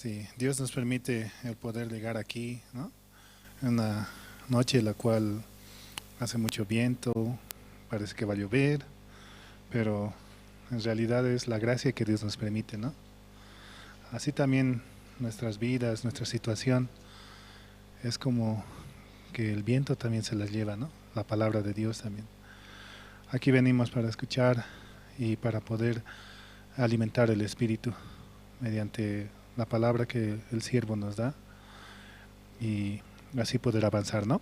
Sí, Dios nos permite el poder llegar aquí, ¿no? Una noche en la cual hace mucho viento, parece que va a llover, pero en realidad es la gracia que Dios nos permite, ¿no? Así también nuestras vidas, nuestra situación, es como que el viento también se las lleva, ¿no? La palabra de Dios también. Aquí venimos para escuchar y para poder alimentar el espíritu mediante la palabra que el siervo nos da y así poder avanzar, ¿no?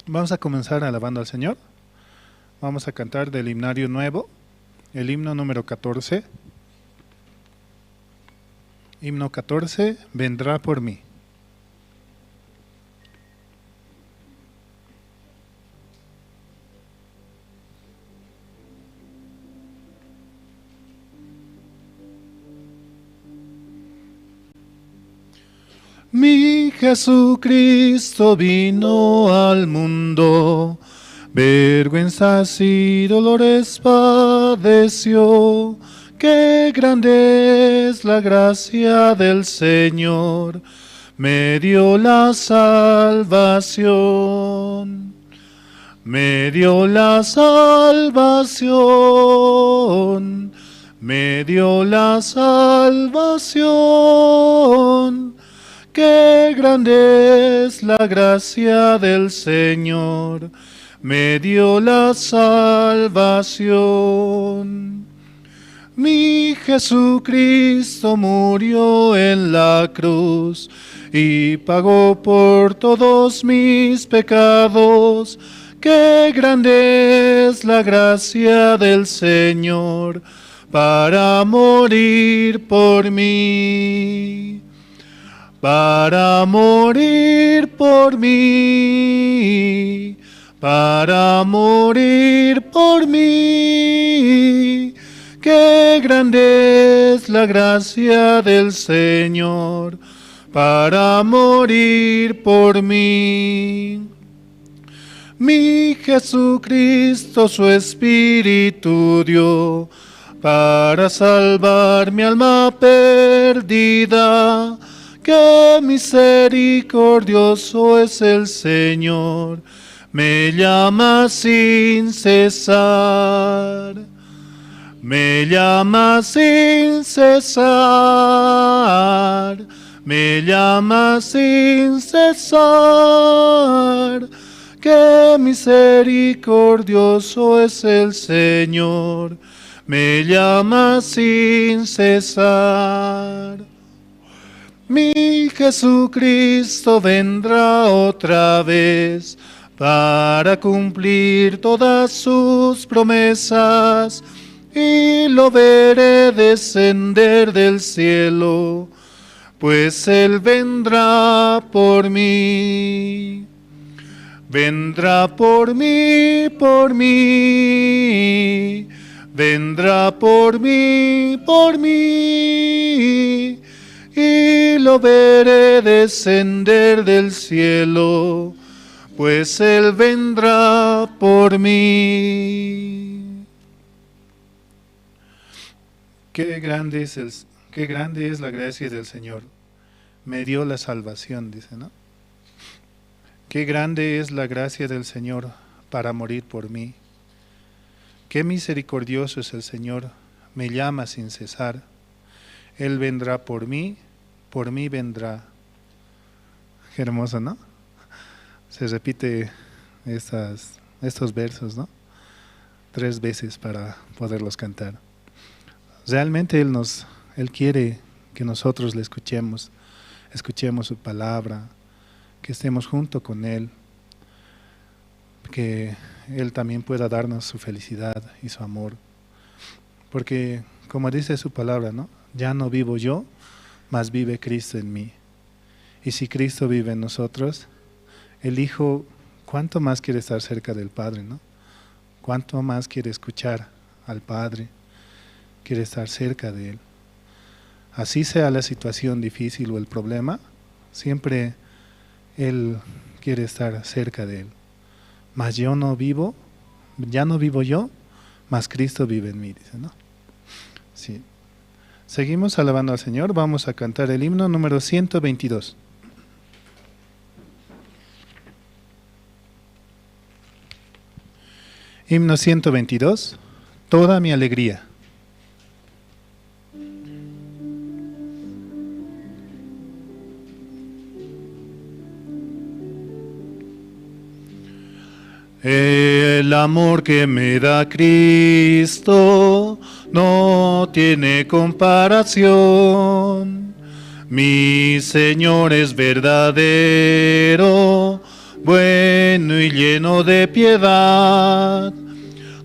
Vamos a comenzar alabando al Señor. Vamos a cantar del himnario nuevo, el himno número 14. Himno 14, vendrá por mí. Mi Jesucristo vino al mundo, vergüenzas y dolores padeció. Qué grande es la gracia del Señor, me dio la salvación. Me dio la salvación, me dio la salvación. Qué grande es la gracia del Señor, me dio la salvación. Mi Jesucristo murió en la cruz y pagó por todos mis pecados. Qué grande es la gracia del Señor para morir por mí. Para morir por mí, para morir por mí. Qué grande es la gracia del Señor para morir por mí. Mi Jesucristo su Espíritu dio para salvar mi alma perdida. Qué misericordioso es el Señor, me llama sin cesar, me llama sin cesar, me llama sin cesar. Qué misericordioso es el Señor, me llama sin cesar. Mi Jesucristo vendrá otra vez para cumplir todas sus promesas y lo veré descender del cielo, pues Él vendrá por mí. Vendrá por mí, por mí, vendrá por mí, por mí. Y lo veré descender del cielo, pues Él vendrá por mí. Qué grande es la gracia del Señor. Me dio la salvación, dice, ¿no? Qué grande es la gracia del Señor para morir por mí. Qué misericordioso es el Señor, me llama sin cesar. Él vendrá por mí vendrá. Qué hermoso, ¿no? Se repite estos versos, ¿no? 3 veces para poderlos cantar. Realmente Él quiere que nosotros le escuchemos, escuchemos su palabra, que estemos junto con Él, que Él también pueda darnos su felicidad y su amor. Porque, como dice su palabra, ¿no? Ya no vivo yo, mas vive Cristo en mí. Y si Cristo vive en nosotros, el Hijo, ¿cuánto más quiere estar cerca del Padre, no? ¿Cuánto más quiere escuchar al Padre? Quiere estar cerca de Él. Así sea la situación difícil o el problema, siempre Él quiere estar cerca de Él. Mas yo no vivo, ya no vivo yo, mas Cristo vive en mí, dice, ¿no? Sí. Seguimos alabando al Señor. Vamos a cantar el himno número 122. Himno 122, Toda mi alegría. El amor que me da Cristo no tiene comparación. Mi Señor es verdadero, bueno y lleno de piedad.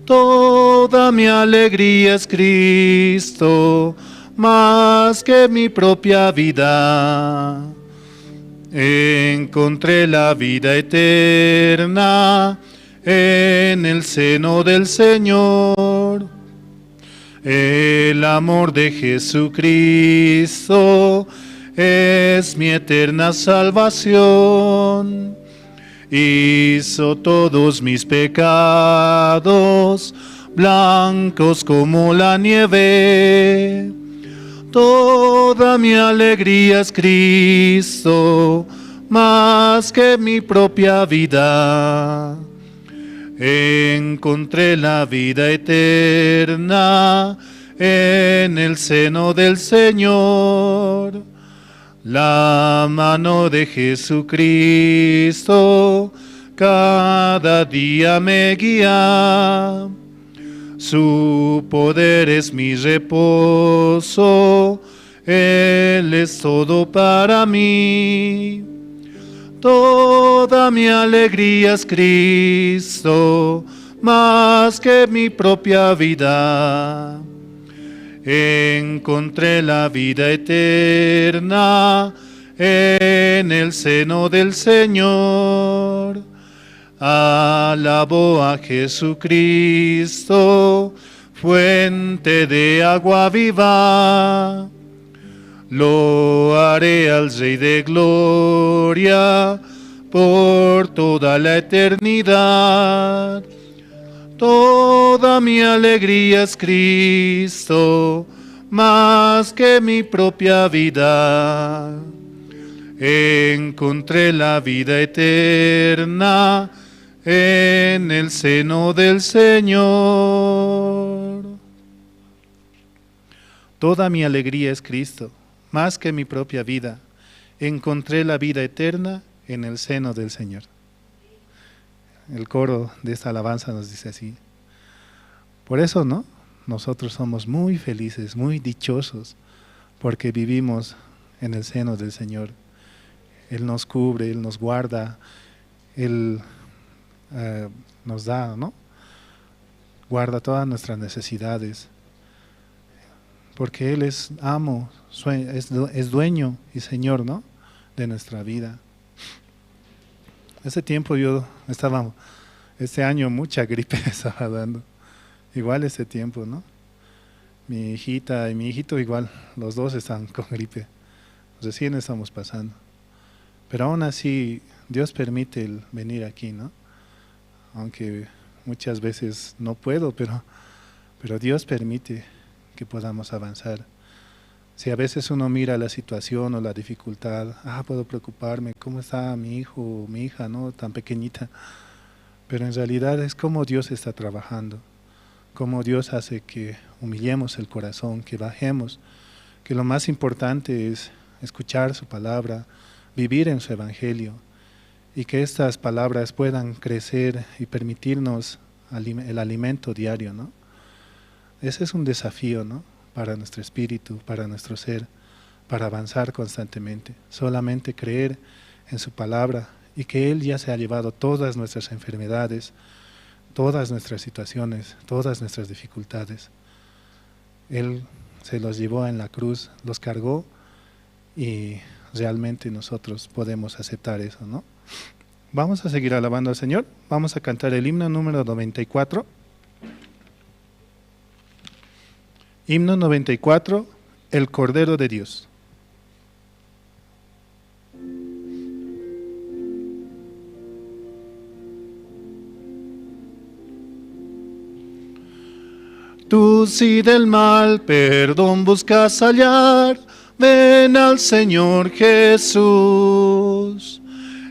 Toda mi alegría es Cristo, más que mi propia vida. Encontré la vida eterna en el seno del Señor. El amor de Jesucristo es mi eterna salvación. Hizo todos mis pecados blancos como la nieve. Toda mi alegría es Cristo, más que mi propia vida. Encontré la vida eterna en el seno del Señor. La mano de Jesucristo cada día me guía. Su poder es mi reposo, Él es todo para mí. Toda mi alegría es Cristo, más que mi propia vida. Encontré la vida eterna en el seno del Señor. Alabo a Jesucristo, fuente de agua viva. Lo haré al Rey de Gloria por toda la eternidad. Toda mi alegría es Cristo, más que mi propia vida. Encontré la vida eterna en el seno del Señor. Toda mi alegría es Cristo, más que mi propia vida. Encontré la vida eterna en el seno del Señor. El coro de esta alabanza nos dice así. Por eso, ¿no? Nosotros somos muy felices, muy dichosos, porque vivimos en el seno del Señor. Él nos cubre, Él nos guarda, Él nos da, ¿no? Guarda todas nuestras necesidades, porque Él es amo, es dueño y Señor, ¿no?, de nuestra vida. Ese tiempo yo estaba, este año mucha gripe estaba dando, igual ese tiempo, ¿no? Mi hijita y mi hijito igual, los dos están con gripe, recién estamos pasando. Pero aún así, Dios permite el venir aquí, ¿no? Aunque muchas veces no puedo, pero Dios permite que podamos avanzar. Si a veces uno mira la situación o la dificultad, puedo preocuparme, ¿cómo está mi hijo o mi hija, no?, tan pequeñita? Pero en realidad es como Dios está trabajando, cómo Dios hace que humillemos el corazón, que bajemos, que lo más importante es escuchar su palabra, vivir en su evangelio, y que estas palabras puedan crecer y permitirnos el alimento diario, ¿no? Ese es un desafío, ¿no?, para nuestro espíritu, para nuestro ser, para avanzar constantemente. Solamente creer en su palabra y que Él ya se ha llevado todas nuestras enfermedades, todas nuestras situaciones, todas nuestras dificultades. Él se los llevó en la cruz, los cargó y realmente nosotros podemos aceptar eso, ¿no? Vamos a seguir alabando al Señor. Vamos a cantar el himno número 94. Himno 94, El Cordero de Dios. Tú si del mal perdón buscas hallar, ven al Señor Jesús.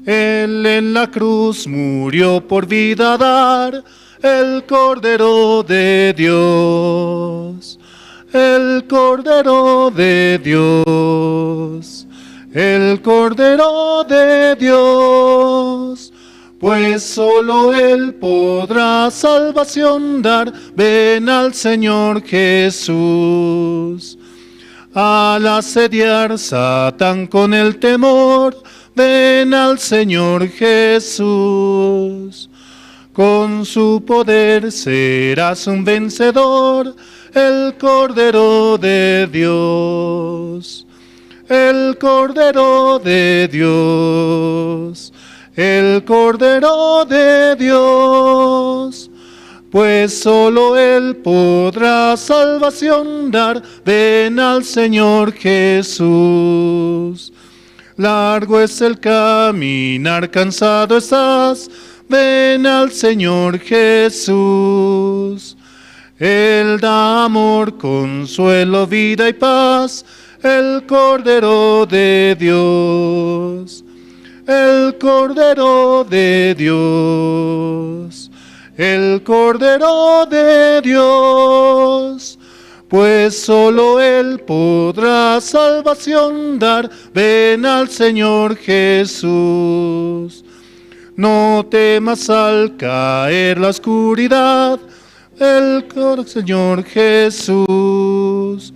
Él en la cruz murió por vida dar, el Cordero de Dios, el Cordero de Dios, el Cordero de Dios. Pues solo Él podrá salvación dar, ven al Señor Jesús. Al asediar Satán con el temor, ven al Señor Jesús. Con su poder serás un vencedor, el Cordero de Dios, el Cordero de Dios, el Cordero de Dios. Pues solo Él podrá salvación dar, ven al Señor Jesús. Largo es el caminar, cansado estás, ven al Señor Jesús. Él da amor, consuelo, vida y paz, el Cordero de Dios, el Cordero de Dios, el Cordero de Dios. Pues solo Él podrá salvación dar, ven al Señor Jesús. No temas al caer la oscuridad, el Señor Jesús.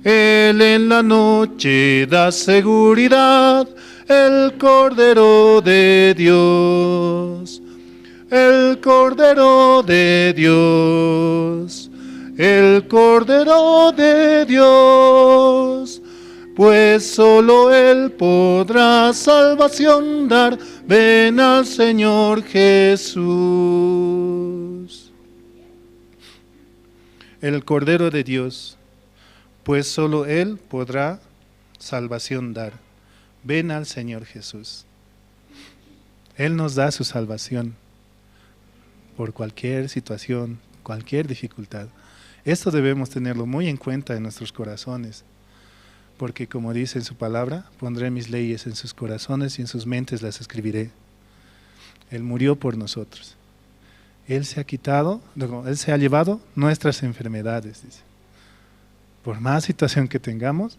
Él en la noche da seguridad, el Cordero de Dios, el Cordero de Dios, el Cordero de Dios. Pues solo Él podrá salvación dar, ven al Señor Jesús. El Cordero de Dios, pues solo Él podrá salvación dar. Ven al Señor Jesús. Él nos da su salvación por cualquier situación, cualquier dificultad. Esto debemos tenerlo muy en cuenta en nuestros corazones, porque como dice en su palabra, pondré mis leyes en sus corazones y en sus mentes las escribiré. Él murió por nosotros. Él se ha quitado, Él se ha llevado nuestras enfermedades, dice. Por más situación que tengamos,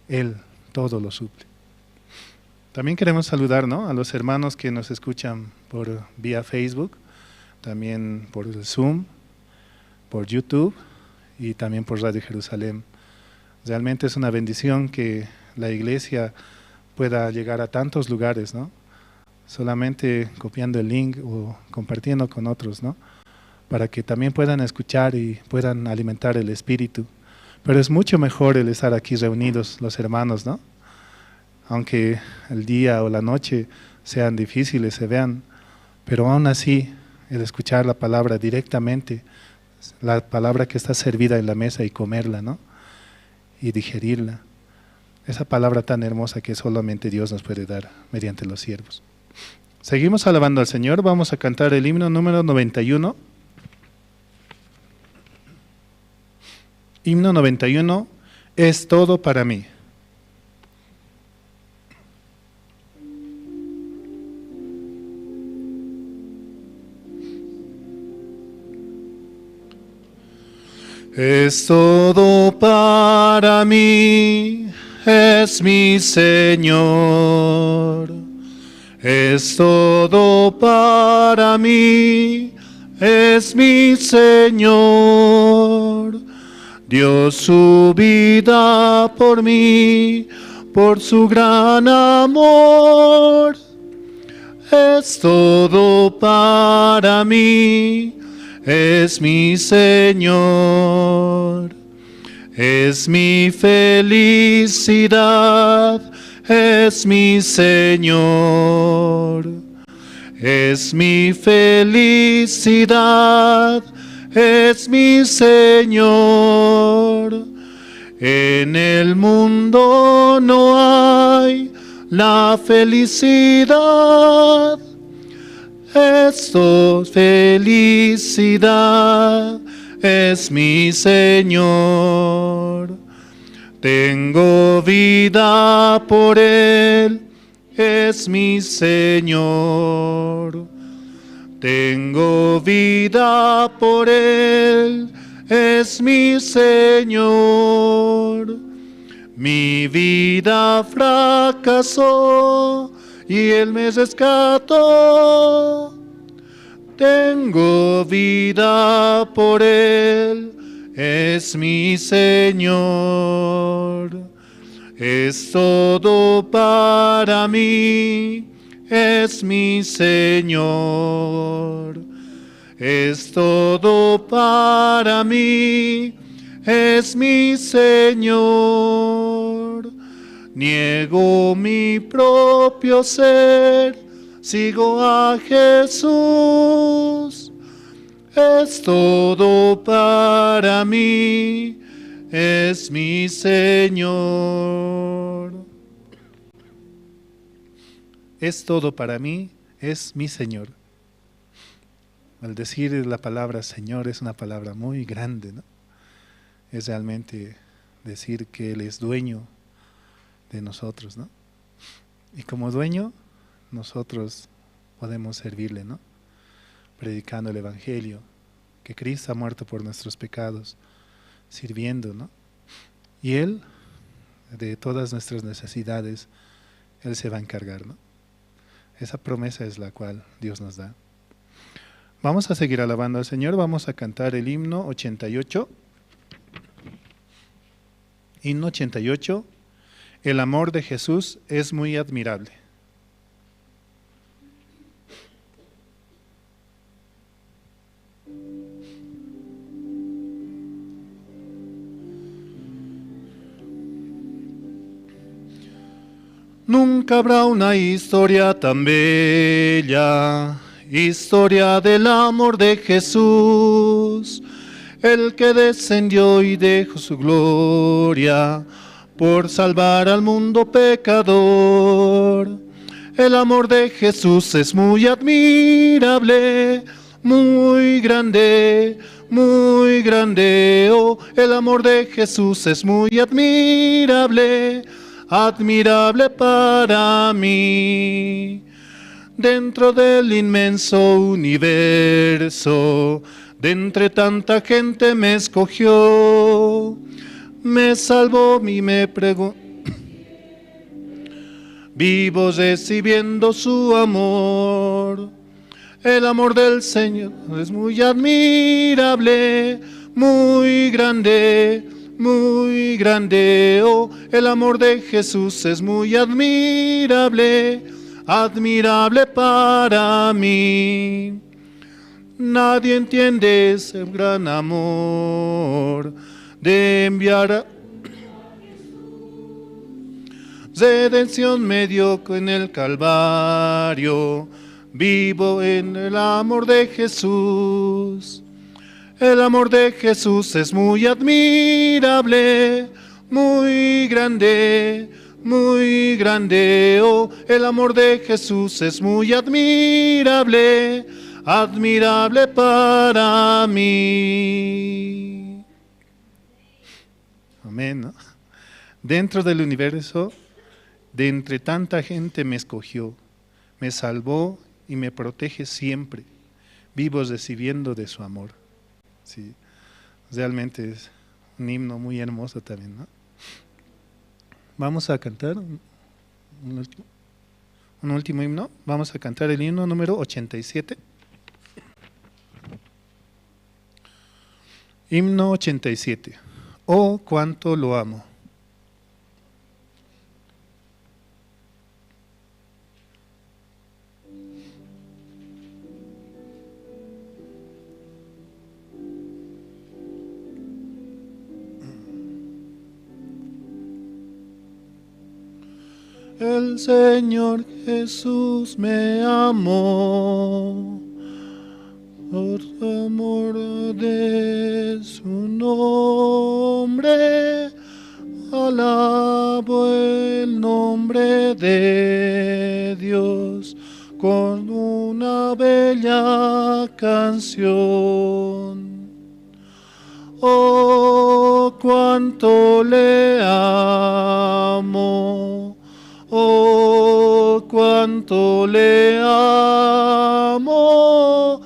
Él todo lo suple. También queremos saludar, ¿no?, a los hermanos que nos escuchan por vía Facebook, también por el Zoom, por YouTube y también por Radio Jerusalén. Realmente es una bendición que la iglesia pueda llegar a tantos lugares, ¿no? Solamente copiando el link o compartiendo con otros, ¿no?, para que también puedan escuchar y puedan alimentar el espíritu. Pero es mucho mejor el estar aquí reunidos los hermanos, ¿no? Aunque el día o la noche sean difíciles, se vean, pero aún así el escuchar la palabra directamente, la palabra que está servida en la mesa y comerla, ¿no?, y digerirla. Esa palabra tan hermosa que solamente Dios nos puede dar mediante los siervos. Seguimos alabando al Señor, vamos a cantar el himno número 91. Himno 91, es todo para mí. Es todo para mí, es mi Señor. Es todo para mí, es mi Señor. Dio su vida por mí, por su gran amor. Es todo para mí, es mi Señor. Es mi felicidad, es mi Señor. Es mi felicidad, es mi Señor. En el mundo no hay la felicidad. Esto felicidad es mi Señor. Tengo vida por Él, es mi Señor. Tengo vida por Él, es mi Señor. Mi vida fracasó y Él me rescató. Tengo vida por Él, es mi Señor. Es todo para mí, es mi Señor. Es todo para mí, es mi Señor. Niego mi propio ser, sigo a Jesús. Es todo para mí, es mi Señor. Es todo para mí, es mi Señor. Al decir la palabra Señor es una palabra muy grande, ¿no? Es realmente decir que Él es dueño de nosotros, ¿no? Y como dueño, nosotros podemos servirle, ¿no? Predicando el Evangelio, que Cristo ha muerto por nuestros pecados, sirviendo, ¿no? Y Él, de todas nuestras necesidades, Él se va a encargar, ¿no? Esa promesa es la cual Dios nos da. Vamos a seguir alabando al Señor, vamos a cantar el himno 88. Himno 88, el amor de Jesús es muy admirable. Nunca habrá una historia tan bella, historia del amor de Jesús, el que descendió y dejó su gloria por salvar al mundo pecador. El amor de Jesús es muy admirable, muy grande, oh, el amor de Jesús es muy admirable, admirable para mí. Dentro del inmenso universo, de entre tanta gente me escogió, me salvó y me pregó. Vivo recibiendo su amor. El amor del Señor es muy admirable, muy grande, oh, el amor de Jesús es muy admirable, admirable para mí. Nadie entiende ese gran amor de enviar a redención me dio en el Calvario. Vivo en el amor de Jesús. El amor de Jesús es muy admirable, muy grande, oh, el amor de Jesús es muy admirable, admirable para mí. Amén, ¿no? Dentro del universo, de entre tanta gente me escogió, me salvó y me protege siempre, vivo recibiendo de su amor. Sí, realmente es un himno muy hermoso también, ¿no? Vamos a cantar un último himno. Vamos a cantar el himno número 87. Himno 87. Oh, cuánto lo amo. El Señor Jesús me amó, por amor de su nombre, alabo el nombre de Dios con una bella canción. Oh, cuánto le amo. Oh, cuánto le amo.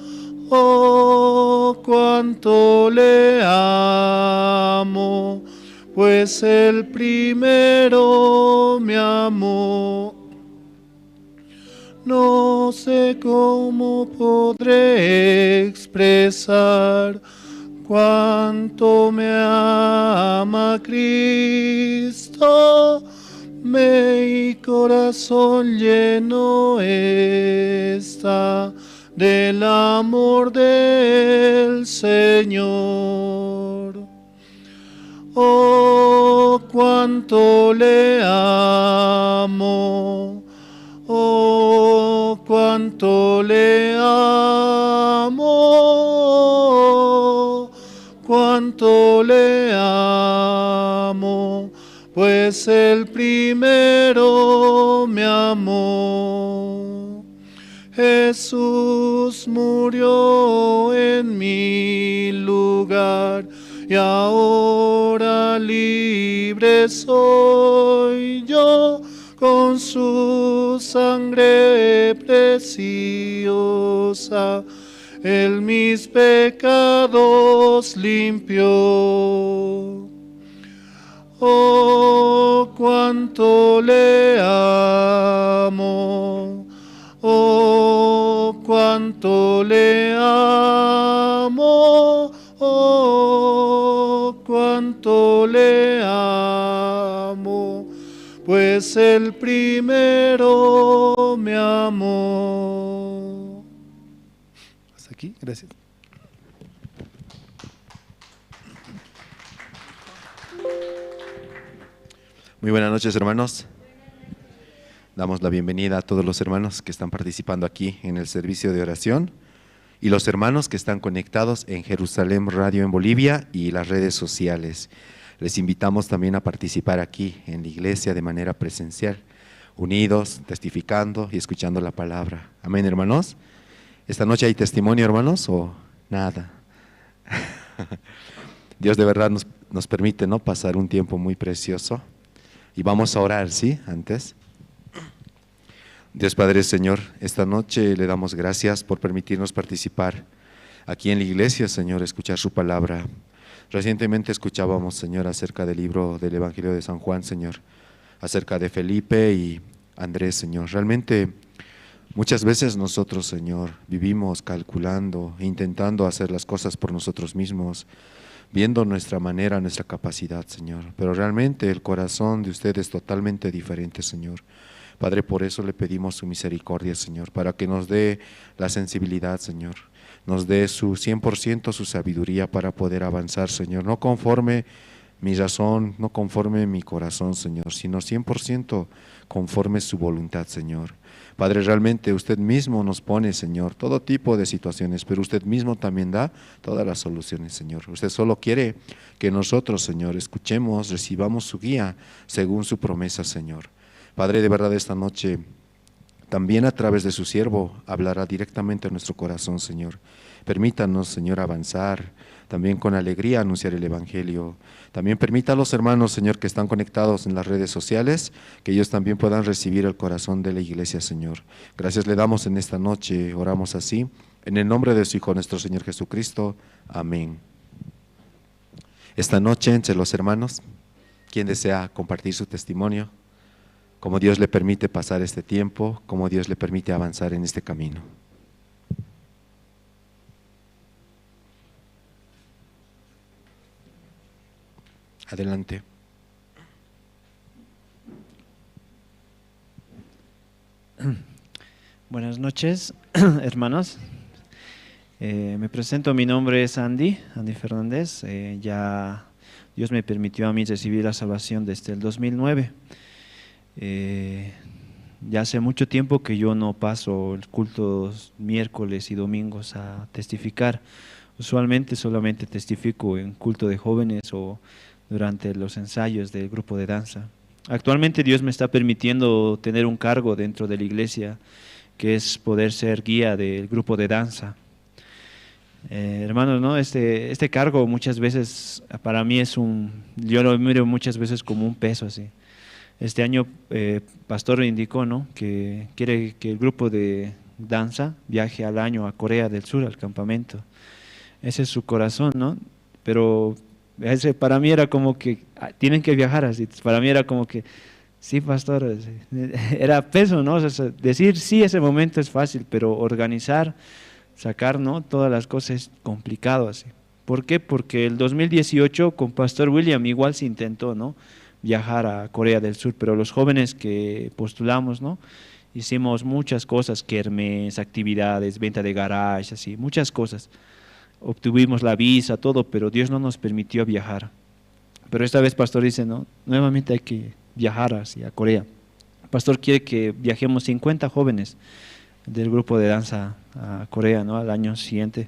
Oh, cuánto le amo, pues el primero me amó. No sé cómo podré expresar cuánto me ama Cristo. Mi corazón lleno está del amor del Señor. Oh, cuánto le amo. Oh, cuánto le amo. Cuánto le amo, pues el primero me amó. Jesús murió en mi lugar y ahora libre soy yo con su sangre preciosa. Él mis pecados limpió. Oh, cuánto le amo. Oh, cuánto le amo. Oh, cuánto le amo, pues el primero me amó. Hasta aquí, gracias. Muy buenas noches, hermanos. Damos la bienvenida a todos los hermanos que están participando aquí en el servicio de oración y los hermanos que están conectados en Jerusalén Radio en Bolivia y las redes sociales. Les invitamos también a participar aquí en la iglesia de manera presencial, unidos, testificando y escuchando la palabra. Amén, hermanos. ¿Esta noche hay testimonio, hermanos, o nada? Dios de verdad nos permite, ¿no?, pasar un tiempo muy precioso. Y vamos a orar, ¿sí? Antes. Dios Padre, Señor, esta noche le damos gracias por permitirnos participar aquí en la iglesia, Señor, escuchar su palabra. Recientemente escuchábamos, Señor, acerca del libro del Evangelio de San Juan, Señor, acerca de Felipe y Andrés, Señor. Realmente muchas veces nosotros, Señor, vivimos calculando, intentando hacer las cosas por nosotros mismos, viendo nuestra manera, nuestra capacidad, Señor. Pero realmente el corazón de usted es totalmente diferente, Señor. Padre, por eso le pedimos su misericordia, Señor, para que nos dé la sensibilidad, Señor, nos dé su 100% su sabiduría para poder avanzar, Señor, no conforme mi razón, no conforme mi corazón, Señor, sino 100% conforme su voluntad, Señor. Padre, realmente usted mismo nos pone, Señor, todo tipo de situaciones, pero usted mismo también da todas las soluciones, Señor. Usted solo quiere que nosotros, Señor, escuchemos, recibamos su guía según su promesa, Señor. Padre, de verdad esta noche, también a través de su siervo, hablará directamente a nuestro corazón, Señor. Permítanos, Señor, avanzar, también con alegría anunciar el Evangelio. También permita a los hermanos, Señor, que están conectados en las redes sociales, que ellos también puedan recibir el corazón de la iglesia, Señor. Gracias le damos en esta noche, oramos así, en el nombre de su Hijo, nuestro Señor Jesucristo. Amén. Esta noche, entre los hermanos, quien desea compartir su testimonio, cómo Dios le permite pasar este tiempo, cómo Dios le permite avanzar en este camino. Adelante. Buenas noches, hermanos. Me presento, mi nombre es Andy Fernández. Ya Dios me permitió a mí recibir la salvación desde el 2009. Ya hace mucho tiempo que yo no paso el culto miércoles y domingos a testificar. Usualmente solamente testifico en culto de jóvenes o durante los ensayos del grupo de danza. Actualmente Dios me está permitiendo tener un cargo dentro de la iglesia, que es poder ser guía del grupo de danza. Hermanos, ¿no? Este cargo muchas veces para mí es yo lo miro muchas veces como un peso así. Este año Pastor indicó, ¿no?, que quiere que el grupo de danza viaje al año a Corea del Sur, al campamento. Ese es su corazón, ¿no? Pero ese para mí era como que tienen que viajar así. Para mí era como que, sí, pastor, así. Era peso, ¿no? O sea, decir sí ese momento es fácil, pero organizar, sacar, ¿no?, todas las cosas es complicado así. ¿Por qué? Porque el 2018 con Pastor William igual se intentó, ¿no?, viajar a Corea del Sur, pero los jóvenes que postulamos, ¿no?, hicimos muchas cosas, kermés, actividades, venta de garage, así, muchas cosas. Obtuvimos la visa, todo, pero Dios no nos permitió viajar. Pero esta vez Pastor dice, no, nuevamente hay que viajar hacia Corea. Pastor quiere que viajemos 50 jóvenes del grupo de danza a Corea, ¿no?, al año siguiente.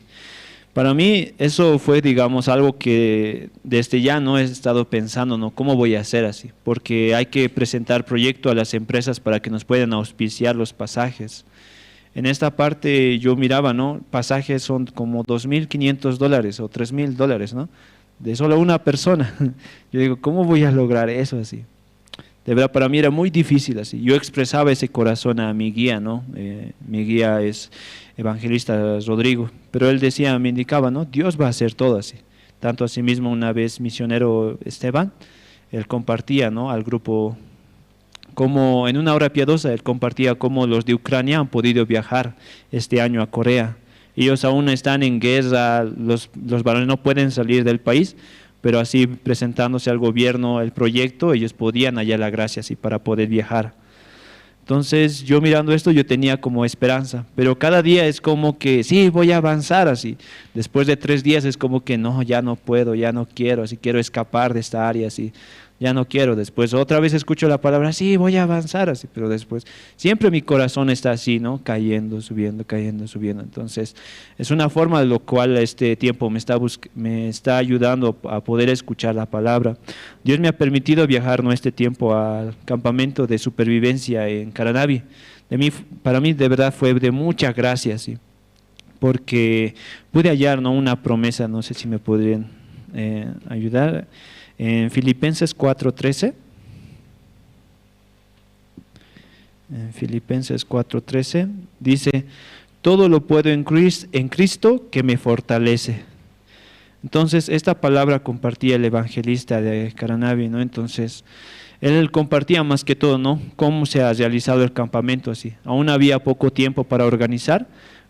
Para mí eso fue, digamos, algo que desde ya no he estado pensando, ¿no?, ¿cómo voy a hacer así? Porque hay que presentar proyecto a las empresas para que nos puedan auspiciar los pasajes. En esta parte yo miraba, ¿no?, pasajes son como $2,500 o $3,000, ¿no?, de solo una persona. Yo digo, ¿cómo voy a lograr eso así? De verdad, para mí era muy difícil así. Yo expresaba ese corazón a mi guía, ¿no? Mi guía es evangelista Rodrigo, pero él decía, me indicaba, ¿no?, Dios va a hacer todo así. Tanto así mismo una vez misionero Esteban, él compartía, ¿no?, al grupo, como en una hora piadosa, él compartía cómo los de Ucrania han podido viajar este año a Corea. Ellos aún están en guerra, los varones no pueden salir del país, pero así presentándose al gobierno el proyecto, ellos podían hallar la gracia así para poder viajar. Entonces yo mirando esto, yo tenía como esperanza, pero cada día es como que sí, voy a avanzar así. Después de 3 días es como que no, ya no puedo, ya no quiero, así quiero escapar de esta área, así, ya no quiero. Después otra vez escucho la palabra, sí, voy a avanzar así, pero después siempre mi corazón está así, ¿no?, cayendo, subiendo, cayendo, subiendo. Entonces es una forma de lo cual este tiempo me está ayudando a poder escuchar la palabra. Dios me ha permitido viajar, ¿no?, este tiempo al campamento de supervivencia en Caranavi. Para mí de verdad fue de mucha gracia, sí, porque pude hallar, ¿no?, una promesa, no sé si me podrían ayudar. En Filipenses 4:13, en Filipenses 4:13 dice, todo lo puedo en Cristo que me fortalece. Entonces, esta palabra compartía el evangelista de Caranavi, ¿no? Entonces, él compartía más que todo, ¿no?, cómo se ha realizado el campamento así. Aún había poco tiempo para organizar,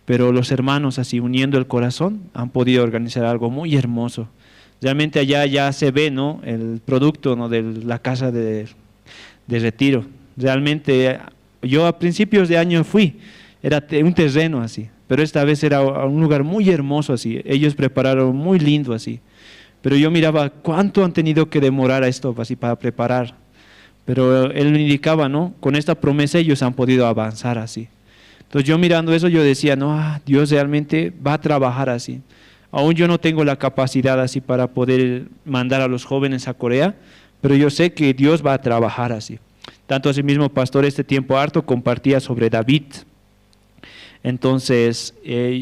pero los hermanos así, uniendo el corazón, han podido organizar algo muy hermoso. Realmente allá ya se ve, ¿no?, el producto, ¿no?, de la casa de retiro. Realmente yo a principios de año fui, era un terreno así, pero esta vez era un lugar muy hermoso así, ellos prepararon muy lindo así. Pero yo miraba cuánto han tenido que demorar a esto así para preparar. Pero él me indicaba, ¿no?, con esta promesa ellos han podido avanzar así. Entonces yo mirando eso yo decía, no, Dios realmente va a trabajar así. Aún yo no tengo la capacidad así para poder mandar a los jóvenes a Corea, pero yo sé que Dios va a trabajar así. Tanto así mismo, pastor, este tiempo harto compartía sobre David. Entonces,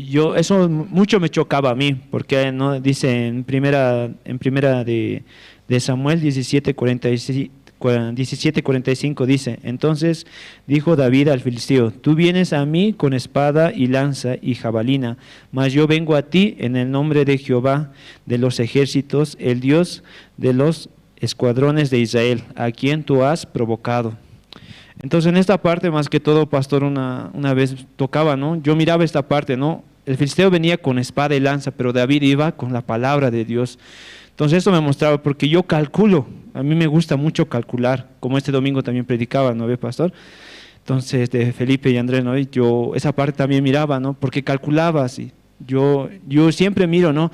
yo, eso mucho me chocaba a mí, porque, ¿no?, dice en primera de Samuel 17:45 dice, entonces dijo David al filisteo, tú vienes a mí con espada y lanza y jabalina, mas yo vengo a ti en el nombre de Jehová de los ejércitos, el Dios de los escuadrones de Israel, a quien tú has provocado. Entonces en esta parte más que todo, pastor, una vez tocaba, ¿no?, yo miraba esta parte, ¿no?, el filisteo venía con espada y lanza, pero David iba con la palabra de Dios. Entonces esto me mostraba, porque yo calculo, a mí me gusta mucho calcular, como este domingo también predicaba, ¿no ve, pastor? Entonces, de Felipe y Andrés, ¿no? Y yo esa parte también miraba, ¿no? Porque calculaba así. Yo siempre miro, ¿no?,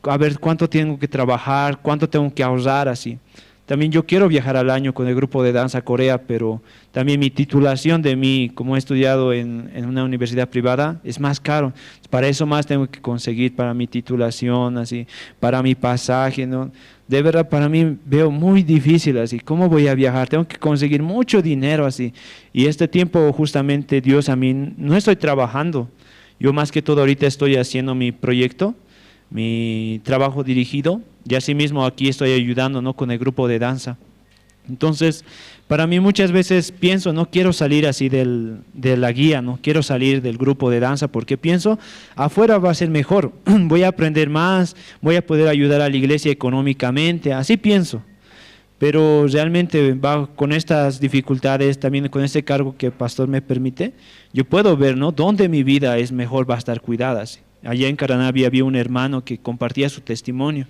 a ver cuánto tengo que trabajar, cuánto tengo que ahorrar, así. También yo quiero viajar al año con el grupo de danza a Corea, pero también mi titulación de mí, como he estudiado en una universidad privada, es más caro. Para eso más tengo que conseguir para mi titulación, así, para mi pasaje, ¿no? De verdad, para mí veo muy difícil así. ¿Cómo voy a viajar? Tengo que conseguir mucho dinero así. Y este tiempo justamente Dios a mí, no estoy trabajando. Yo más que todo ahorita estoy haciendo mi proyecto. mi trabajo dirigido y asimismo aquí estoy ayudando, ¿no?, con el grupo de danza. Entonces, para mí muchas veces pienso, no quiero salir así de la guía, no quiero salir del grupo de danza porque pienso, afuera va a ser mejor, voy a aprender más, voy a poder ayudar a la iglesia económicamente, así pienso. Pero realmente va con estas dificultades, también con este cargo que el pastor me permite, yo puedo ver, ¿no?, dónde mi vida es mejor va a estar cuidada. Así. Allá en Caranavi había un hermano que compartía su testimonio.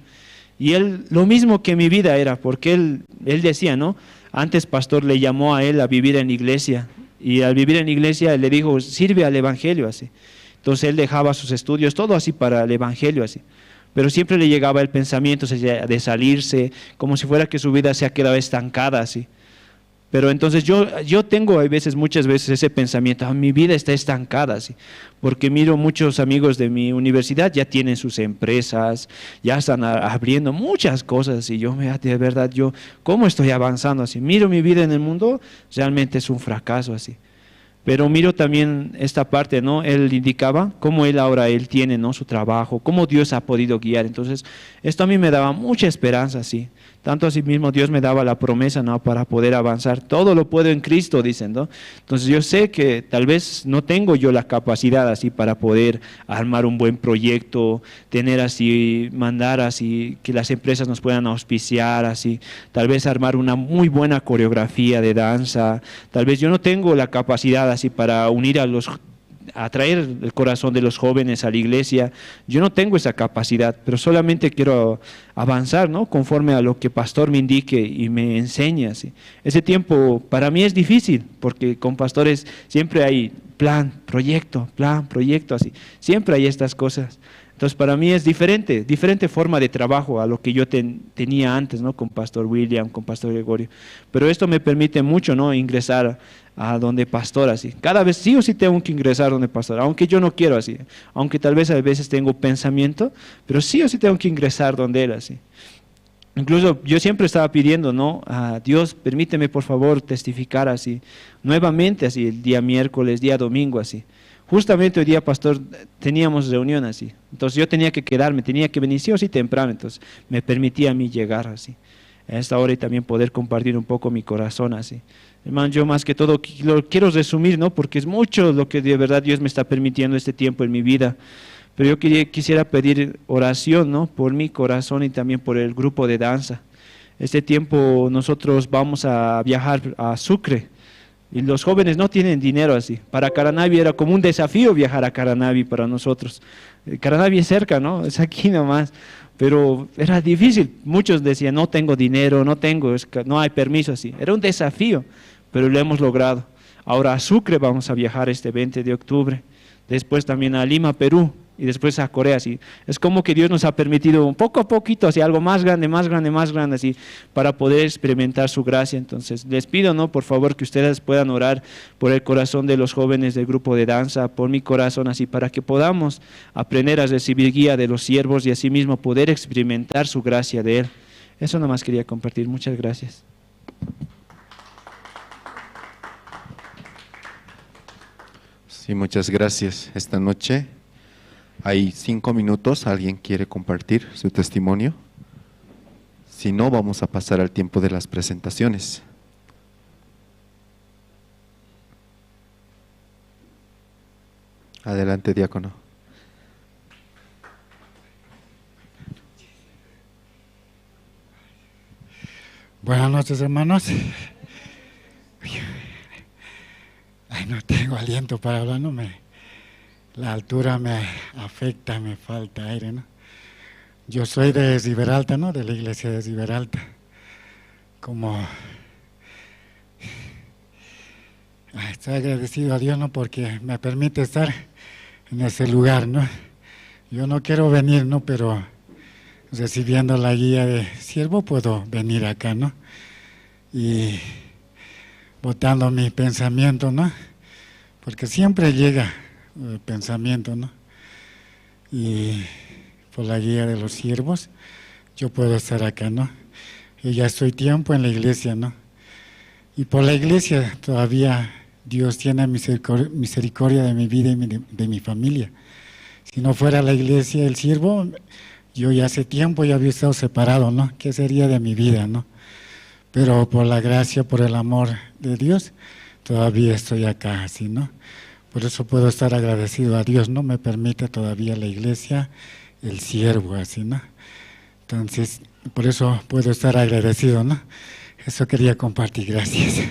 Y él, lo mismo que mi vida era, porque él decía, ¿no?, antes pastor le llamó a él a vivir en iglesia, y al vivir en iglesia le dijo, sirve al evangelio, así. Entonces él dejaba sus estudios, todo así para el evangelio, así. Pero siempre le llegaba el pensamiento de salirse, como si fuera que su vida se ha quedado estancada, así. Pero entonces yo tengo a veces, muchas veces ese pensamiento, mi vida está estancada, así, porque miro muchos amigos de mi universidad, ya tienen sus empresas, ya están abriendo muchas cosas, y yo, de verdad, yo, ¿cómo estoy avanzando así? Miro mi vida en el mundo, realmente es un fracaso así. Pero miro también esta parte, ¿no? Él indicaba cómo él ahora él tiene, ¿no?, su trabajo, cómo Dios ha podido guiar. Entonces, esto a mí me daba mucha esperanza, sí. Tanto así mismo Dios me daba la promesa, ¿no?, para poder avanzar. Todo lo puedo en Cristo, dicen, ¿no? Entonces, yo sé que tal vez no tengo yo la capacidad así para poder armar un buen proyecto, tener así, mandar así, que las empresas nos puedan auspiciar así, tal vez armar una muy buena coreografía de danza. Tal vez yo no tengo la capacidad así para unir a los, atraer el corazón de los jóvenes a la iglesia. Yo no tengo esa capacidad, pero solamente quiero avanzar, ¿no?, conforme a lo que pastor me indique y me enseña, ¿sí? Ese tiempo para mí es difícil, porque con pastores siempre hay plan, proyecto, así. Siempre hay estas cosas. Entonces para mí es diferente forma de trabajo a lo que yo tenía antes, ¿no?, con Pastor William, con Pastor Gregorio. Pero esto me permite mucho, ¿no?, ingresar a donde pastor, así. Cada vez sí o sí tengo que ingresar donde pastor, aunque yo no quiero así, aunque tal vez a veces tengo pensamiento, pero sí o sí tengo que ingresar donde él, así. Incluso yo siempre estaba pidiendo, ¿no?, a Dios, permíteme por favor testificar así, nuevamente así, el día miércoles, día domingo, así. Justamente hoy día, pastor, teníamos reunión así, entonces yo tenía que quedarme, tenía que venir sí o sí temprano, entonces me permitía a mí llegar así, a esta hora y también poder compartir un poco mi corazón así. Hermano, yo más que todo lo quiero resumir, ¿no?, porque es mucho lo que de verdad Dios me está permitiendo este tiempo en mi vida, pero yo quisiera pedir oración, ¿no?, por mi corazón y también por el grupo de danza. Este tiempo nosotros vamos a viajar a Sucre. Y los jóvenes no tienen dinero así. Para Caranavi era como un desafío viajar a Caranavi para nosotros. Caranavi es cerca, ¿no? Es aquí nomás. Pero era difícil. Muchos decían, no tengo dinero, no tengo, no hay permiso así. Era un desafío, pero lo hemos logrado. Ahora a Sucre vamos a viajar este 20 de octubre. Después también a Lima, Perú. Y después a Corea, así. Es como que Dios nos ha permitido un poco a poquito, así, algo más grande, más grande, más grande, así, para poder experimentar su gracia. Entonces, les pido, ¿no?, por favor, que ustedes puedan orar por el corazón de los jóvenes del grupo de danza, por mi corazón, así, para que podamos aprender a recibir guía de los siervos y asimismo poder experimentar su gracia de Él. Eso nomás quería compartir. Muchas gracias. Sí, muchas gracias. Esta noche hay 5 minutos. ¿Alguien quiere compartir su testimonio? Si no, vamos a pasar al tiempo de las presentaciones. Adelante, diácono. Buenas noches, hermanos. Ay, no tengo aliento para hablar, no me... La altura me afecta, me falta aire, ¿no? Yo soy de Riberalta, ¿no? De la iglesia de Riberalta. Como estoy agradecido a Dios, ¿no? Porque me permite estar en ese lugar, ¿no? Yo no quiero venir, ¿no? Pero recibiendo la guía de siervo puedo venir acá, ¿no? Y botando mi pensamiento, ¿no? Porque siempre llega el pensamiento, ¿no? Y por la guía de los siervos yo puedo estar acá, ¿no? Yo ya estoy tiempo en la iglesia, ¿no? Y por la iglesia todavía Dios tiene misericordia de mi vida y de mi familia. Si no fuera la iglesia, el siervo, Yo ya hace tiempo ya había estado separado, ¿no? ¿Qué sería de mi vida, no? Pero por la gracia, por el amor de Dios, todavía estoy acá, así, ¿no? Por eso puedo estar agradecido a Dios, ¿no? Me permite todavía la iglesia, el siervo, así, ¿no? Entonces, por eso puedo estar agradecido, ¿no? Eso quería compartir, gracias.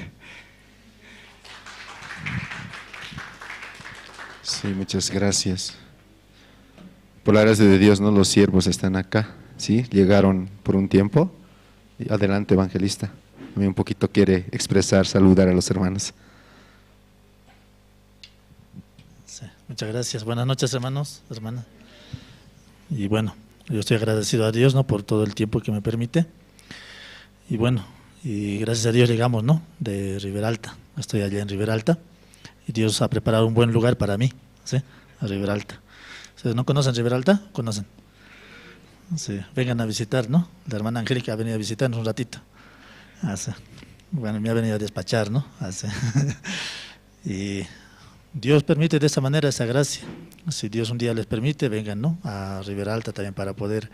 Sí, muchas gracias. Por la gracia de Dios, ¿no? Los siervos están acá, ¿sí? Llegaron por un tiempo. Adelante, evangelista. También un poquito quiere expresar, saludar a los hermanos. Sí, muchas gracias. Buenas noches, hermanos, hermanas. Y bueno, yo estoy agradecido a Dios, ¿no?, por todo el tiempo que me permite. Y bueno, y gracias a Dios llegamos, ¿no?, de Riberalta. Estoy allá en Riberalta. Y Dios ha preparado un buen lugar para mí, ¿sí?, a Riberalta. ¿Ustedes no conocen Riberalta? ¿Conocen? Sí, vengan a visitar, ¿no? La hermana Angélica ha venido a visitarnos un ratito. Ah, sí. Bueno, me ha venido a despachar, ¿no? Ah, sí. Y Dios permite de esa manera esa gracia. Si Dios un día les permite, vengan, ¿no?, a Riberalta también para poder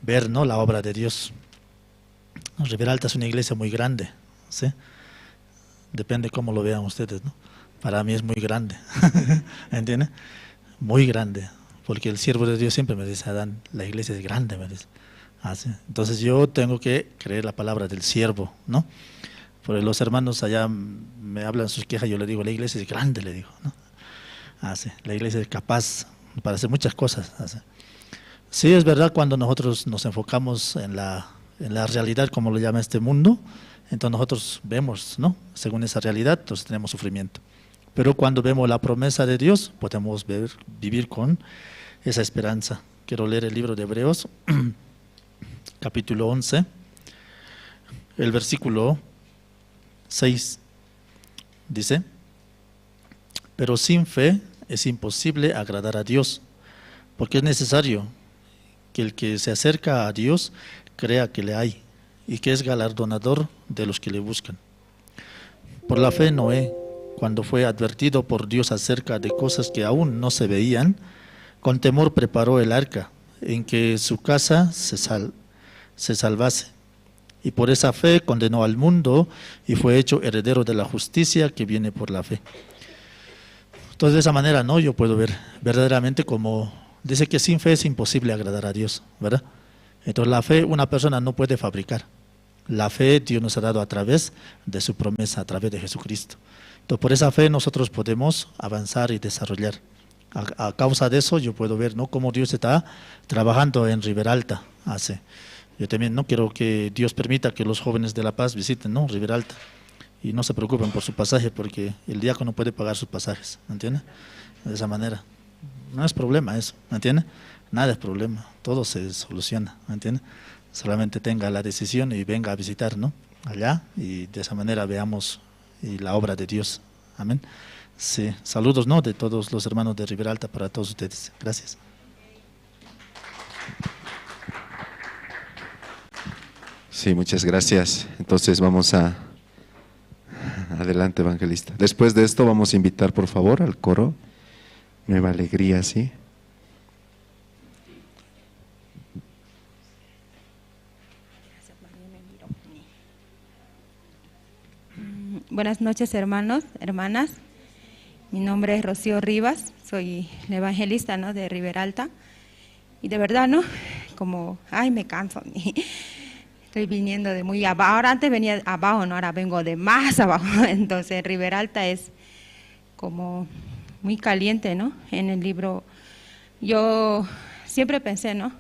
ver, ¿no?, la obra de Dios. Riberalta es una iglesia muy grande, ¿sí? Depende cómo lo vean ustedes, ¿no? Para mí es muy grande, ¿entienden? Muy grande, porque el siervo de Dios siempre me dice, Adán, la iglesia es grande, me dice. Ah, sí. Entonces yo tengo que creer la palabra del siervo, ¿no? Porque los hermanos allá me hablan sus quejas, yo le digo, la iglesia es grande, le digo, ¿no? Ah, sí, la iglesia es capaz para hacer muchas cosas. Ah, sí. Sí, es verdad, cuando nosotros nos enfocamos en la realidad, como lo llama este mundo, entonces nosotros vemos, ¿no?, según esa realidad, entonces tenemos sufrimiento. Pero cuando vemos la promesa de Dios, podemos vivir con esa esperanza. Quiero leer el libro de Hebreos, capítulo 11, el versículo 6, dice: pero sin fe es imposible agradar a Dios, porque es necesario que el que se acerca a Dios crea que le hay y que es galardonador de los que le buscan. Por la fe Noé, cuando fue advertido por Dios acerca de cosas que aún no se veían, con temor preparó el arca en que su casa se salvase. Y por esa fe condenó al mundo y fue hecho heredero de la justicia que viene por la fe. Entonces de esa manera, ¿no?, yo puedo ver verdaderamente como dice que sin fe es imposible agradar a Dios, ¿verdad? Entonces la fe una persona no puede fabricar. La fe Dios nos ha dado a través de su promesa, a través de Jesucristo. Entonces por esa fe nosotros podemos avanzar y desarrollar. A causa de eso yo puedo ver, ¿no?, cómo Dios está trabajando en Riberalta. Así. Yo también no quiero que Dios permita que los jóvenes de La Paz visiten, ¿no?, Riberalta. Y no se preocupen por su pasaje, porque el diácono puede pagar sus pasajes, ¿me entiende? De esa manera. No es problema eso, ¿me entiende? Nada es problema, todo se soluciona, ¿me entiende? Solamente tenga la decisión y venga a visitar, ¿no?, allá, y de esa manera veamos y la obra de Dios. Amén. Sí, saludos, ¿no?, de todos los hermanos de Riberalta para todos ustedes. Gracias. Sí, muchas gracias. Entonces vamos a... Adelante, evangelista. Después de esto vamos a invitar, por favor, al coro Nueva Alegría, ¿sí? Buenas noches, hermanos, hermanas. Mi nombre es Rocío Rivas, soy la evangelista, ¿no?, de Riberalta. Y de verdad, ¿no?, como, ay, me canso. Estoy viniendo de muy abajo. Ahora antes venía abajo, ¿no?, ahora vengo de más abajo. Entonces Riberalta es como muy caliente, ¿no? En el libro, yo siempre pensé, ¿no?,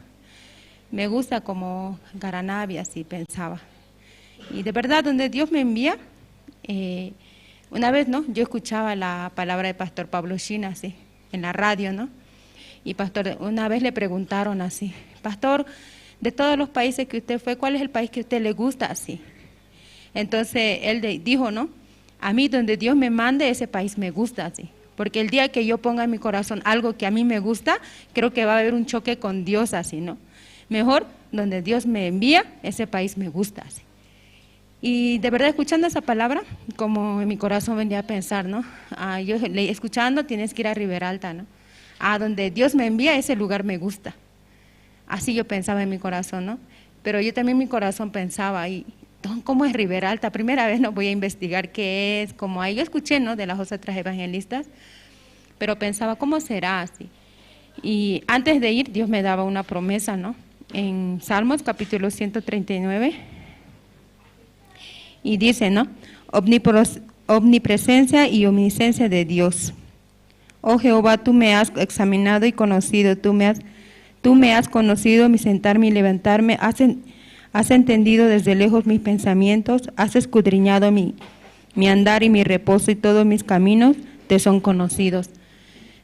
me gusta como Caranavi, así pensaba. Y de verdad, donde Dios me envía, una vez, ¿no?, yo escuchaba la palabra de Pastor Pablo China, así, en la radio, ¿no? Y pastor, una vez le preguntaron así: pastor, de todos los países que usted fue, ¿cuál es el país que a usted le gusta así? Entonces él dijo, ¿no?, a mí donde Dios me mande, ese país me gusta así. Porque el día que yo ponga en mi corazón algo que a mí me gusta, creo que va a haber un choque con Dios así, ¿no? Mejor, donde Dios me envía, ese país me gusta así. Y de verdad, escuchando esa palabra, como en mi corazón venía a pensar, ¿no? Ah, yo escuchando, tienes que ir a Riberalta, ¿no? A donde Dios me envía, ese lugar me gusta. Así yo pensaba en mi corazón, ¿no? Pero yo también mi corazón pensaba, y ¿cómo es Riberalta? Primera vez no voy a investigar qué es, como ahí yo escuché, ¿no? De las otras evangelistas, pero pensaba, ¿cómo será así? Y antes de ir, Dios me daba una promesa, ¿no? En Salmos capítulo 139, y dice, ¿no? Omnipresencia y omnisciencia de Dios. Oh Jehová, tú me has examinado y conocido, tú me has conocido mi sentarme y levantarme, has entendido desde lejos mis pensamientos, has escudriñado mi andar y mi reposo, y todos mis caminos te son conocidos.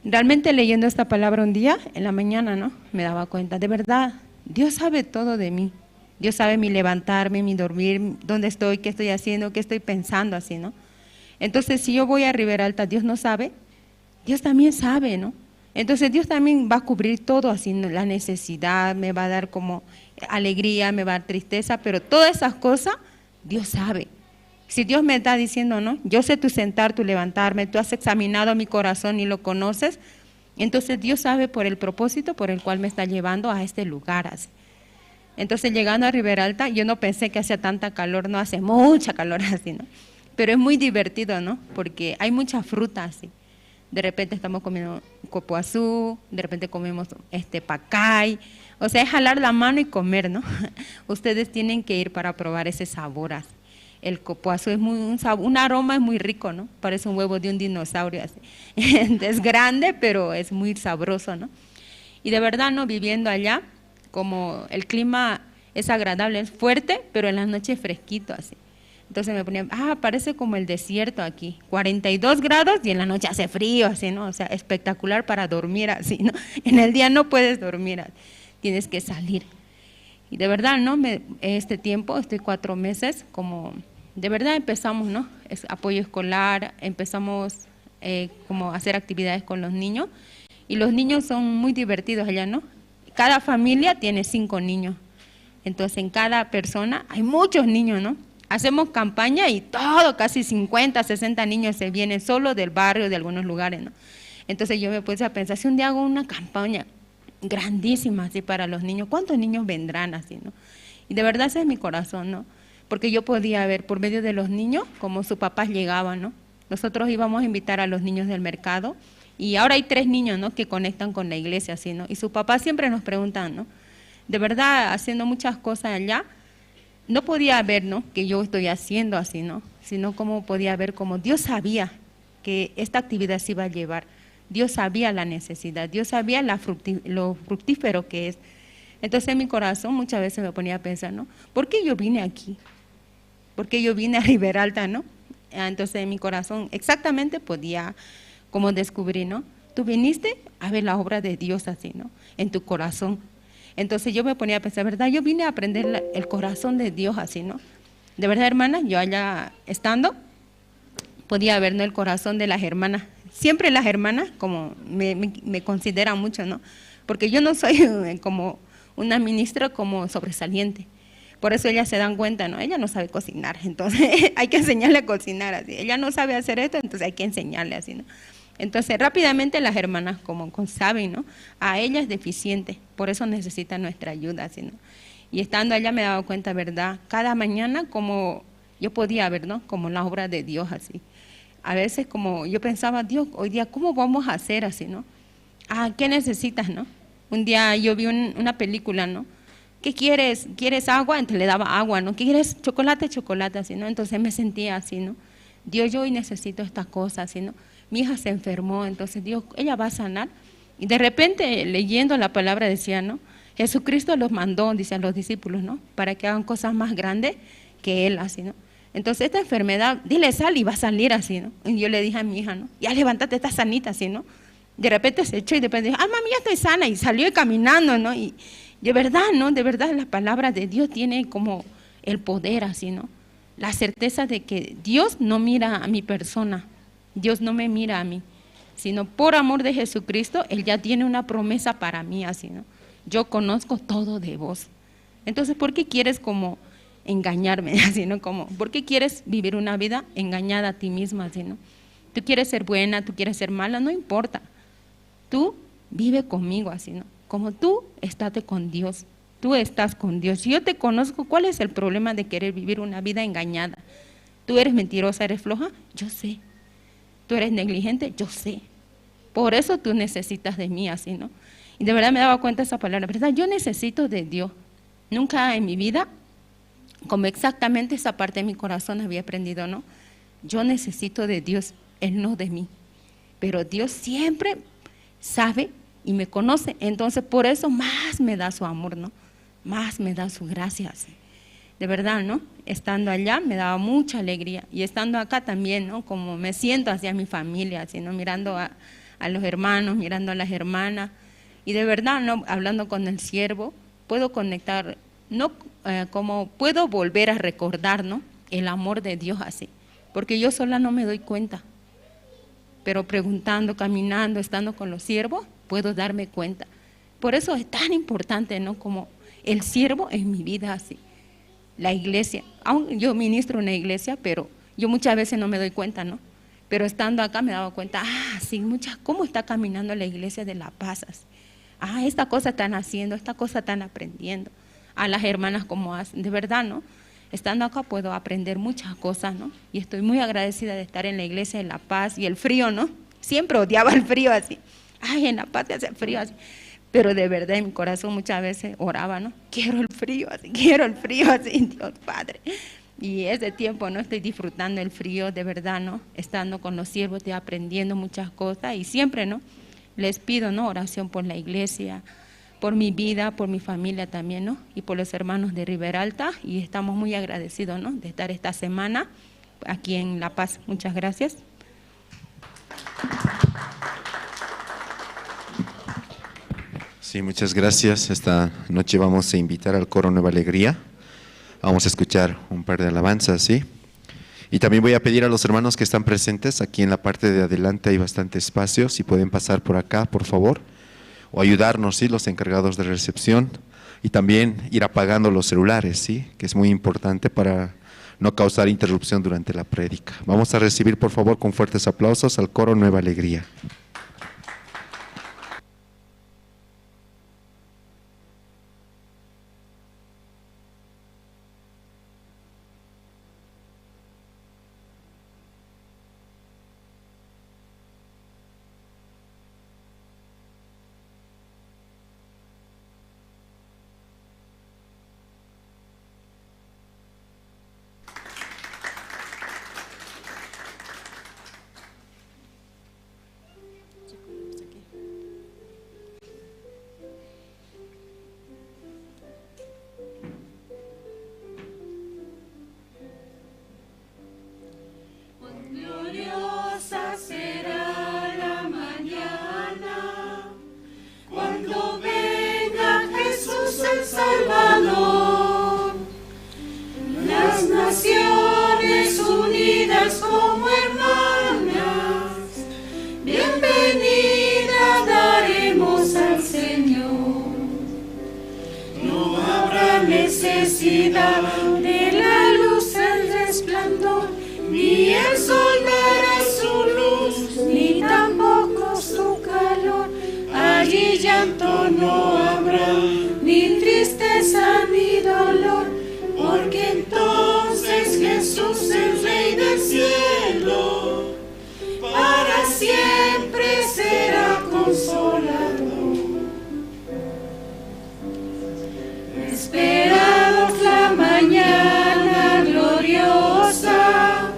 Realmente leyendo esta palabra un día, en la mañana, ¿no? Me daba cuenta, de verdad, Dios sabe todo de mí. Dios sabe mi levantarme, mi dormir, dónde estoy, qué estoy haciendo, qué estoy pensando, así, ¿no? Entonces, si yo voy a Riberalta, Dios no sabe, Dios también sabe, ¿no? Entonces, Dios también va a cubrir todo así, ¿no? La necesidad, me va a dar como alegría, me va a dar tristeza, pero todas esas cosas, Dios sabe. Si Dios me está diciendo, ¿no? Yo sé tu sentar, tu levantarme, tú has examinado mi corazón y lo conoces, entonces Dios sabe por el propósito por el cual me está llevando a este lugar, así. Entonces, llegando a Riberalta, yo no pensé que hacía tanta calor, no hace mucha calor así, ¿no? Pero es muy divertido, ¿no? Porque hay mucha fruta así. De repente estamos comiendo copoazú, de repente comemos pacay, o sea, es jalar la mano y comer, ¿no? Ustedes tienen que ir para probar ese sabor así. El copoazú es muy, un aroma es muy rico, ¿no? Parece un huevo de un dinosaurio así. Es grande, pero es muy sabroso, ¿no? Y de verdad, ¿no? Viviendo allá, como el clima es agradable, es fuerte, pero en la noche es fresquito así. Entonces me ponían, parece como el desierto aquí, 42 grados y en la noche hace frío, así, ¿no? O sea, espectacular para dormir así, ¿no? En el día no puedes dormir, así, tienes que salir. Y de verdad, ¿no? Este tiempo, estoy 4 meses, como de verdad empezamos, ¿no? Es apoyo escolar, empezamos como a hacer actividades con los niños, y los niños son muy divertidos allá, ¿no? Cada familia tiene 5 niños, entonces en cada persona hay muchos niños, ¿no? Hacemos campaña y todo, casi 50, 60 niños se vienen solo del barrio, de algunos lugares, ¿no? Entonces yo me puse a pensar, si un día hago una campaña grandísima así para los niños, ¿cuántos niños vendrán así, no? Y de verdad ese es mi corazón, ¿no? Porque yo podía ver por medio de los niños cómo sus papás llegaban, ¿no? Nosotros íbamos a invitar a los niños del mercado y ahora hay 3 niños, ¿no? Que conectan con la iglesia, así, ¿no? Y sus papás siempre nos preguntan, ¿no? De verdad, haciendo muchas cosas allá, no podía ver, ¿no? Que yo estoy haciendo así, ¿no? Sino cómo podía ver cómo Dios sabía que esta actividad se iba a llevar. Dios sabía la necesidad, Dios sabía lo fructífero que es. Entonces en mi corazón muchas veces me ponía a pensar, ¿no? ¿Por qué yo vine aquí? ¿Por qué yo vine a Riberalta, no? Entonces en mi corazón exactamente podía como descubrir, ¿no? Tú viniste a ver la obra de Dios así, ¿no? En tu corazón. Entonces yo me ponía a pensar, ¿verdad? Yo vine a aprender el corazón de Dios así, ¿no? De verdad, hermana, yo allá estando, podía ver, ¿no? El corazón de las hermanas. Siempre las hermanas como me consideran mucho, ¿no? Porque yo no soy como una ministra como sobresaliente. Por eso ellas se dan cuenta, ¿no? Ella no sabe cocinar, entonces hay que enseñarle a cocinar así. Ella no sabe hacer esto, entonces hay que enseñarle así, ¿no? Entonces rápidamente las hermanas como saben, ¿no? A ella es deficiente, por eso necesita nuestra ayuda, así, ¿no? Y estando allá me daba cuenta, ¿verdad? Cada mañana como yo podía ver, ¿no? Como la obra de Dios, así. A veces como yo pensaba, Dios, hoy día, ¿cómo vamos a hacer así, no? Ah, ¿qué necesitas, no? Un día yo vi una película, ¿no? ¿Qué quieres? ¿Quieres agua? Entonces le daba agua, ¿no? ¿Qué quieres? Chocolate, chocolate, así, ¿no? Entonces me sentía así, ¿no? Dios, yo hoy necesito esta cosa, así, ¿no? Mi hija se enfermó, entonces Dios, ella va a sanar. Y de repente, leyendo la palabra, decía, ¿no? Jesucristo los mandó, dice a los discípulos, ¿no? Para que hagan cosas más grandes que él, así, ¿no? Entonces esta enfermedad, dile sal y va a salir así, ¿no? Y yo le dije a mi hija, ¿no? Ya levántate, estás sanita, así, ¿no? De repente se echó y de repente dijo, ah, mami, ya estoy sana, y salió caminando, ¿no? Y de verdad, ¿no? De verdad la palabra de Dios tiene como el poder, así, ¿no? La certeza de que Dios no mira a mi persona, Dios no me mira a mí, sino por amor de Jesucristo, Él ya tiene una promesa para mí, así, ¿no? Yo conozco todo de vos. Entonces, ¿por qué quieres como engañarme, así, ¿no? Como, ¿por qué quieres vivir una vida engañada a ti misma, así, ¿no? Tú quieres ser buena, tú quieres ser mala, no importa. Tú vive conmigo, así, ¿no? Como tú, estate con Dios. Tú estás con Dios. Si yo te conozco, ¿cuál es el problema de querer vivir una vida engañada? Tú eres mentirosa, eres floja, yo sé. Tú eres negligente, yo sé. Por eso tú necesitas de mí, así, ¿no? Y de verdad me daba cuenta esa palabra, ¿verdad? Yo necesito de Dios. Nunca en mi vida, como exactamente esa parte de mi corazón había aprendido, ¿no? Yo necesito de Dios, Él no de mí. Pero Dios siempre sabe y me conoce, entonces por eso más me da su amor, ¿no? Más me da su gracia, ¿sí? De verdad, ¿no? Estando allá me daba mucha alegría y estando acá también, ¿no? Como me siento hacia mi familia, ¿sí, no? Mirando a los hermanos, mirando a las hermanas y de verdad, ¿no? Hablando con el siervo, puedo conectar, ¿no? Como puedo volver a recordar, ¿no? El amor de Dios así, porque yo sola no me doy cuenta, pero preguntando, caminando, estando con los siervos, puedo darme cuenta. Por eso es tan importante, ¿no? Como el siervo en mi vida así. La iglesia, aún yo ministro una iglesia, pero yo muchas veces no me doy cuenta, ¿no? Pero estando acá me daba cuenta, ah, sí, muchas, ¿cómo está caminando la iglesia de La Paz? Así. Ah, esta cosa están haciendo, esta cosa están aprendiendo. A las hermanas como hacen, de verdad, ¿no? Estando acá puedo aprender muchas cosas, ¿no? Y estoy muy agradecida de estar en la iglesia de La Paz y el frío, ¿no? Siempre odiaba el frío así. Ay, en La Paz se hace frío así. Pero de verdad en mi corazón muchas veces oraba, ¿no? Quiero el frío así, quiero el frío así, Dios Padre. Y ese tiempo, ¿no? Estoy disfrutando el frío, de verdad, ¿no? Estando con los siervos, estoy aprendiendo muchas cosas y siempre, ¿no? Les pido, ¿no? Oración por la iglesia, por mi vida, por mi familia también, ¿no? Y por los hermanos de Riberalta, y estamos muy agradecidos, ¿no? De estar esta semana aquí en La Paz. Muchas gracias. Sí, muchas gracias. Esta noche vamos a invitar al coro Nueva Alegría. Vamos a escuchar un par de alabanzas, ¿sí? Y también voy a pedir a los hermanos que están presentes, aquí en la parte de adelante hay bastante espacio, si pueden pasar por acá, por favor, o ayudarnos, ¿sí? Los encargados de recepción, y también ir apagando los celulares, ¿sí? Que es muy importante para no causar interrupción durante la prédica. Vamos a recibir, por favor, con fuertes aplausos al coro Nueva Alegría. De la luz el resplandor, ni el sol dará su luz, ni tampoco su calor. Allí llanto no habrá, ni tristeza ni dolor, porque entonces Jesús, el Rey del cielo, para siempre será consolador. Esperamos la mañana gloriosa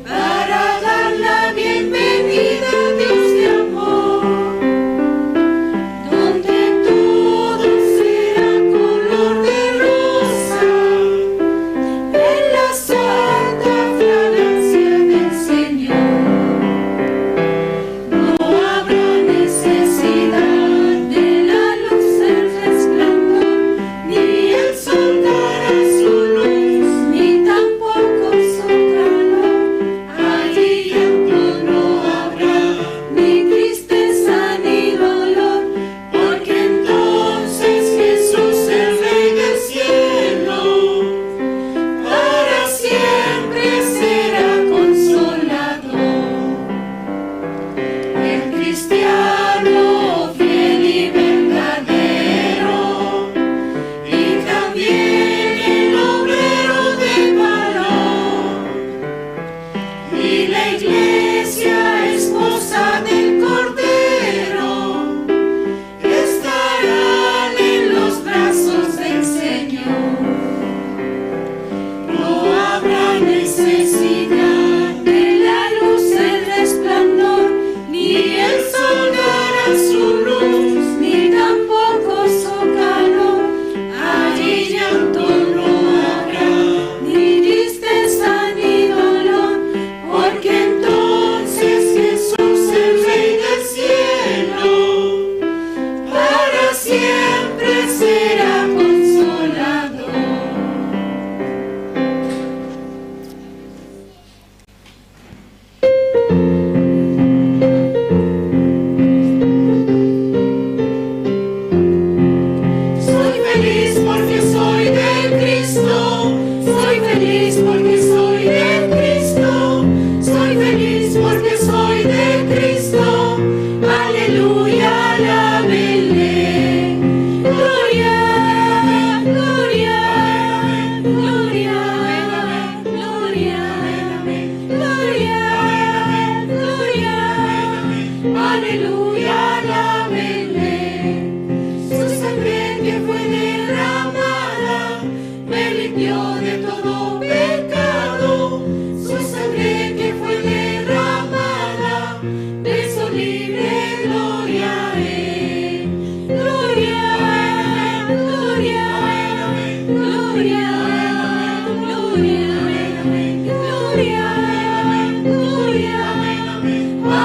para dar la bienvenida a Dios de amor, donde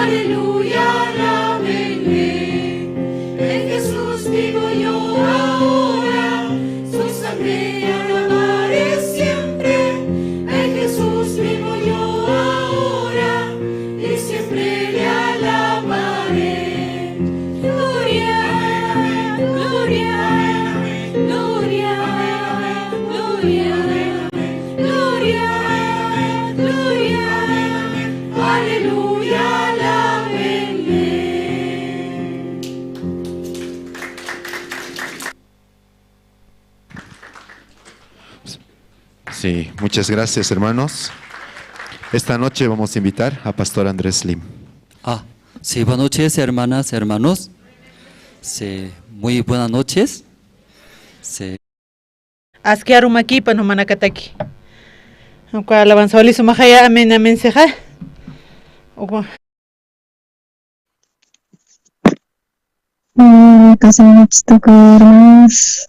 Aleluya, alábenle. En Jesús vivo yo ahora, su sangre alabaré siempre. En Jesús vivo yo ahora y siempre le alabaré. Gloria, gloria, gloria, gloria, gloria, gloria, aleluya, alábenle. Sí, muchas gracias, hermanos. Esta noche vamos a invitar a Pastor Andrés Lim. Ah, sí, buenas noches, hermanas, hermanos. Sí, muy buenas noches. Sí. Askiaru makipa no manakataki. Uka alabanza oli sumajaya amén amén seja. Uka. Hermanos,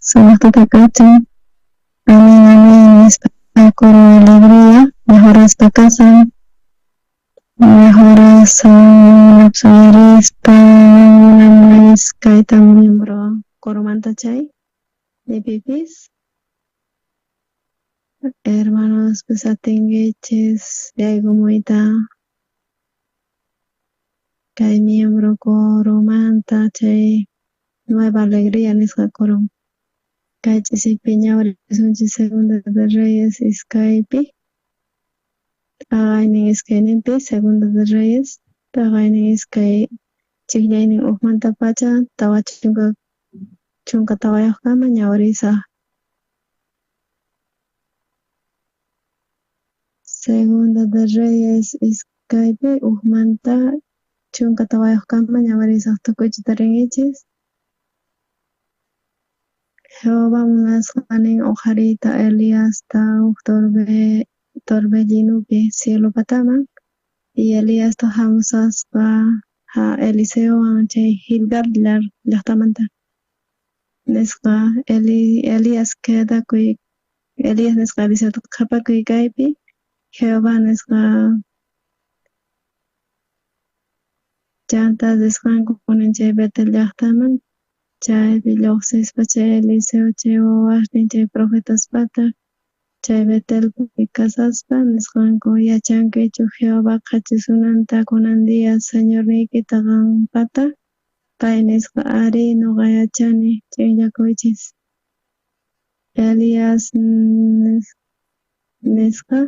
sumaqta Amén, amén. Nispa coro de alegría, mejoraspa kasan, mejorasan uyarispa kayta miembro coromanta chay de pipis. Hermanos, pues atingueches de algo kay miembro coromanta chay nueva alegría nisqa corom. Kay ch'isipi ñawirisunchis Segunda de Reyes iskaypi, t'aqaynin iskayninpi Segunda de Reyes, t'aqaynin iskay ch'iqllaynin hukmantapacha 44kama ñawirisaq. Segunda de Reyes iskaypi hukmanta 14kama ñawirisaq tukuychu tarinkichis. Jehová munasqanin uqhariyta Eliasta huk torbellinopi cielo pataman y Eliasta hamusasqa Eliseowan chay Gilgal llaqtamanta. Nisqa Elías quedakuy, Elías nisqa Eliseota qhapakuy kaypi, Jehová nisqa chanta risqanku kunan chay Betel llaqtaman, chaypi lluqsispa chay Eliseo chay wawasnin chay profetaspata chay Betelpi kasaspa nisqanku yachankichu Jehová qhachisunanta kunan día Señorniykita qanpata, pay nisqa ari nuqa yachani ch'inllakuychis. Elías nisqa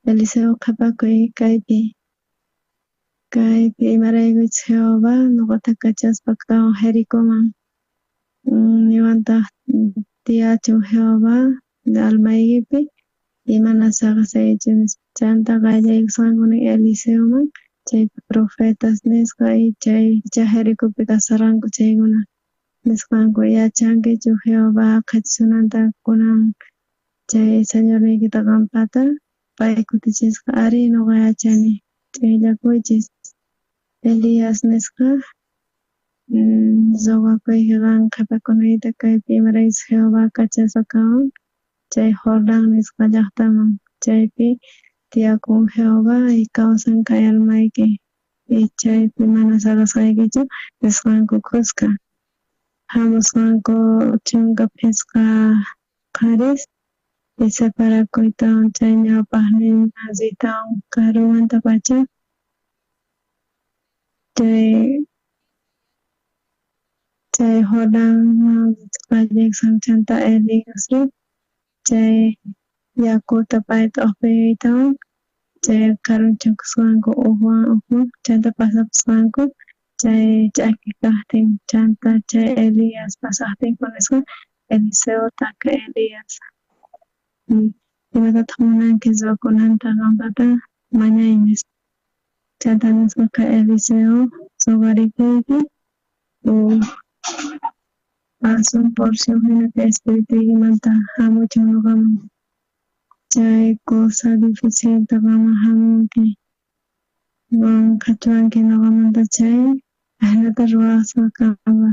Eliseo qhapakuy kaypi, kaypi imaraykuchus Jehová nuqata kachaspa kawan Jericoman niwantaq tiyachun Jehová almaykipi imana saqasaykichu nispa. Chanta qallaykusqanku Eliseoman chay profetas nisqa y chay Jericopi kasarqanku chaykuna nisqanku yachankichu Jehová qhachisunanta kunan chay Señorniykita qanpata, pay kutichisqa ari nuqa yachani ch'inllakuychis. Elías nisqa rogakuyki qan qhapakunayta kaypi imaraykuchus Jehová kachaspa kawan chay Jordán nisqa llaqtaman chaypi tiyakun Jehová y kawsan kay almayki y chaypi mana saqasqaykichu nisqanku khuska. Hamusqanku 15 qharis y separakuytawan chay ñawpaqninman riytawan karumantapacha chay Jordánman qallaykusqanku chanta Eliasri chay yakuta payta uqpiytawan chay karunchakusqanku ujwan ujwan chanta pasapusqanku chay ch'aki kaqtin chanta chay Elías pasaqtinku nisqa Eliseotaka Elías imatataq munanki ruwakunanta qanpata mañay nispa. Chanta nisqaqa Eliseo ruwarikuyki asun porción hina kay espirituykimanta hamuchun nuqaman chay cosa difícilta qanman hamunki qan qhachuwanki nuqamanta chay ajinata ruwasqa kanqa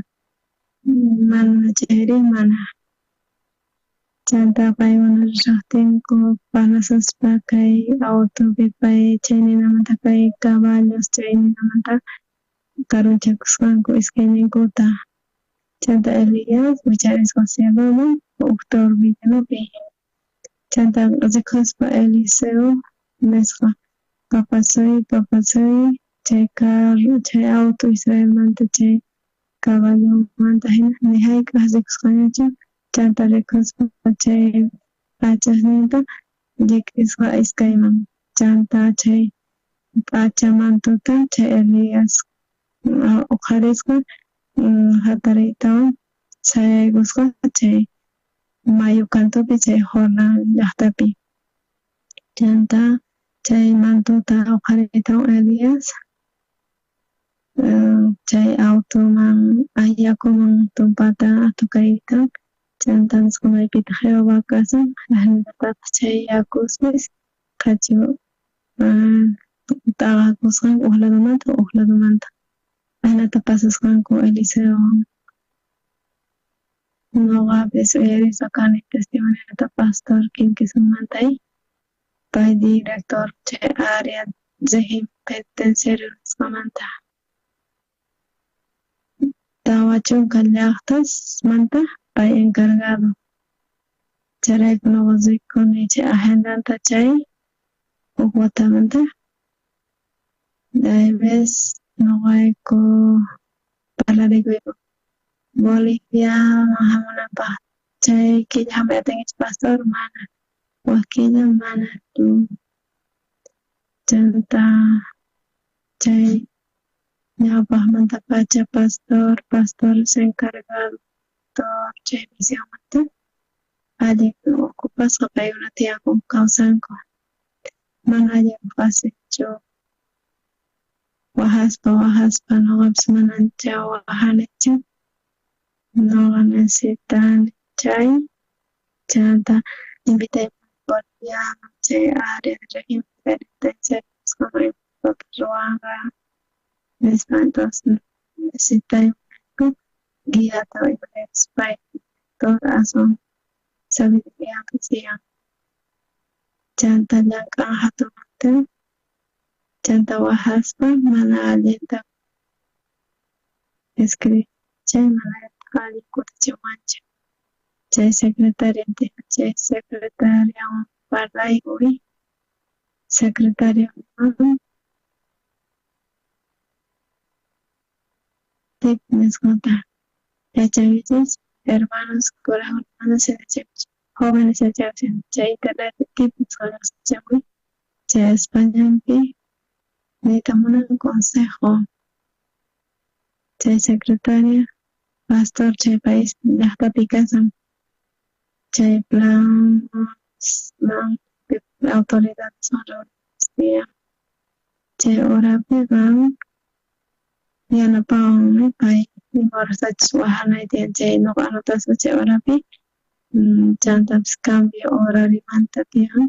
mana chayri mana. Chanta paykuna rishajtinku parlasaspa kay autopi pay chay ninamanta kay caballos chay ninamanta karunchakusqanku iskayninkuta. Chanta Elías wicharisqa cieloman uj torbellinopi. Chanta rikhuspa Eliseo nisqa papasuy papasuy chay carro chay auto Israelmanta chay caballomanta hina ni hayk'aj rikusqañachu chanta rikhuspa chay p'achasninta llik'isqa iskayman chanta chay p'acha mantuta chay Elías uqharisqa hatariytawan sayaykusqa chay mayu kantupi chay Jordán llaqtapi. Chanta chay mantuta uqhariytawan Elías chay automan yakuman tumpata tukayta chanta nisqa maypitaq Jehová kasan ajinatataq chay yakuspis qhachu t'aqakusqanku uj ladomanta uj ladomanta ajinata pasasqanku Eliseowan. Noqapis uyarisqa kani testimoniota pastor Quinquisumanta pay director chay área régimen penitenciario nisqamanta. 40 llaqtasmanta pay encargado. Chayrayku noqa rikuni chay agendanta chay uj watamanta. Hay vez noqayku parlarikuyku Boliviaman hamunanpaq chay killa hamuyta atinkichu pastor mana wak killa mana chanta chay ñawpaqmantapacha pastor pastores encargado chay misionmanta allin ocupasqa paykuna tiyanku kawsanku mana allin facilchu wajaspa wajaspa noqapis mana ancha wajanichu noqa necesitani chay chanta invitay Boliviaman chay área de régimen penitenciario nisqaman imatapis ruwanqa nispa entonces necesitayku guiata imaraykus pay director aswan sabiduríapi tiyan chanta llank'an hatunmanta chanta wajaspa mana allinta escribir chay mana allin kutichiwanchu chay secretaria chay secretariawan parlayku secretario tip nisqata yachankichis hermanos kurajkunamanta jóvenes yachankichis chay internet tip nisqa lluqsichamuy chay Españapi niyta munan consejo chay secretaria pastor chay país llaqtapi kasan chay plan autoridades tiyan chay horapi van yanapawanmi pay ima horastachus wajanay tiyan chay noqa anotaspa chay horapi chantapis cambio horariomanta tiyan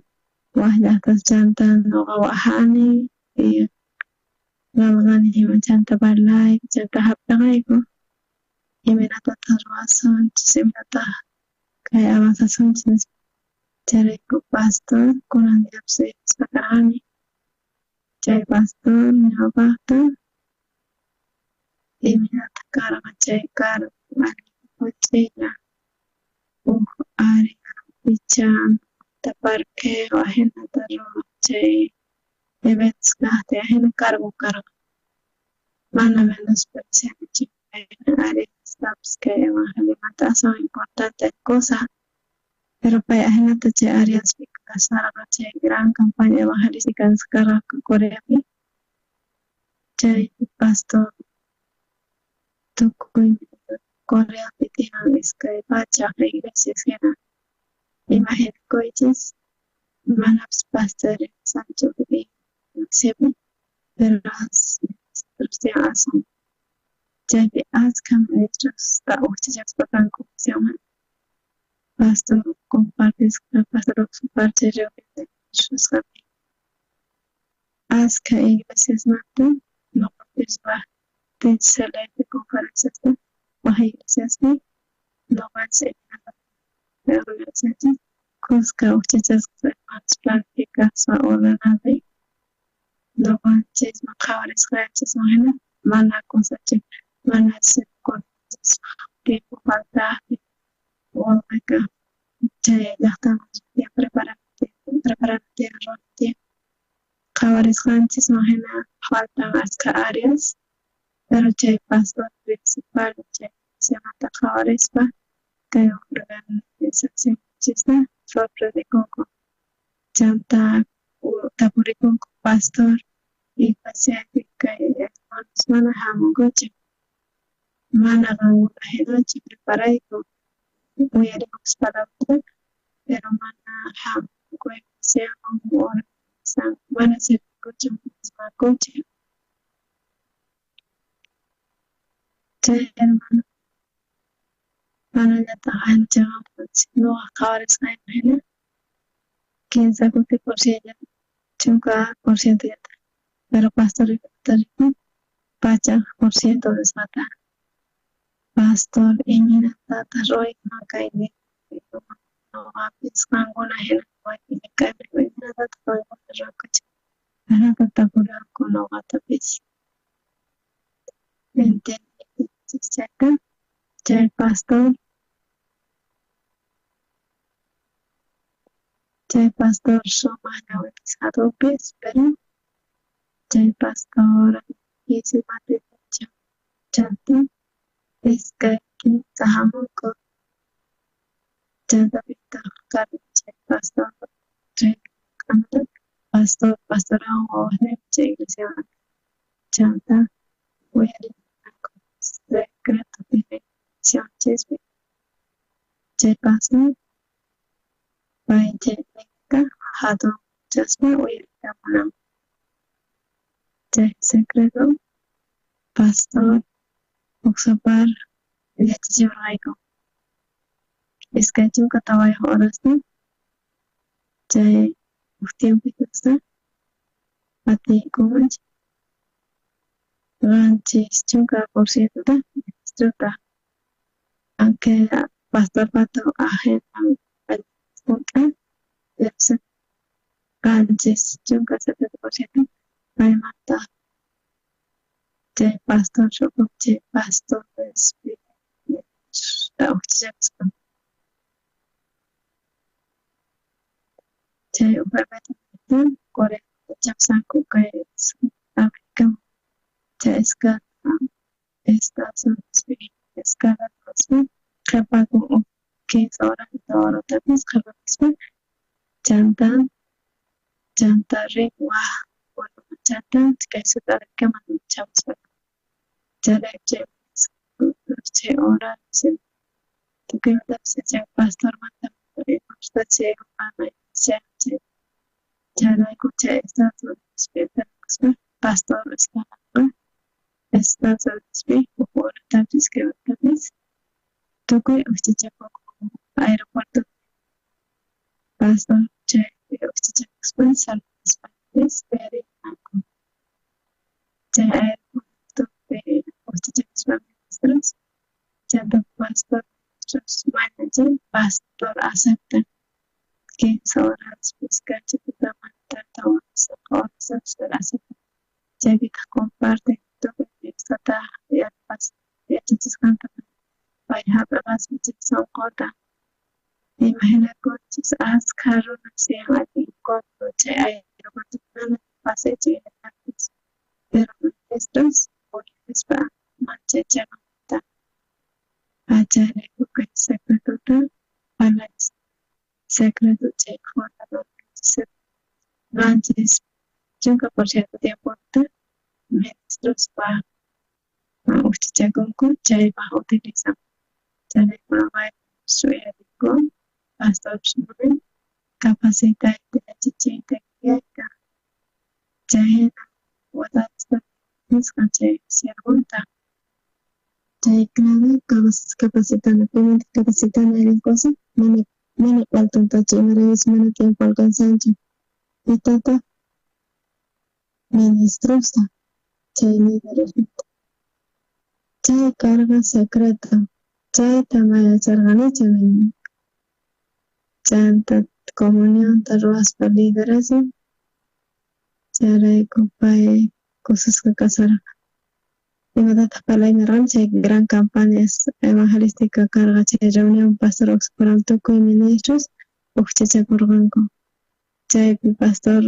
waj llaqtas chanta noqa wajani qelqani ima chanta parlayku chanta hap'iqayku imaynatataq ruwasunchis imaynataq kay avanzasunchis nispa chayrayku pastor kunan diapis uyarispa karqani chay pastor ñawpaqta imaynataq karqa chay cargo allin juch'uylla uj área picha parqueo ajinata ruwaq chay eventos kaqtin ajina cargo karqa mana menosprecianichu áreastapis kay evangeliomanta aswan importante cosa pero pay ajinata chay áreaspi kasarqa chay gran campaña evangelística nisqa Coreapi chay pastor tukuy Coreapi tiyan 200 iglesias hina imaginakuychis manapis pastores sanchu pero ministros tiyan aswan chaypi askha ministrosta ujchachaspa kanku misionman pastor compartisqa pastor parche reunión de ministros askha iglesiasmanta noqapis waj celeste conferenciasta waj iglesiaspi noqanchis Organización kuska ujchachasqa hermanos planificaspa ordenado noqanchisman qhawarisqanchisman hina mana kusachu mana tiempo faltaqtin wawayqa chay llaqtaman preparana tiyan ruwana tiyan qhawarisqanchisman hina faltan askha áreas pero chay pastor principal chay iglesiamanta qhawarispa kay organizacionchista sorprendekunku chanta tapurikunku pastor iglesia kay hermanos mana hamunkuchu mana qankuna hinachu preparayku uyarikunkus palabrata pero mana hamunku iglesiaman organizan mana servinkuchu diezmankuchu chay hermano manallataq ancha nuqa qhawarisqayman hina 15 kuti por ciento 10% llata pero pastor rikun pachaj por ciento nisqata pastor imaynatataq ruwayman kay nuqapis qankuna hina llank'aypi imaynatataq qankuna ruwankuchik ajinata tapuriwanku nuqatapis entiendinchis chayta chay pastor sumaq ñawipis hatunpis pero chay pastor difícil matrimonio chanta iskay kinsa hamunku chantapitaq karqa chay pastor pastor pastorawan wawasninwan chay iglesiamanta chanta uyarimunanku secreto iglesianchispi chay pastor pay chayninta hatunchaspa uyariyta munan chay secreto pastor uqsapar yachachiwarqayku 24 horasta chay uj tiempitusta atiykuman 70% ministrota aunque pastor pato agenda junt'a 70% paymanta chay pastor chay pastor ujchachakuspa chay enfermedad Corea chapsanku kay Africaman chay escala Estados Unidospi escala ruwaspa qhipakun uj 15 horata horatapis qhipakuspa chanta rin waj puebloman chanta kay Sudamericaman chamuspa chayrayku chay hora tukuymatapis chay pastormanta chay mana chay chayrayku chay Estados Unidospi enfermakuspa pastor escalaqa Estados Unidospi uj horatapis kaymatapis tukuy ujchachakunku aeropuerto pastor chaypi ujchachakuspa saludaspapis uyarinanku chay aeropuertopi ujchachakuspa ministros chanta pastor mana chay pastor aceptan 15 horas kachi tutamanta 4 horas aceptan chaypitaq comparten tukuy Diostataq yachachisqanta pay hap'iqaspa chay sunquta imaginakunchis askha runas atinkunku chay aeropuertopi mana pasaychu imatapis pero ministros uyarispa manchay chaymanta chayrayku kay secretota parlanchis secreto chay fundador 70% tiemponta ministrospaj ujchachakunku chaypaj utilizan chayrayku amaypis uyarinku pastorpis munan capacitayta yachachiyta guiayta chay hina watasta nisqa chay siervonta Chay clave capacitana, pimantaj capacitana allin cosa mana altuntachu imaraykus mana tiempo alcanzanchu pitataj ministrosta chay lideresmanta chay karqa secreto chayta ma yacharqanichu nin Chanta comunionta ruwaspa liderachin. Chayrayku pay kusisqa kasharqa. Imatataq parlaymarqani chay gran campaña evangelística karqa chay reunión pastor Oxford tukuy ministros ujchachakurqanku. Chaypi pastor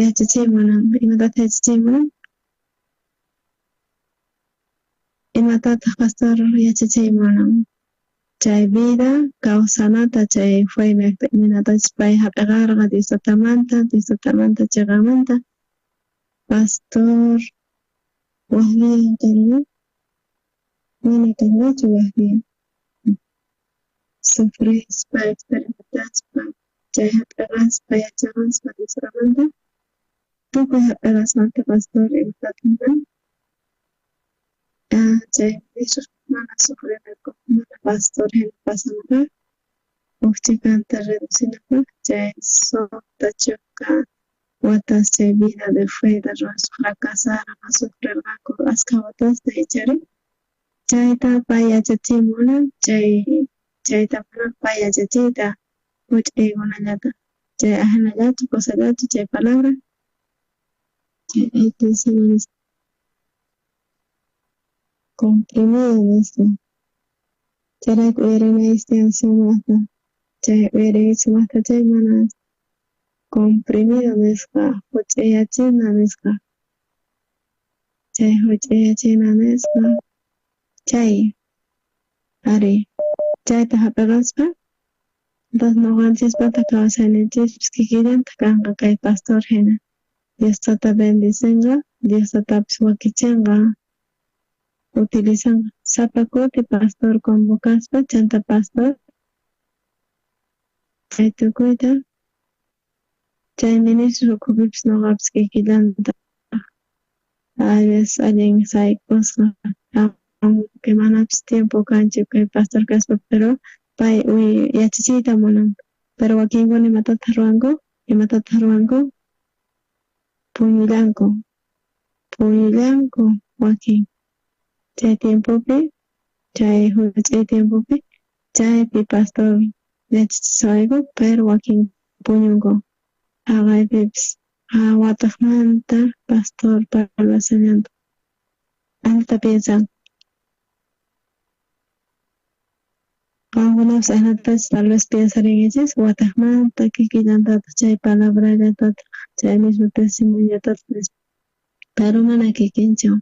yachachiy munan. Imatataq yachachiy munan? Imatataq pastor yachachiy munan? Chay vida kawsanata chay fe imaynatachus pay hap'iqarqa Dios Tatamanta, Dios Tatamanta chiqamanta. Pastor waj día karqa, mana karqachu waj día. Sufrispa, experimentaspa, chay hap'iqaspa, yachaqaspa Dios Tatamanta, tukuy hap'iqasmanta pastor imatataq munan? Chay ministros mana sufrinanku, mana pastor hina pasanapaq, uj chhikanta reducinapaq, chay suqta chunka watas chay vida de fe ruwaspa fracasarqa, sufrirqanku askha watasta ichari. Chayta pay yachachiy munan, chayta munan pay yachachiyta huch'uykunallata. Chay ajinallachu, kusallachu chay palabra. Chay iglesia comprimido nisqa. Chayrayku uyarinayki tiyan sumaqta. Chay uyarinki sumaqta chay mana comprimido nisqa, huch'uyachina nisqa. Chay huch'uyachina nisqa. Chay ari chayta hap'iqaspa entonces ñuqanchispata kawsayninchispis kikillantaq kanqa kay pastor hina. Dios tata bendicenqa, Dios tatapis wakichinqa, utilizanqa. Sapa kuti pastor convocaspa chanta pastor chay tukuyta chay ministro ukhupipis ñuqapis kikillantaq. A veces allin sayk'usqa, aunque manapis tiempo kanchu kay pastor kaspa, pero pay yachachiyta munan. Pero wakinkuna imatataq ruwanku? Imatataq ruwanku? Puñullanku. Puñullanku wakin. Chay tiempopi, chay huch'uy tiempopi, chaypi pastor yachachisqayku, pero wakin puñunku. Haqaypipis wataqmanta pastor parlasallanta. Alta piensan. Qankunapis ajinatachus tal vez piensarinkichis wataqmanta kikillantataq chay palabrallatataq chay mismo testimoniollatataq nispa. Pero mana kikinchu.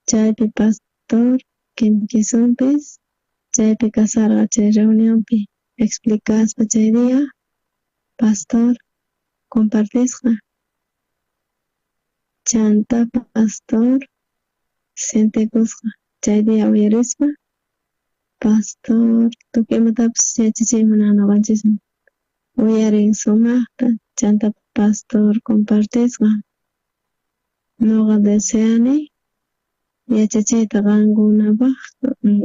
Chaypi pastor Kim Ki-sungpis chaypi kasarqa chay reunionpi explicaspa chay día pastor compartisqa. Chanta pastor sientekusqa chay día uyarispa pastor tukuy imatapis yachachiy munan ñuqanchisman. Uyarin sumaqta chanta pastor compartisqa. Ñuqa deseani yachachiyta qankunapaq,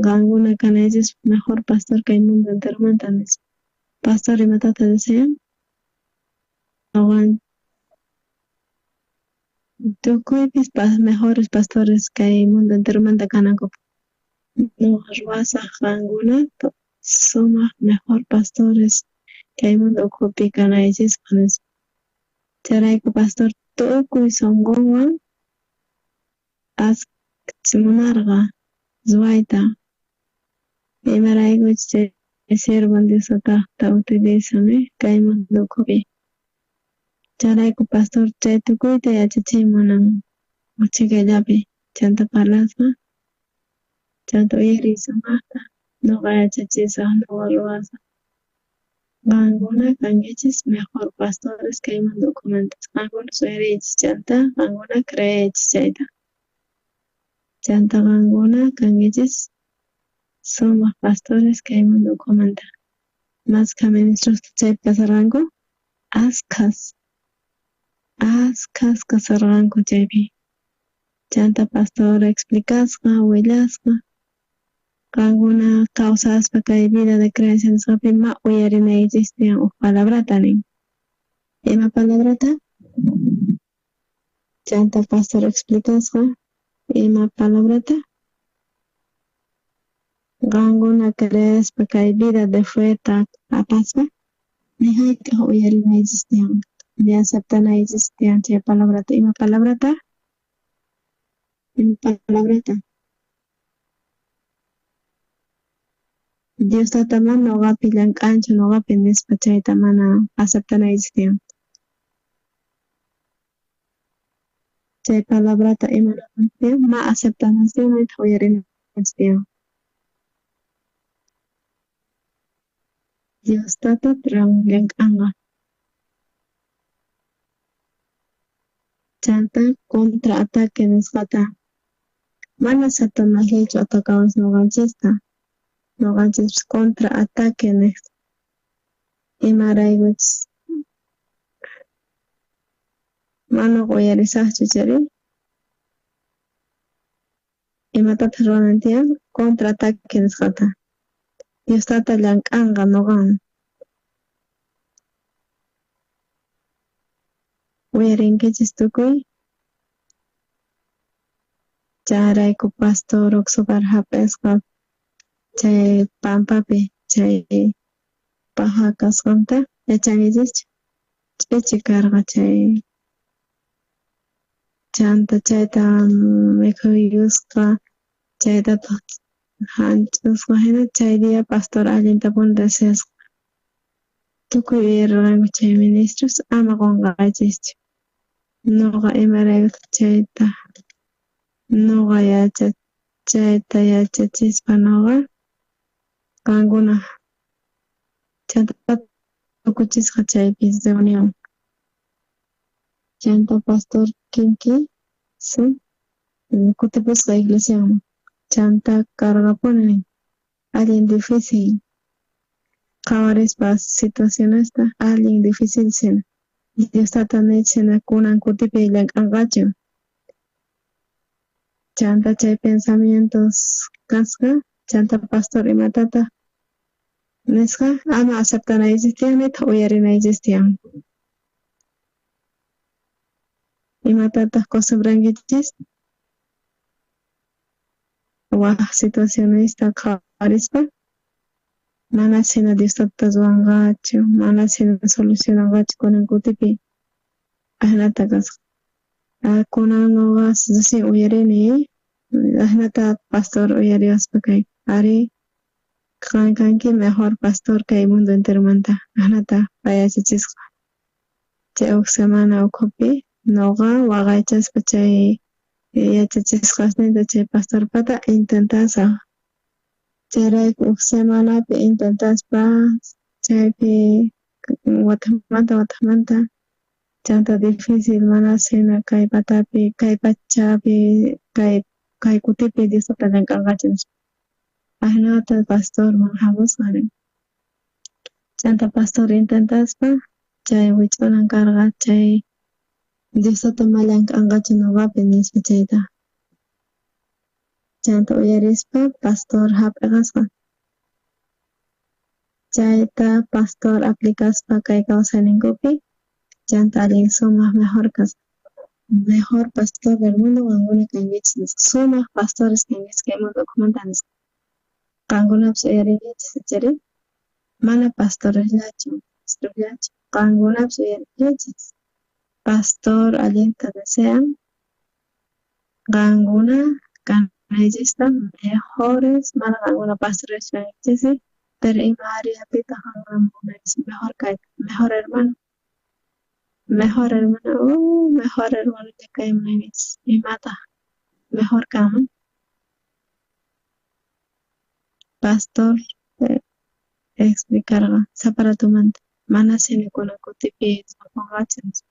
qankuna kanaychispaq mejor pastor kay mundo enteromanta nispa. Pastor imatata desean? Ñuqa tukuypis mejores pastores kay mundo enteromanta kanankupaq. Ñuqa ruwasaq qankuna sumaq mejor pastores kay mundo ukhupi kanaychispaq nispa. Chayrayku pastor tukuy sunqunwan munarqa ruwayta. Imaraykuchus chay siervon Dios tataqta utilizan kay mundo ukhupi. Chayrayku pastor chay tukuyta yachachiy munan uchhikallapi chanta parlaspa chanta uyariy sumaqta ñuqa yachachisaq ñuqa ruwasaq. Qankuna kankichis mejor pastores kay mundo ukhumanta. Qankuna uyariychis chanta qankuna creeychis chayta. Chanta qankuna kankichis sumaq pastores kay mundo ukhumanta. Maskha ministros chaypi kasarqanku? Askhas. Askhas kasarqanku chaypi. Chanta pastor explicasqa, willasqa. Qankuna kawsaspa kay vida de creencia nisqapi ma uyarinaykichis tiyan uj palabrata nin. Ima palabrata? Chanta pastor explicasqa ima palabrata? Qankuna creespa kay vida de feta apaspa ni hayk'aj uyarinaychis tiyan, ni aceptanaychis tiyan chay palabrata. Ima palabrata? Ima palabrata? Dios tata mana noqapi llank'anchu noqapi nispa chayta mana aceptanaychis tiyan. Chay palabrata ima tiyan ma aceptanaychis tiyan nitaq uyarinaychis tiyan. Dios tata llank'anqa. Chanta contra ataque nisqata mana Satanasllachu atakawanchis noqanchista. Noqanchis contra ataque nisqa. Imaraykuchus mana uyarisaqchu chayri imatataq ruwanan tiyan contra ataque nisqata. Dios tata llank'anqa noqan. Uyarinkichis tukuy. Chayrayku pastor uqsupar hap'isqa chay pampapi chay paja kasqanta yachankichischu ch'ichi karqa chay chanta chayta mikhuyusqa chaytataq hanch'usqa hina chay día pastor allintapuni deseasqa. Tukuy uyarirqanku chay ministros ama qunqaychischu. Noqa imaraykutaq chayta noqa chayta yachachispa noqa qankuna chanta tukuchisqa chaypi reunión. Chanta pastor Kinki si kutipusqa iglesiaman chanta karqapuni allin difícil qhawarispa situacionesta allin difícil sina. Dios tata nichina kunan kutipi llank'anqachu. Chanta chay pensamientos kasqa chanta pastor imatataq nisqa ama aceptanaychis tiyan nitaq uyarinaychis tiyan. Imatataq costumbrankichis waj situacionesta qhawarispa mana sina Dios tata ruwanqachu mana sina solucionanqachu kunan kutipi ajinata kasqa. Kunan noqa recién uyarini ajinata pastor uyariwaspa kay ari qan kanki mejor pastor kay mundo enteromanta ajinata pay yachachisqa. Chay uj semana ukhupi noqa waqaychaspa chay yachachisqasninta chay pastorpata intentasaq. Chayrayku uj semanapi intentaspa chaypi watamanta chanta difícil mana sina kay patapi kay pachapi kay kutipi Dios tata llank'anqachu nispa. Ajinata pastorman hamusqa nin. Chanta pastor intentaspa chay wich'unan karqa chay Dios tata ma llank'anqachu noqapi nispa chayta. Chanta uyarispa pastor hap'iqasqa. Chayta pastor aplicaspa kay kawsayninkupi chanta allin sumaq mejor kasqa. Mejor pastor del mundo qankuna kankichis nisqa. Sumaq pastores kankichis kay mundo ukhumanta nisqa. Qankunapis uyarinkichis chayri mana pastoresllachu, ministrosllachu, qankunapis uyarinkichis. Pastor allinta desean qankuna kanaychista mejores mana qankuna pastores kankichis pero ima áreapitaq qankuna munaychis mejor kayta, mejor hermano. Mejor hermano, mejor hermano kay munaykichis imataq mejor kanman. Pastor explicarqa saparatumanta mana sina kunan kutipi qunqachu nispa.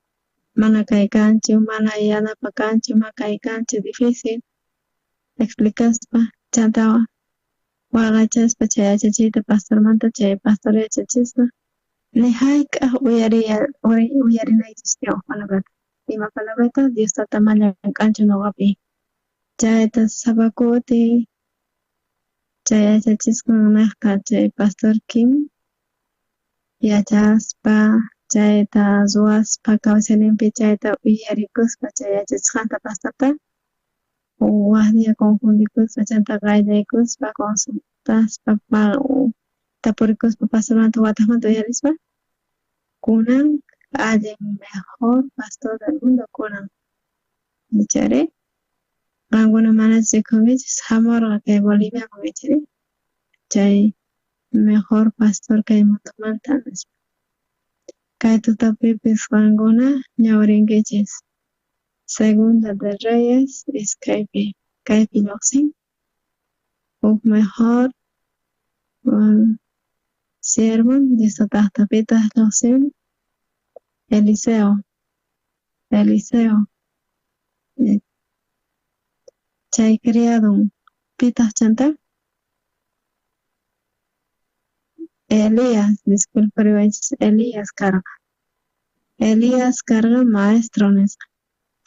Mana kay kanchu, mana yanapa kanchu, ma kay kanchu difícil explicaspa chanta waqaychaspa chay yachachiyta pastormanta chay pastor yachachispa ni hayk'aj uyarinaychis tiyan uj palabrata. Ima palabrata Dios tata ma llank'anchu noqapi. Chayta sapa kuti chay yachachisqan nejqa chay pastor Kim yachaspa chayta ruwaspa kawsayninpi chayta uyarikuspa chay yachachisqanta pastorta waj día confundikuspa chanta qayllaykuspa Preguntaspa tapurikuspa pastormanta watejmanta uyarispa kunan allin mejor pastor del mundo kunan ichari qankuna manachu rikunkichis jamurqa kay Boliviaman ichari chay mejor pastor kay mundomanta nispa. Kay tutapipis qankuna ñawirinkichis Segunda de Reyes iskaypi kaypi lluqsin huk mejor siervo Diosta taqtapitaq lluqsin Eliseo Eliseo chay criadun pitaq chanta Elías disculpariwaychis Elías karqa Elías karqa maestro nisqa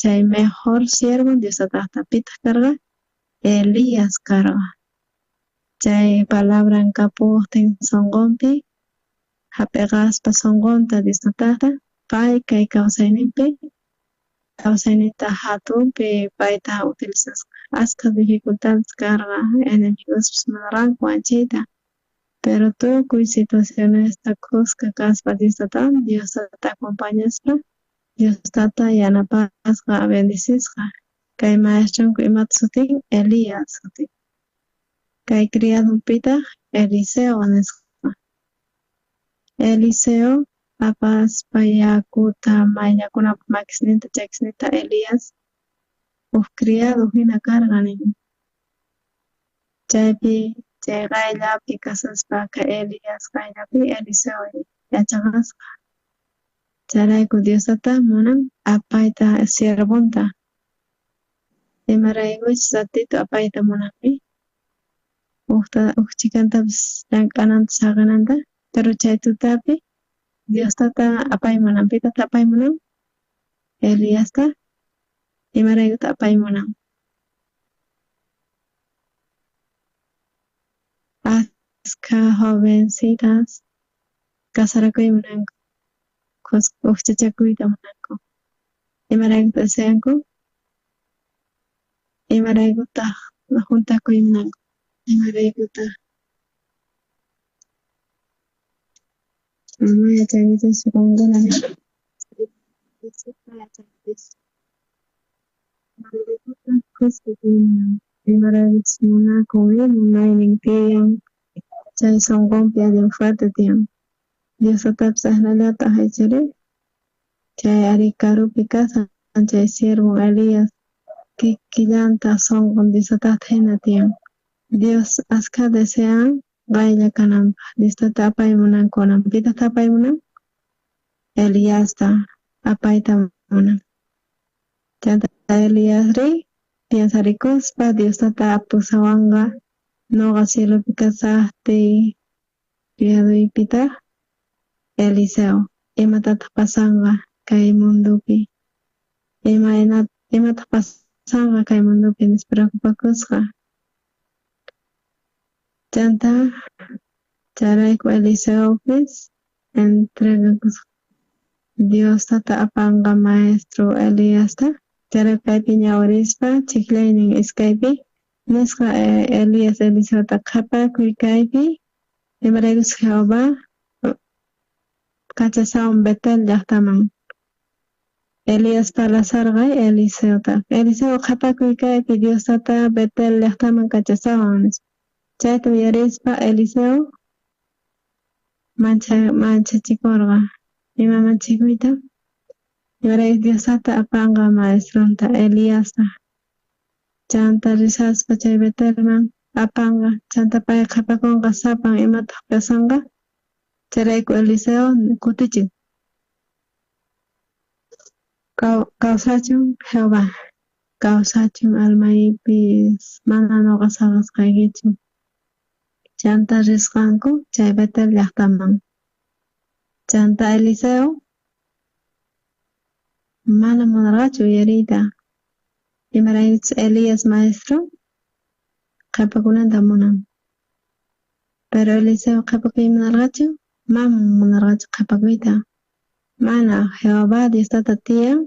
chay mejor siervo Diosta taqtapitaq karqa Elías karqa chay palabran kapuqtin sunqunpi hap'iqaspa sunqunta Diosta taqta pay kay kawsayninpi kawsayninta hatunpi payta utilizasqa askha dificultades karqa enemigospas munarqanku wañuchiyta pero tukuy situacionesta khuska kaspa Diosta Diosta acompañaspa Dios tata yanapasqa bendicisqa kay maestronku imata sutin Elías sutin kay criadunpitaq Eliseo nisqa Eliseo apaspa yakuta mayllakunapaq makisninta chakisninta Elías huk criado hina karqa nin chaypi chay qayllapi kasaspaqa Elías qayllapi Eliseo yachaqasqa chayrayku Dios tata munan apayta siervonta imaraykuchus ratito apayta munanmi hukta huk chhikantapis llank'ananta saqinanta pero chay tutapi Dios tata apay munan pitaq apay munan Eliasta imaraykutaq apay munan askha jovencitas casarakuy munanku hukchachakuyta munanku imaraykutaq deseanku imaraykutaq juntakuy munanku imaraykutaq ama yachankichis qankuna imaraykutaq khuska kay munanku imaraykuchus munakun munaynin tiyan chay sunqunpi allin fuerte tiyan Dios tatapis ajinallataq ichari chay ari karupi kasan chay siervon Elías kikillantaq sunqun Dios tatata hina tiyan Dios askha desean qaylla kananpaq Dios tata apay munan kunan pitaq apay munan Eliasta apayta munan chanta Eliasri piensarikuspa Dios tata pusawanqa nuqa cielopi kasaqtiy criaduypitaq Eliseo imatataq pasanqa kay mundopi imataq pasanqa kay mundopi nispa preocupakusqa chanta chayrayku Eliseopis entregakusqa Dios tata apanqa maestro Eliasta chayrayku kaypi ñawirispa chhiqllaynin iskaypi nisqa Elías Eliseota qhapakuy kaypi imaraykuchus Jehová kachasawan Betel llaqtaman Elías parlasarqa Eliseota Eliseo qhapakuy kaypi Dios tata Betel llaqtaman kachasawan nispa chayta uyarispa Eliseo manchachikurqa ima manchakuyta imarayku Dios tata apanqa maestronta Eliasta chanta risaspa chay Betelman apanqa chanta pay qhapakunqa sapan imataq pasanqa chayrayku Eliseo kutichin kawsachun Jehová kawsachun almaypis mana nuqa saqasqaykichu chanta risqanku chay Betel llaqtaman chanta Eliseo mana munarqachu uyariyta imaraykuchus Elías maestro qhapakunanta munan pero Eliseo qhapakuy munarqachu mana munarqachu qhapakuyta mana Jehová Dios tata tiyan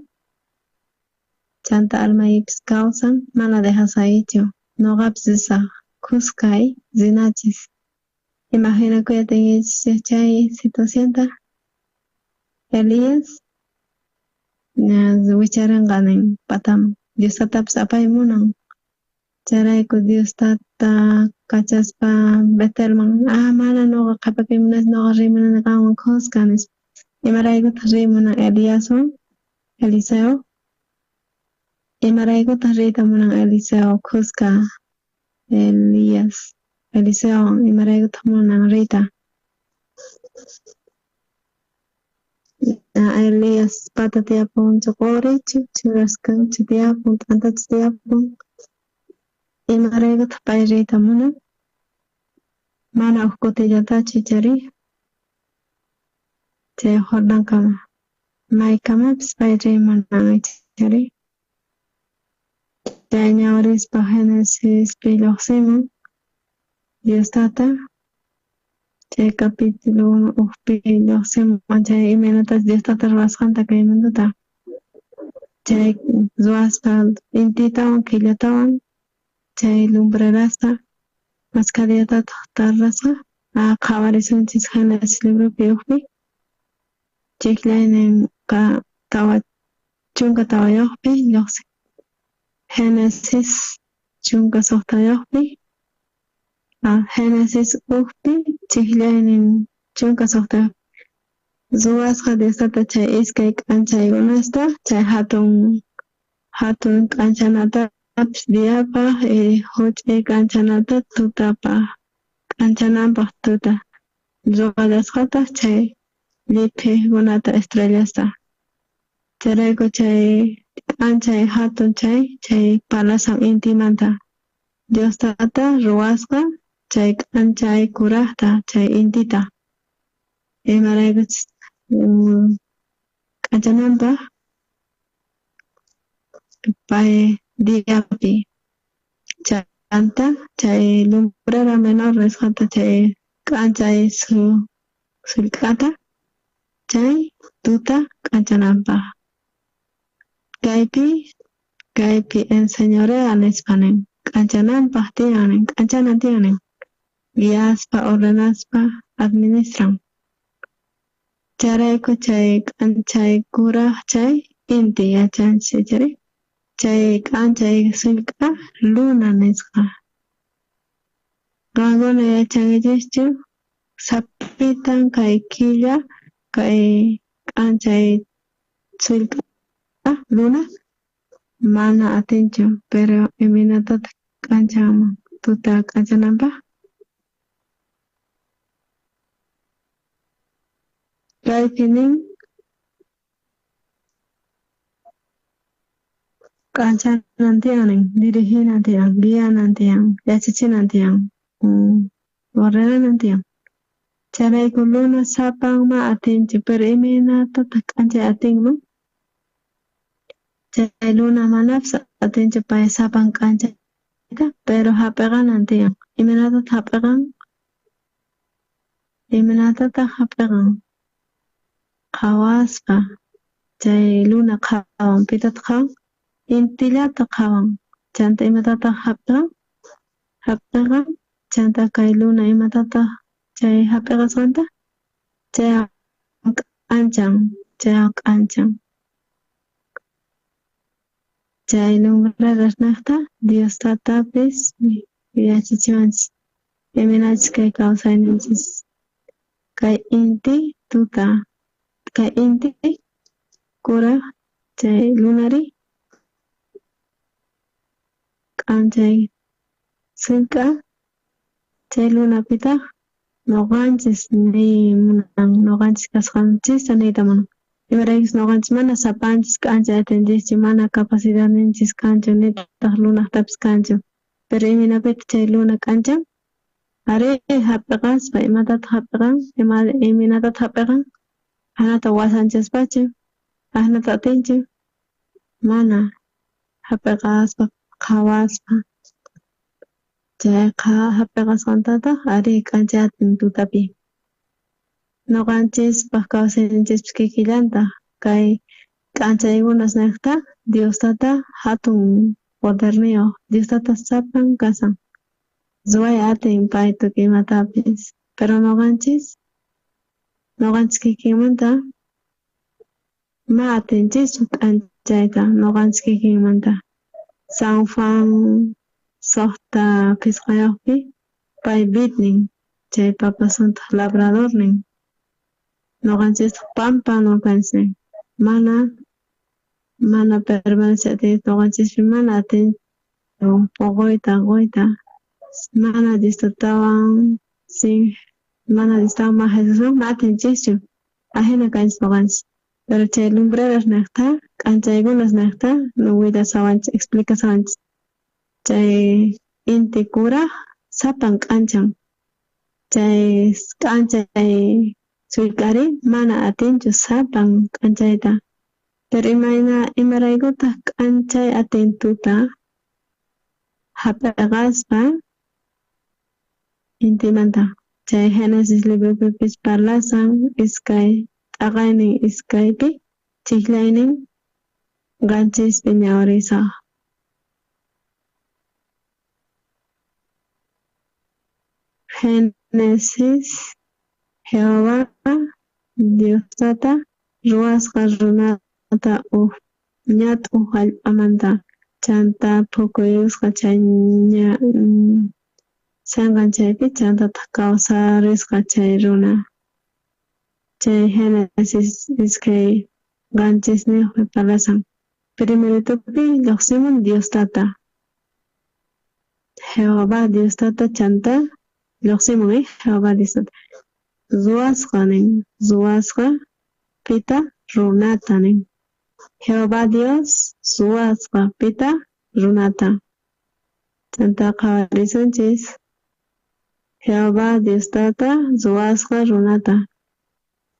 chanta almaypis kawsan mana dejasaychu nuqapis risaq Khuskay rinachis. Imaginakuy atinkichis chay situacionta. Elías wicharenqa nin pataman Dios tatapis apay munan. Chayrayku Dios tata kachaspa Betelman, mana noqa qhapakay munaschu, noqa riy munani qanwan khuska nispa. Imaraykutaq riy munan Eliaswan Eliseo? Imaraykutaq riyta munan Eliseo khuska Elías Eliseowan? Imaraykutaq munan riyta? Elías pata tiyapun qorichu, churasqanchu tiyapun, t'antachu tiyapun. Imaraykutaq pay riyta munan? Mana uj kutillatachu ichari chay Jordankama maykamapis pay riy munan ichari. Chay ñawrispa Genesispi lluqsimun Dios tata chay capítulo ujpi lluqsimun chay imaynatachus Dios tata ruwasqanta kay mundota. Chay ruwaspa intitawan killatawan chay lumbrerasta mashkha diatataq tardasqa qhawarisunchis Génesis libropi ujpi ch'iqllayninqa 14 lluqsin. Génesis 16pi Génesis ujpi ch'iqllaynin 16 ruwasqa Dios tata chay iskay k'anchaykunasta chay hatun hatun k'anchanatapis diapaj huch'uy k'anchanata tutapaj k'anchananpaj tuta ruwallasqataq chay lliphikunata estrellasta. Chayrayku chay k'anchay hatun chay chay palasan intimanta Dios tata ruwasqa chay k'anchay kurajta chay intita imaraykuchus k'anchananpaj pay diapi chanta chay lumbrera menor nisqata chay k'anchay sullk'ata chay tuta k'anchananpaj. Kaypi enseñorea nispa nin k'anchananpaj tiyan nin k'anchanan tiyan nin guiaspa ordenaspa administran. Chayrayku chay k'anchay kuraj chay inti yachanchis ichari chay k'anchay sullk'a luna nisqa. Qankuna yachankichischu sapitan kay killa kay k'anchay sullk'a luna mana atinchu, pero imaynatataq k'anchanman tuta k'anchananpaj? Kaypi nin k'anchanan tiyan nin, diriginan tiyan, guianan tiyan, yachachinan tiyan, ordenanan tiyan. Chayrayku luna sapanma atinchu, pero imaynatataq k'anchay atinman? Chay luna manapis atinchu pay sapan k'anchayta, pero hap'iqanan tiyan. Imaynatataq hap'iqan? Imaynatataq hap'iqan? Qhawaspa chay luna qhawan, pitataq qhawan? Intillata qhawan. Chanta imatataq hap'iqan? Hap'iqan chanta kay luna imatataq chay hap'iqasqanta? Chay k'anchan, chay k'anchan. Chay lumbreras niqta Dios tatapis yachachiwanchis imaynachus kay kawsayninchis kay inti tuta kay inti kuraj chay lunari k'anchay sullk'a chay lunapitaq noqanchis niy munan noqanchis kasqanchista niyta munan. Imaraykus noqanchis mana sapanchis k'anchay atinchischu, mana capacidadninchis kanchu, nitaq lunaqtapis kanchu. Pero imaynapitaq chay luna k'anchan? Arí, hap'iqaspa, imatataq hap'iqan? Imaynatataq hap'iqan? Ajnata wasanchaspachu? Ajnata atinchu? Mana, hap'iqaspa, qhawaspa. Chay hap'iqasqantataq arí k'anchay atin tutapi. Noqanchispaj kawsayninchispis kikillantaq kay k'anchaykunas niqta Dios tata hatun poderniyuq, Dios tata sapan kasan. Ruway atin pay tukuy imatapis. Pero noqanchis kikinmanta ma atinchischu k'anchayta noqanchis kikinmanta. San Juan 6:5 pay vidnin, chay papasuntaq labradornin. Noqanchistaq pampa noqanchis mana permanece atin noqanchispi mana atin poqoyta qoyta mana Diostatawan sin mana Diostawan ma Jesuswan ma atinchischu ajina kanchis noqanchis. Pero chay lumbreras nejta k'anchaykunas nejta willasawanchis explicasawanchis chay inti kuraj sapan k'anchan chay k'anchay sullk'ari mana atinchu sapan k'anchayta. Pero imaraykutaq k'anchay atin tuta hap'eqaspa intimanta. Chay Génesis libropipis parlasan iskay t'aqaynin iskaypi chijllaynin qanchispi ñawrisaq. Génesis Jehová Dios tata ruwasqa runata uj ñat'u jallp'amanta chanta phukuyusqa chay sanqan chaypi chantataq kawsarisqa chay runa. Chay Génesis 2:7 parlasan. Primeritopi lluqsimun Dios tata. Jehová Dios tata chanta lluqsimun Jehová Dios tata. Ruwasqa nin, ruwasqa pita runata nin. Jehová Dios ruwasqa pita runata. Chanta qhawarisunchis. Jehová Dios tata ruwasqa runata.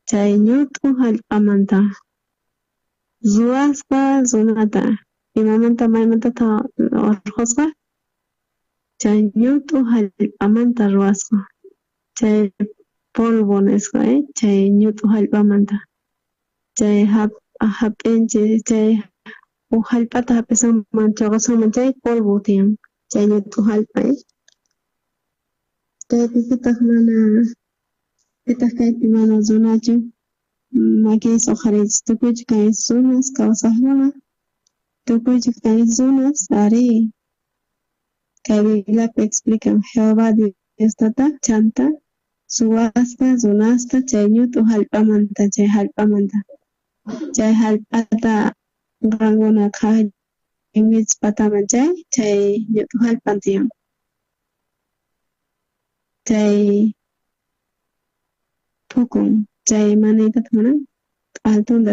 Chay ñut'u jallp'amanta. Ruwasqa runata. Imamanta maymantataq urqhusqa? Chay ñut'u jallp'amanta ruwasqa. Chay polvo nisqa chay ñut'u jallp'amanta. Chay hap'inchis chay uj jallp'ata hap'isunman choqasunman chay polvo tiyan chay ñut'u jallp'a. Chaypi pitaq mana pitaq kaypi mana runachu makiysa uqhariychis tukuychu kay runas kawsaqkuna tukuychu kay runas arí. Kay Bibliapi explican Jehová Dios tata chanta ruwasqa runasta chay ñut'u jallp'amanta chay jallp'amanta. Chay jallp'ata qankuna qhawinkichis pataman chay ñut'u jallp'an tiyan. Chay phukun chay manaytata mana altunta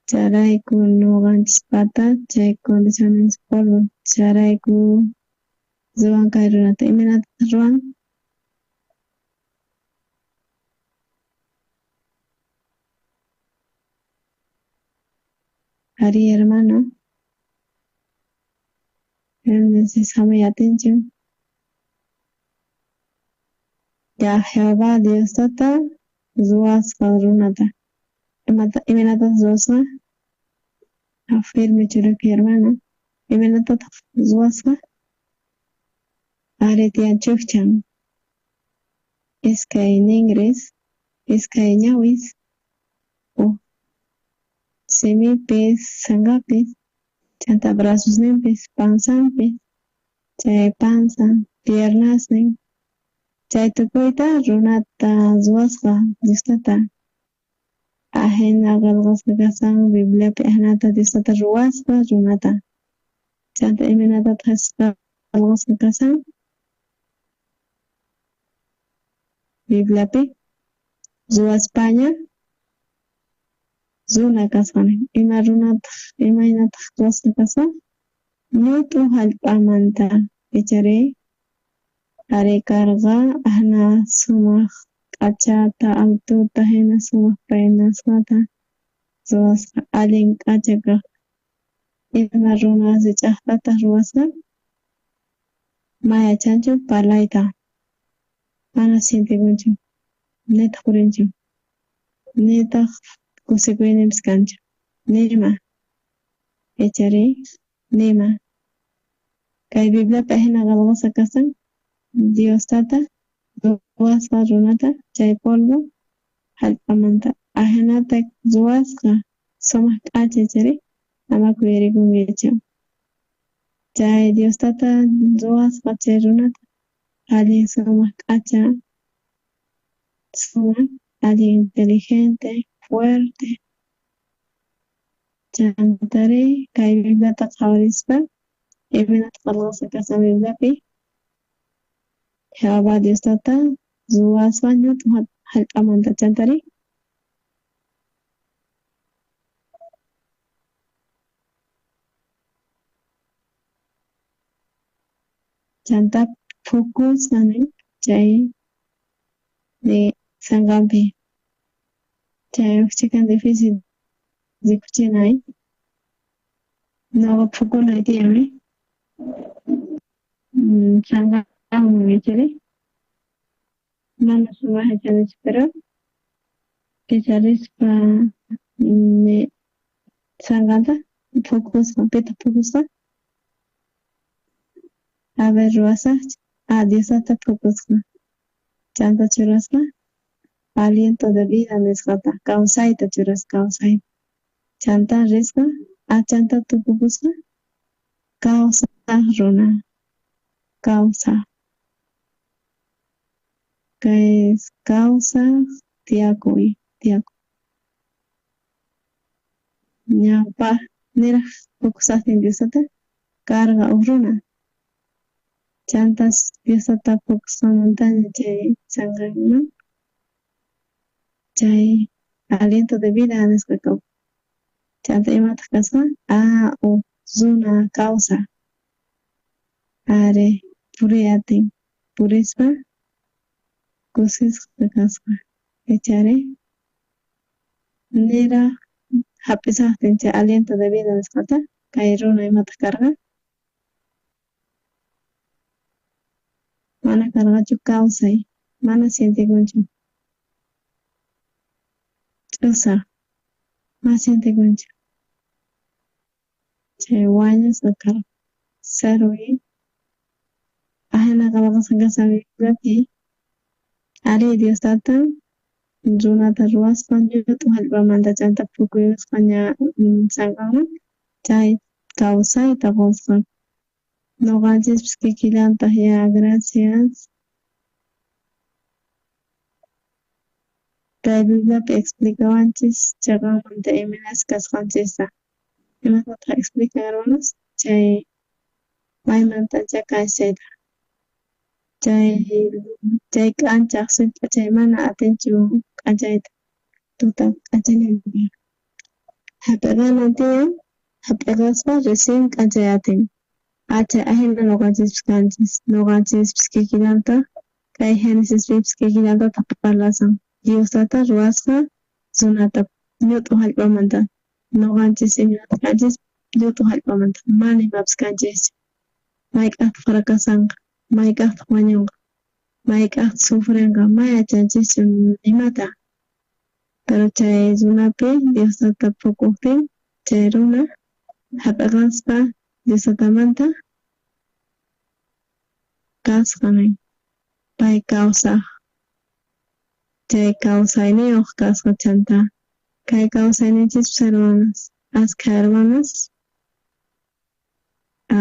Chayrayku nuqanchis pata chay condiciones polvo chayrayku ruwan kay runata imaynataq ruwan. Ari hermano. Génesis hamuy atinchu. Ya Jehová Dios tata ruwasqa runata. Imaynataq ruwasqa? Afirme churaki hermano. Imaynatataq ruwasqa? Ari tiyan chukchan. Iskay ningris, iskay ñawis, uj simipis, sanqapis, chanta brazosninpis, panzanpis, chay panza, piernasnin, chay tukuyta runata ruwasqa Dios tata. Ajina qillqasqa kasan Bibliapi ajinata Dios tata ruwasqa runata. Chanta imaynatataq qillqasqa kasan Bibliapi ruwaspaña runa kasqa nin. Ima runataq imaynataq ruwasqa kasqa? Ñut'u jallp'amanta ichari ari karqa ajna sumaq k'achata altuta hina sumaq peinasqata ruwasqa allin k'acha kaq. Ima runa rich'aqtataq ruwasqa? Ma yachanchu parlayta. Mana sientekunchu, nitaq purinchu, nitaq kusikuyninpis kanchu. Nima. Ichari nima. Kay Bibliapi ajina qillqasqa kasan Dios Tata ruwasqa runata chay polvo jallp'amanta. Ajinata ruwasqa sumaq k'acha chayri ama kuyarikunkichu. Chay Dios Tata ruwasqa chay runata allin sumaq k'acha, sumaq allin inteligente, fuerte. Chantari kay Bibliata qhawarispa imaynata qillqasqa kashan Bibliapi Jehová Dios Tata ruwasqa ñut'u jallp'amanta chantari chanta phukusqa nin chay de sanqanpi chay uj chhikan difícil rikuchinay noqa phukunay tiyan sanqanman ichari mana sumaq yachanichu pero kicharispa sanqanta phukusqa pitaq phukusqa a ver ruwasaj ah Dios Tata phukusqa chanta churasqa aliento de vida nisqata kawsayta churasqa kawsayta chanta risqa chanta tukupusqa kawsaj runa kawsaj kay kawsaj tiyakuy tiyakuy ñawpaj niraj phukusajtin Dios Tata karqa uj runa chanta Dios Tata phukusqanmantaña chay sanqanman chay aliento de vida nisqa chanta imataq kasqa ah uj runa kawsaj ari puriy atin purispa kusisqa kasqa ichari niraj hap'isajtin chay aliento de vida nisqata kay runa imataq karqa mana karqachu kawsay mana sientekunchu ch'usaq mana sientekunchu chay wañusqa karqa cero ajina qillqasqa kashan Bibliapi ari Dios Tata runata ruwasqa ñut'u jallp'amanta chanta phukuyusqa ña sanqanman chay kawsayta qusqa noqanchispis kikillantaq ya gracias kay Bibliapi explicawanchis chaqanmanta imaynas kasqanchista imatataq explican hermanos chay maymantacha kanchis chayta chay k'anchaj sullk'a chay mana atinchu k'anchayta tuta k'anchananpaq hap'iqanan tiyan hap'iqaspa recién k'anchay atin chay ajina noqanchispis kanchis noqanchispis kikillantaq kay Genesispipis kikillantataq parlasan Dios Tata ruwasqa runata ñut'u jallp'amanta noqanchis imaynataq kanchis ñut'u jallp'amanta mana imapis kanchischu mayk'ajtaq fracasanqa mayk'ajtaq wañunqa mayk'ajtaq sufrenqa ma yachanchischu imata pero chay runapi Dios Tata phukujtin chay runa hap'iqaspa Dios Tatamanta kasqa nin pay kawsaj chay kawsayniyuq kasqa chanta kay kawsayninchispis hermanas askha hermanas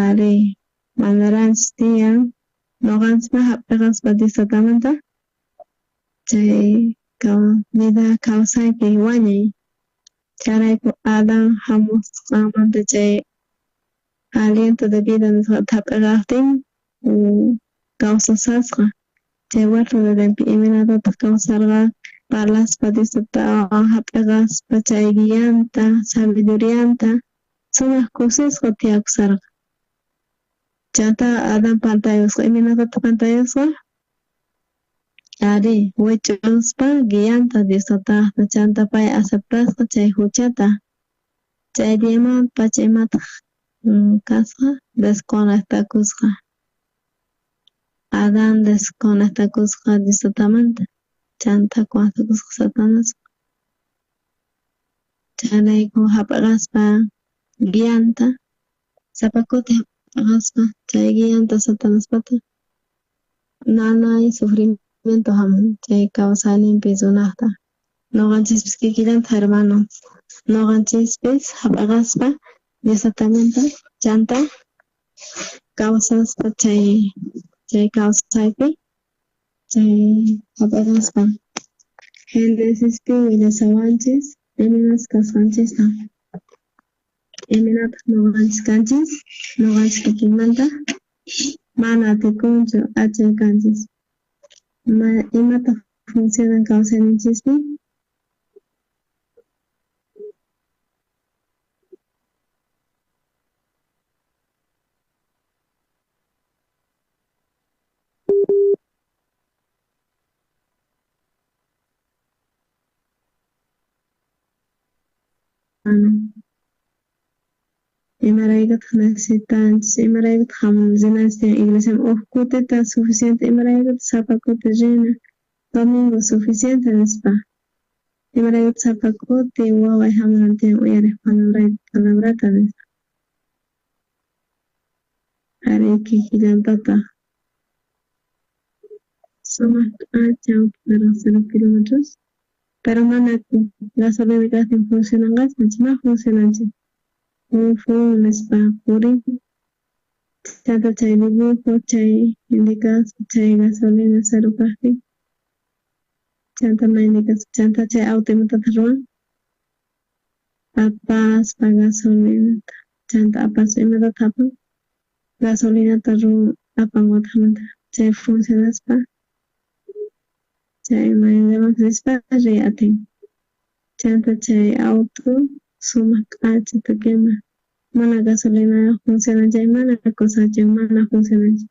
ari manaranchis tiyan noqanchis ma hap'iqaspa Dios Tatamanta chay vida kawsaypi wañuy chayrayku Adán hamusqanmanta chay aliento de vida nisqata hap'iqaqtin kawsasasqa chay huerto de Edenpi imaynatataq kawsarqa parlaspa Dios Tatawan hap'iqaspa chay guianta sabidurianta sumaq kusisqa tiyakusarqa chanta Adán pantayusqa imaynatataq pantayusqa ari wich'uspa guianta Dios Tataqta chanta pay aceptasqa chay huchata chay diamanpacha imataq kasqa desconectakusqa Adán desconectakusqa Dios Tatamanta chanta conectakusqa Satanaswan chayrayku hap'iqaspa guianta sapa kuti hap'iqaspa chay guianta Satanaspata Nanay sufrimiento hamun chay kawsayninpi runaqta. Noqanchispis kikillantaq hermano. Noqanchispis hap'aqaspa Dios tatamanta chanta kawsaspa chay kawsaypi chay hap'aqaspa Génesispi willasawanchis imaynas kasqanchista. Imaynataq noqanchis kanchis, noqanchis kikinmanta mana atikunchu achay kanchis. Imataq funcionan kawsayninchispi? Imaraykutaq necesitanchis, imaraykutaq hamun rinanchis tiyan iglesiaman uj kutita suficiente, imaraykutaq sapa kuti rina, domingo suficiente nispa. Imaraykutaq sapa kuti waway hamunan tiyan uyariq palabrata nispa. Arí kikillantataq sumaq k'acha autoraq 0 kilómetros, pero mana gasolina kaqtin funcionanqachu, ma funcionanchu. Fun nispa purin. Chanta chay dibujo, chay indicaspa chay gasolina 0 kaqtin. Chanta ma indicaspa, chanta chay auto imatataq ruwan? Apaspa gasolinata, chanta apaspa imatataq apan? Gasolinata ruwan apan wataqmanta chay funcionaspa chay mayllamanpis rispa riy atin. Chanta chay auto sumaq k'acha tukuyma mana gasolina funcionan chay mana cosachin mana funcionanchu.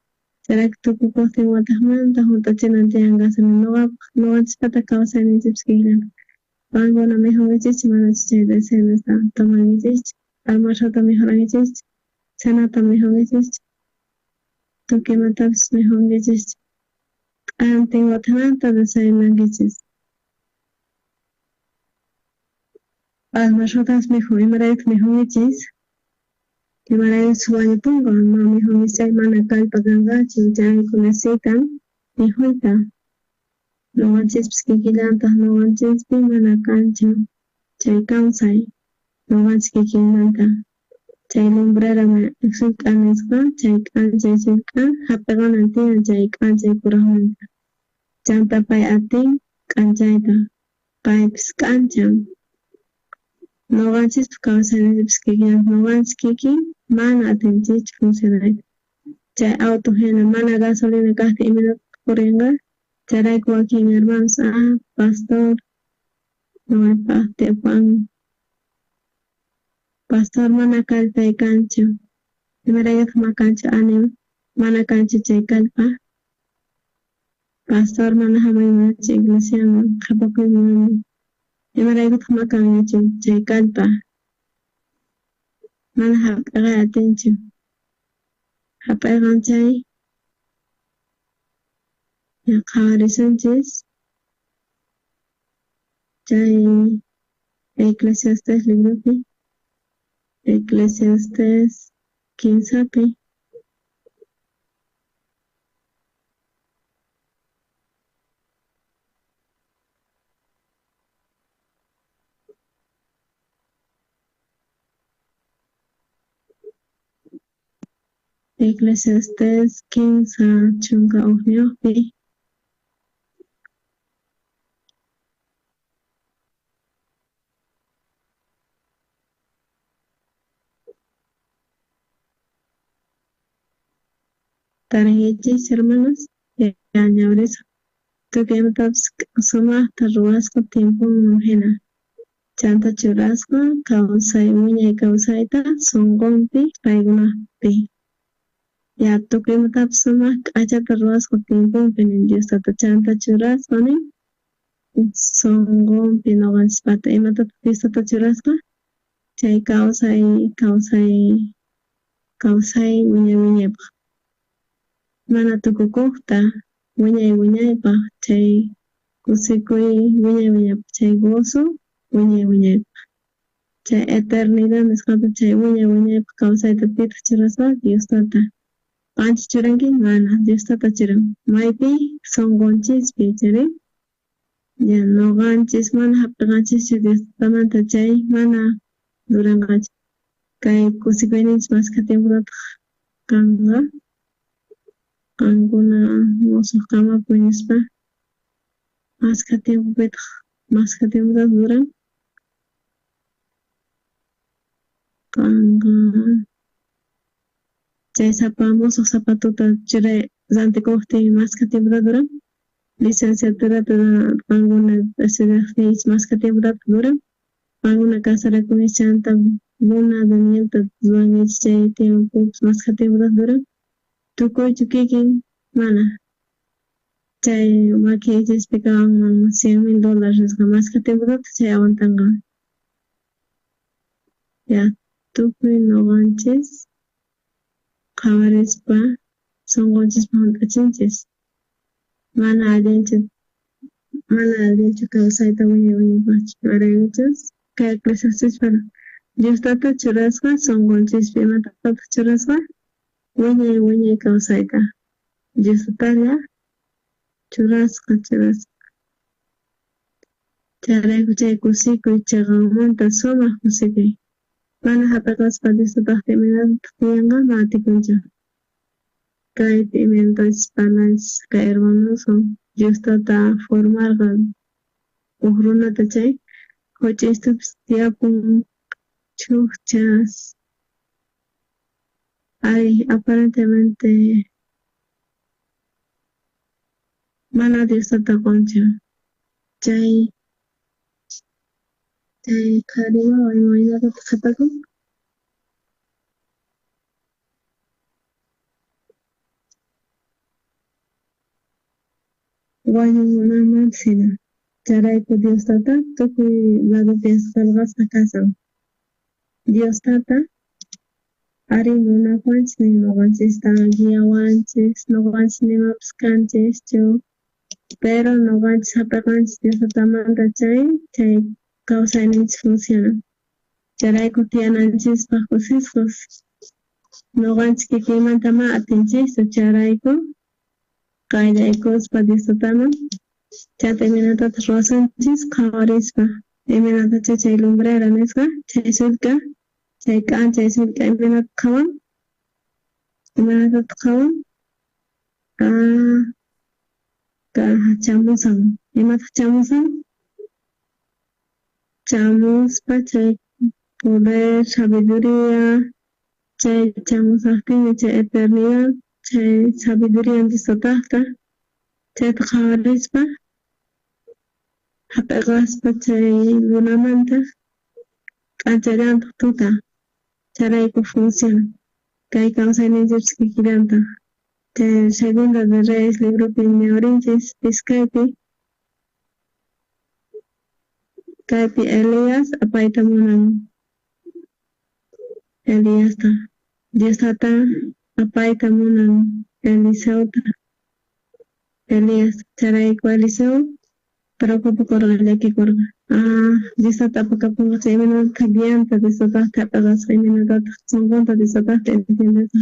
Chayrayku tukukuqtin wataqmanta hunt'achinan tiyan gasolina noqapaq noqanchispata kawsayninchikpis kikillantaq. Qankuna mikhunkichikchu manachu chay desayunosta tomankichikchu, almuerzota mikhurankichikchu, cenata mikhunkichikchu, tukuy imatapis mikhunkichikchu. Q'antin wataqmanta desayunankichis. Almuerzotapis mikhun, imaraykutaq mikhunkichis? Imaraykuchus wañupunqa, mana mikhunkichis chay mana kallpa kanqachu, chayrayku necesitan mikhuyta. Noqanchispis kikillantaq noqanchispi mana kanchu chay kawsay noqanchis kikinmanta. Chay lumbrera sullk'a nisqa, chay k'anchay sullk'a hap'iqanan tiyan chay k'anchay kuraqmanta. Chanta pay atin k'anchayta, paypis k'anchan. Noqanchispa kawsayninchikpis kikillantaq noqanchis kikin mana atinchikchu funcionayta. Chay auto hina mana gasolina kaqtin imaynataq purinqa? Chayrayku wakin hermanos, pastor, noqaypaq tiyapuwan. Pastor mana kallpay kanchu. Imaraykutaq ma kanchu ánimo, mana kanchu chay kallpa. Pastor mana hamaymanchu iglesiaman qhapakuy munani. Imaraykutaq ma kanñachu chay kallpa. Mana hap'iqay atinchu. Hap'iqan chay qhawarisunchis chay Eclesiastes libropi, Eclesiastes 15pi. Eclesiastes 15 chunka ujniyuqpi. Tarinkichis hermanos, ya ñawrisa. Tukuy imatapis sumaqta ruwasqa tiemponman hina. Chanta churasqa kawsay wiñay kawsayta sunqunpi paykunaqpi. Ya tukuy imatapis sumaq k'achata ruwasqa tiemponpi nin Dios tata chanta churasqa nin sunqunpi noqanchispata imatataq Dios tata churasqa chay kawsay kawsay kawsay wiñay wiñaypaq. Mana tukukuqta wiñay wiñaypaq chay kusikuy wiñay wiñaypaq chay gozo wiñay wiñaypaq. Chay eternidad nisqata chay wiñay wiñaypaq kawsayta pitaq churasqa Dios tata. Qanchu churanki? Mana, Dios Tata churan. Maypi? Sonqonchispi, chayri? Ya noqanchis mana hap'iqanchischu Dios Tatamanta chay mana duranqachu. Kay kusikuyninchis maskha tiempotataq kanqa? Qankuna musuq kamapi puñuspa maskha tiempopitaq maskha tiempotataq duran? Qanqa chay sapa musuq zapatota churay rantikuqtin maskha tiempota duran? Licenciaturata qankuna estudiaqtinchis maskha tiempotataq duran? Qankuna casarakunchis chanta luna de mielta ruwankichis chay tiempopis maskha tiempotataq duran? Tukuychu kikin? Mana. Chay makiykichispi kanman $100,000 nisqa maskha tiempotataq chay aguantanqa? Ya, tukuy noqanchis qhawarispa sonqonchispa hunt'achinchis. Mana allinchu kawsayta wiñay wiñaypaqchu. Imaraykuchus kay Eclesiastes Dios Tata churasqa sonqonchispi imatataq churasqa? Wiñay wiñay kawsayta. Dios Tatalla churasqa. Chayrayku chay kusikuy chayqanmanta sumaq kusikuy. Mana hap'iqaspa Dios Tataqta imaynatataq tiyanqa? Mana atikunchu. Kaypi imaynatachus parlanchis kay hermanoswan Dios Tata formarqa uj runata chay huch'istupis tiyapun chujchas. Ay, aparentemente mana Dios Tata qonchu. Chay qhari wawa imaynatataq qhapakun? Wañunanmanpis hina. Chayrayku Dios Tata tukuy ladopi qhelqasqa kashan. Dios Tata ari munakuwanchis nin noqanchista guiawanchis, noqanchis nimapis kanchischu, pero noqanchis hap'iqanchis Dios Tatamanta chay kawsayninchis funcionan. Chayrayku tiyananchispaq kusisqas. Noqanchis kikinmanta ma atinchischu, chayrayku qayllaykuspa Dios Tataman chanta imaynatataq ruwasunchis qhawarispa imaynatacha chay lumbrera nisqa chay sullk'a chay k'anchay sullk'a imaynata qhawan? Imaynatataq qhawan? Chamusan. Imataq chamusan? Chamuspa chay poder, sabiduría, chay chamusaqtinmi chay eternidad, chay sabiduría Dios Tataqta, chayta qhawarispa hap'iqaspa chay lunamanta k'anchallantaq tuta. Chayrayku funciona. Kay kawsayninchis kikillantaq. Chay Segunda de Reyes libropi ñawrinchis iskaypi kaypi Elías apayta munan. Eliasta. Dios Tata apayta munan Eliseota. Elías chayrayku Eliseo preocupakurqa llakikurqa. Dios Tata apakapunqa chay imaynatataq guianta Dios Tataqta hap'iqasqa imaynatataq sonqonta Dios Tataqta entiendesqa.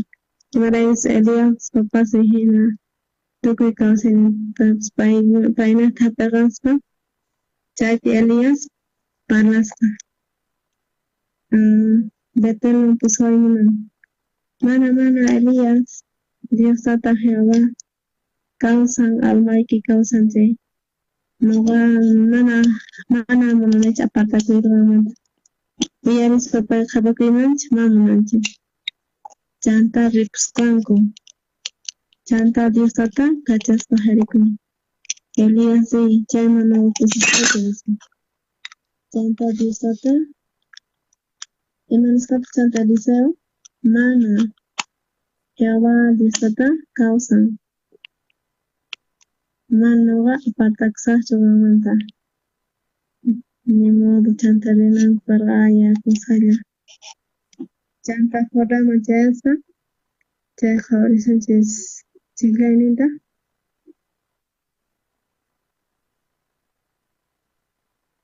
Imaraykus Elías papasin hina tukuy kawsaynintapas paynaqta hap'iqaspa chaypi Elías parlasqa. Betelman pusaway munan. Mana Elías, Dios Tata Jehová kawsan almayki kawsan chay. Noqa mana munanichu apartakuyta qanmanta. Uyarispa pay qhapakuymanchu mana munanchu. Chanta ripusqanku. Chanta Dios Tata kachaspa Jericó. Elías riy chayman noqa pusasqayki nispa. Chanta Dios Tata ima nisqataq chanta Eliseo? Mana. Jehová Dios Tata kawsan. Mana noqa apartakusaqchu qanmanta. Ni modo chanta rinanku karqa aya kusalla. Chanta Jordanman chayaspa chay qhawarisunchis chiklayninta.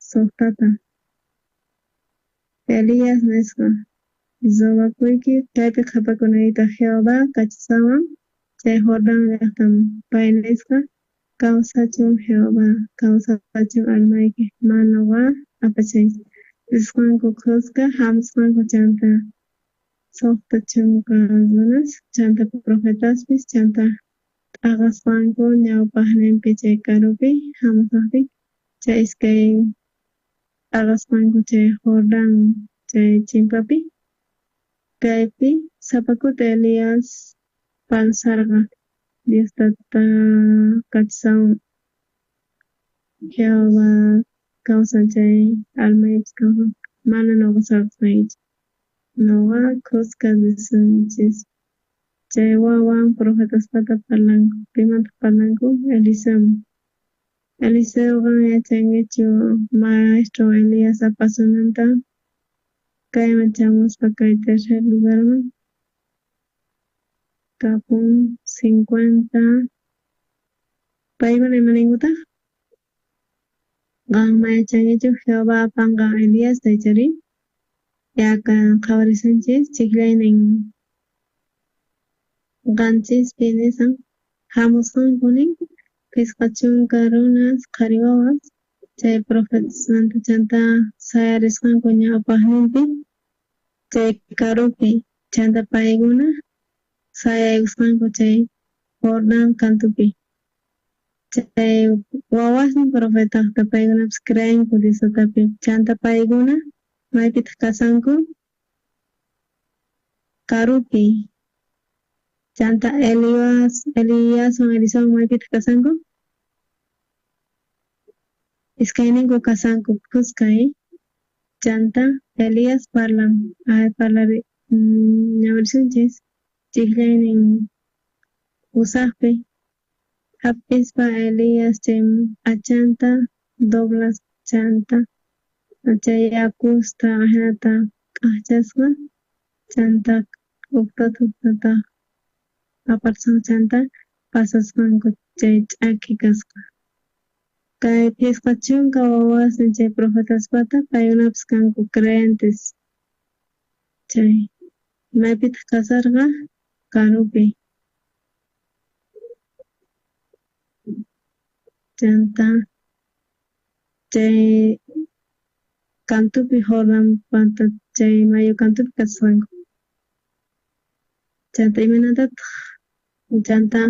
Suqtata. Elías nisqa, rogakuyki kaypi qhapakunayta Jehová kachasawan Chay Jordán llajtaman. Pay nisqa kawsachun Jehová, kawsachun almayki, mana wa apachaychu. Risqanku khuska, hamusqanku chanta 60 runas, chanta profetaspis, chanta t'aqasqanku ñawpaqninpi chay karupi hamusaqtin chay iskay t'aqasqanku chay Jordán chay chimpapi. Kaypi sapa kuti Elías pansarqa Dios tata kachsawan Jehová kawsan chay almaypis kawsan, mana nuqa saqesqaykichu. Nuqa khuska risunchis. Chay wawan profetaspata parlanku. Pimantaq parlanku? Eliseoman. Eliseo qan yachankichu maestro Elías apasunanta kayman chamuspa kay tercer lugarman kapun 50 paykuna imaninkutaq? Qan ma yachankichu Jehová apanqa Eliasta ichari? Yaka qhawarisunchis chijllaynin qanchispi nisan hamusqanku nin 50 runas qhari wawas chay profetasmanta chanta sayarisqanku ñawpaqninpi chay karupi chanta paykuna sayaykusqanku chay Jordán kantupi. Chay wawasnin profetaqta paykunapis creenku Dios tatapi chanta paykuna maypitaq kasanku karupi. Chanta Eliaswan Eliseowan maypitaq kasanku? Iskayninku kasanku khuska, Chanta Elías parlan, parlari ñawirisunchis chijllaynin usaqpi hap'ispa Elías chay p'achanta doblas chanta chay yakusta ajinata k'ajchasqa chanta ujtata ujtata aparsqanku chanta pasasqanku chay ch'aki kasqa. Kay 50 wawasnin chay profetaspata paykunapis kanku creyentes. Chay maypitaq kasarqa? Karupi. Chanta chay kantupi Jordanpata chay mayu kantupi kasqanku. Chanta imaynatataq chanta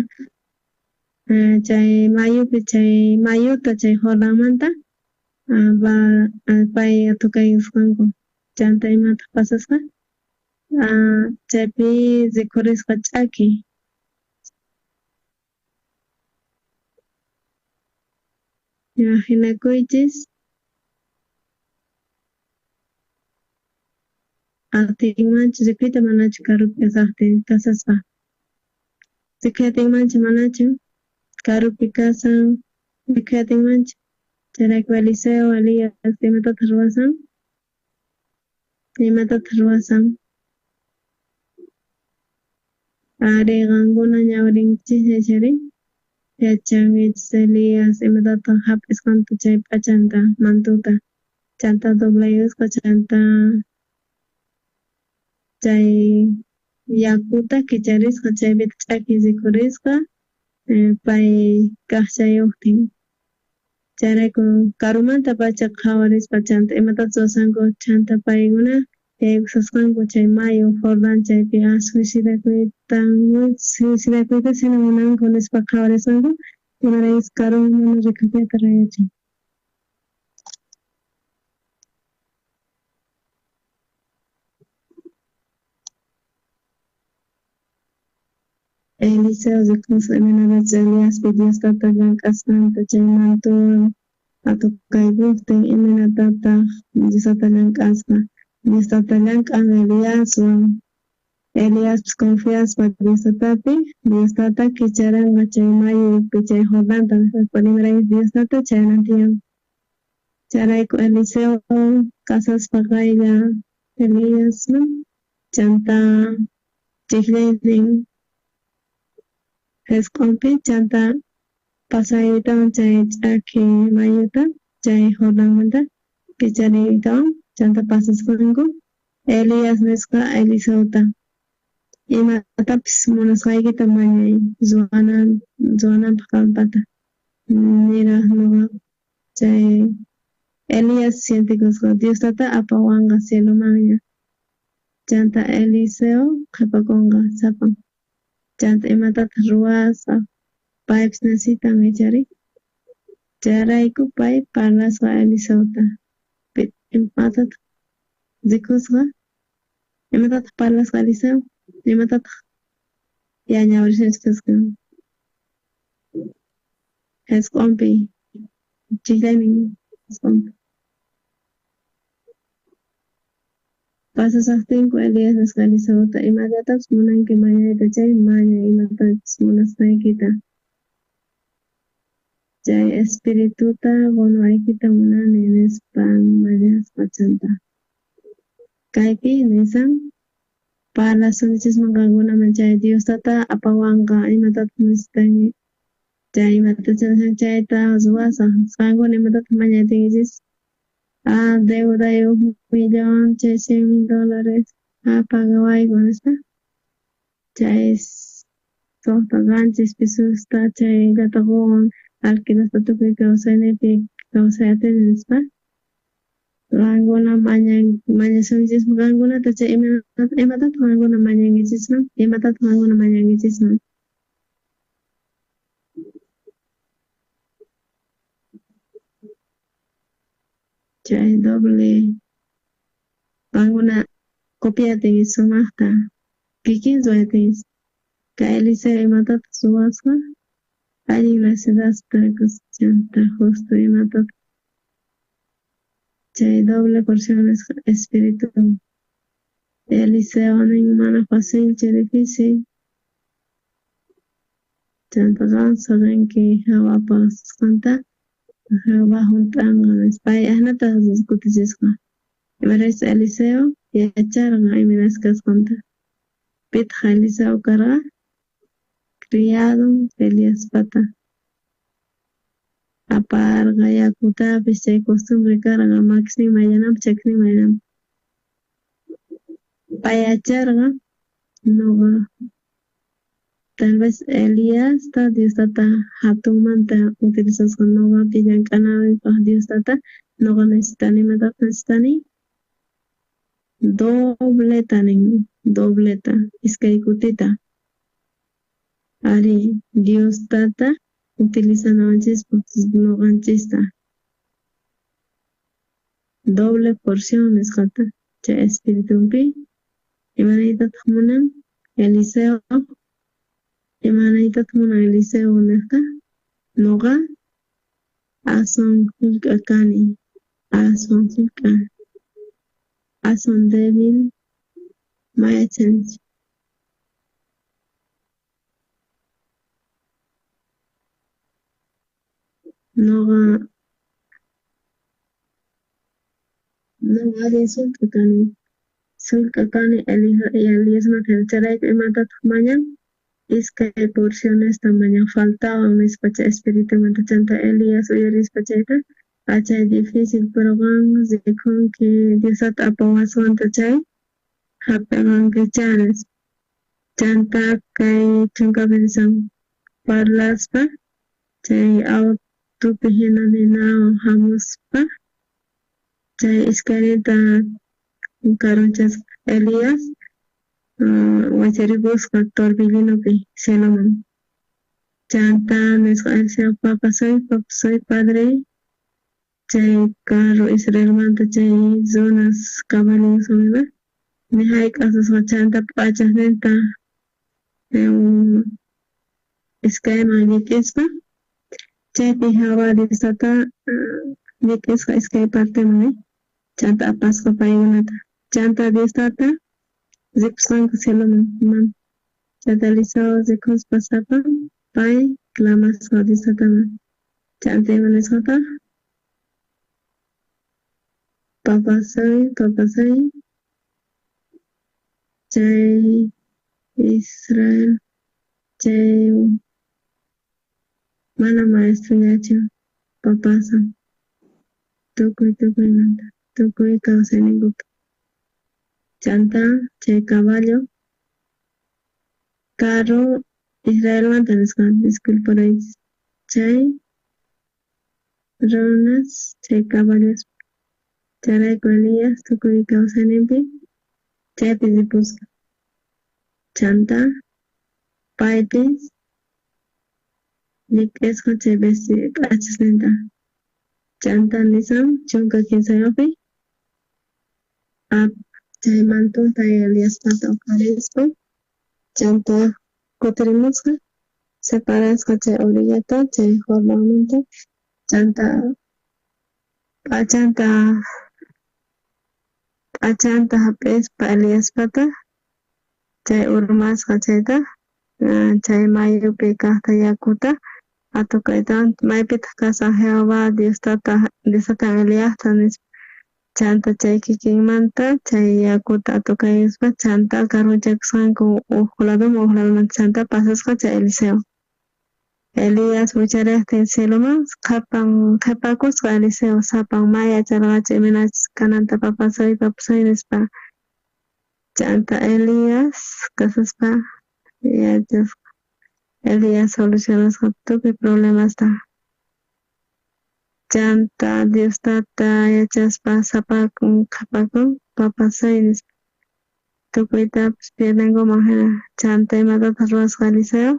chay mayupi chay mayuta chay Jordanmanta pay tukaykusqanku. Chanta imataq pasasqa? Chaypi rikhurisqa ch'aki. Imaginakuychis atinmanchu rikuyta manachu karupi kasaqtin kasaspa. Rikuy atinmanchu manachu karupi kasan rikuy atinmanchu. Chayrayku Eliseo, Elías imatataq ruwasan? Imatataq ruwasan? Ari qankuna ñawirinkichisña ichari yachankichis Elías imatataq hap'isqanta chay p'achanta mantuta chanta doblayusqa chanta chay yakuta kicharisqa chaypitaq ch'aki rikhurisqa pay kaqchayuqtin. Chayrayku karumanta pacha qhawarispa chanta imatataq ruwasanku chanta paykuna yaykusasqanku chay mayu Jordán chaypi suicidakuyta sina munanku nispa qhawarisqanku imaraykus karuman mana rikuyta rayachin. Eliseo rikusqa imaynatachus Eliaspi Dios tata llank'asqanta chay mantuwan atukaykuqtin imaynatataq Dios tata llank'asqa. Dios tata llank'an Eliaswan. Eliaspis confiaspa Dios tatapi, Dios tata kicharanqa chay mayupi chay Jordanta imaraykus Dios tata chaynan tiyan. Chayrayku Eliseo kasaspa qaylla Eliasman chanta chijllaynin jisq'onpi chanta pasaytawan chay ch'aki mayuta chay Jordanmanta kichariytawan chanta pasasqanku Elías nisqa Eliseota. Imatapis munasqaykita mañay ruwananpaj qanpata. Niraj noqa chay Elías sientekusqa Dios tata apawanqa cielomanña. Chanta Eliseo qhepakonqa sapan. Chanta imatataj ruwasaj paypis necesitan ichari. Chayrayku pay parlasqa Eliseota. Imatataj rikusqa? Imatataj parlasqa Eliseo? Imatataj ya ñawirishasqa Jisq'onpi chijllaynin jisq'onpi. Pasashajtinku Elías nisqa Eliseota imallatapis munanki mañayta chay mañay imatachus munasqaykita. Chay espirituta qonawaykita munani nispa mañasqa chanta. Kaypi nisan parlasunchisman qankunaman chay Dios tata apawanqa imatataq necesitanki chay imatachus chayta ruwasaj qankuna imatataq mañaytinkichis ah deudayuq millón chay $100,000 pagawayku nispa chay suqta qanchis pesosta chayllata qowan alquilaspa tukuy kawsayniypi kawsay atini nispa qankuna mañasunkichisman qankunata chay imatataq qankuna mañankichisman imatataq qankuna mañankichisman. Chay doble qankuna copiatinkichis sumajta kikin ruwatinkichis kay Eliseo imatataq ruwasqa allin necesidadta chanta justo imatataq chay doble porción nisqa espíritu Eliseo nin mana facilchu difícil chanta qan saqenki Jehová pasasqanta Jehová junt'anqa nispa pay ajnata kutichisqa imaraykuchus Eliseo yacharqa imaynas kasqanta pitaq Eliseo karqa criado Eliaspata aparqa yakutapis chay costumbre karqa makisnin mayllananpaj chakisnin mayllananpaj pay yacharqa noqa tal vez Eliasta Dios tata hatunmanta utilizasqa noqapi llank'anaypaj Dios tata noqa necesitani imatataq necesitani dobleta nin dobleta iskay kutita ari Dios tata utilizanawanchispaj noqanchista doble porción nisqata chay espiritunpi imanaytataq munan Eliseo imanaytataq munan Eliseo nisqa noqa aswan hullk'a kani aswan hullk'a aswan débil mayachanchis. Noqa allin sullk'a kani sullk'a kani Eliasmanta chayrayku imatataq mañan iskay porcionesta mañan faltawan nispa chay espiritumanta chanta Elías uyarispa chayta chay difícil pero qan rikunki Dios tata apawasqanta chay hap'iqankichá nispa chanta kay chunkapi nisan parlaspa chay autopi hina ninawan hamuspa chay iskayninta karunchasqa Elías wacharikusqa torbellinopi cieloman chanta nisqa Eliseo papa soy padre chay carro Israelmanta chay runas caballos ima ni hayk'aq chanta p'achasninta iskayman llik'ispa chaypi Jehová Dios tata llik'isqa iskay parteman chanta apasqa paykunata chanta Dios tata ripusqanku cieloman chanta Eliseo rikuspa sapan pay clamasqa Dios tataman chanta ima nisqataq papasay chay Israel chay mana maestroñachu papasan tukuy tukuymanta tukuy kawsayninkupi chanta chay caballo Karu Israelmanta nisqa, disculparaychis. Chay runas, chay caballos. Chayrayku Elías tukuy kawsayninpi chaypi ripusqa. Chanta paypis lik'isqa chay p'achasninta. Chanta nisan 13pi chay mantunta Eliaspata uqharispa chanta kutirimusqa separasqa chay orillata chay Jordanmanta chanta p'achanta hap'ispa Eliaspata chay urmasqa chayta chay mayupi kajta yakuta atukaytawan maypitaq kashan Jehová Dios tatan Eliasta nispa chanta chay kikinmanta chay yakuta atukayuspa chanta karunchakusqanku uj ladoman uj ladoman chanta pasasqa chay Eliseo. Elías wicharejtin cieloman qhepakusqa Eliseo sapan may yacharqachu imaynachus kananta papasay papasay nispa. Chanta Elías kasaspa yachasqa Elías solucionasqa tukuy problemasta. Chanta Dios tata yachaspa sapakun qhepakun papasay nispa. Tukuytapis pierdenkuman jina. Chanta imatataq ruwasqa Eliseo?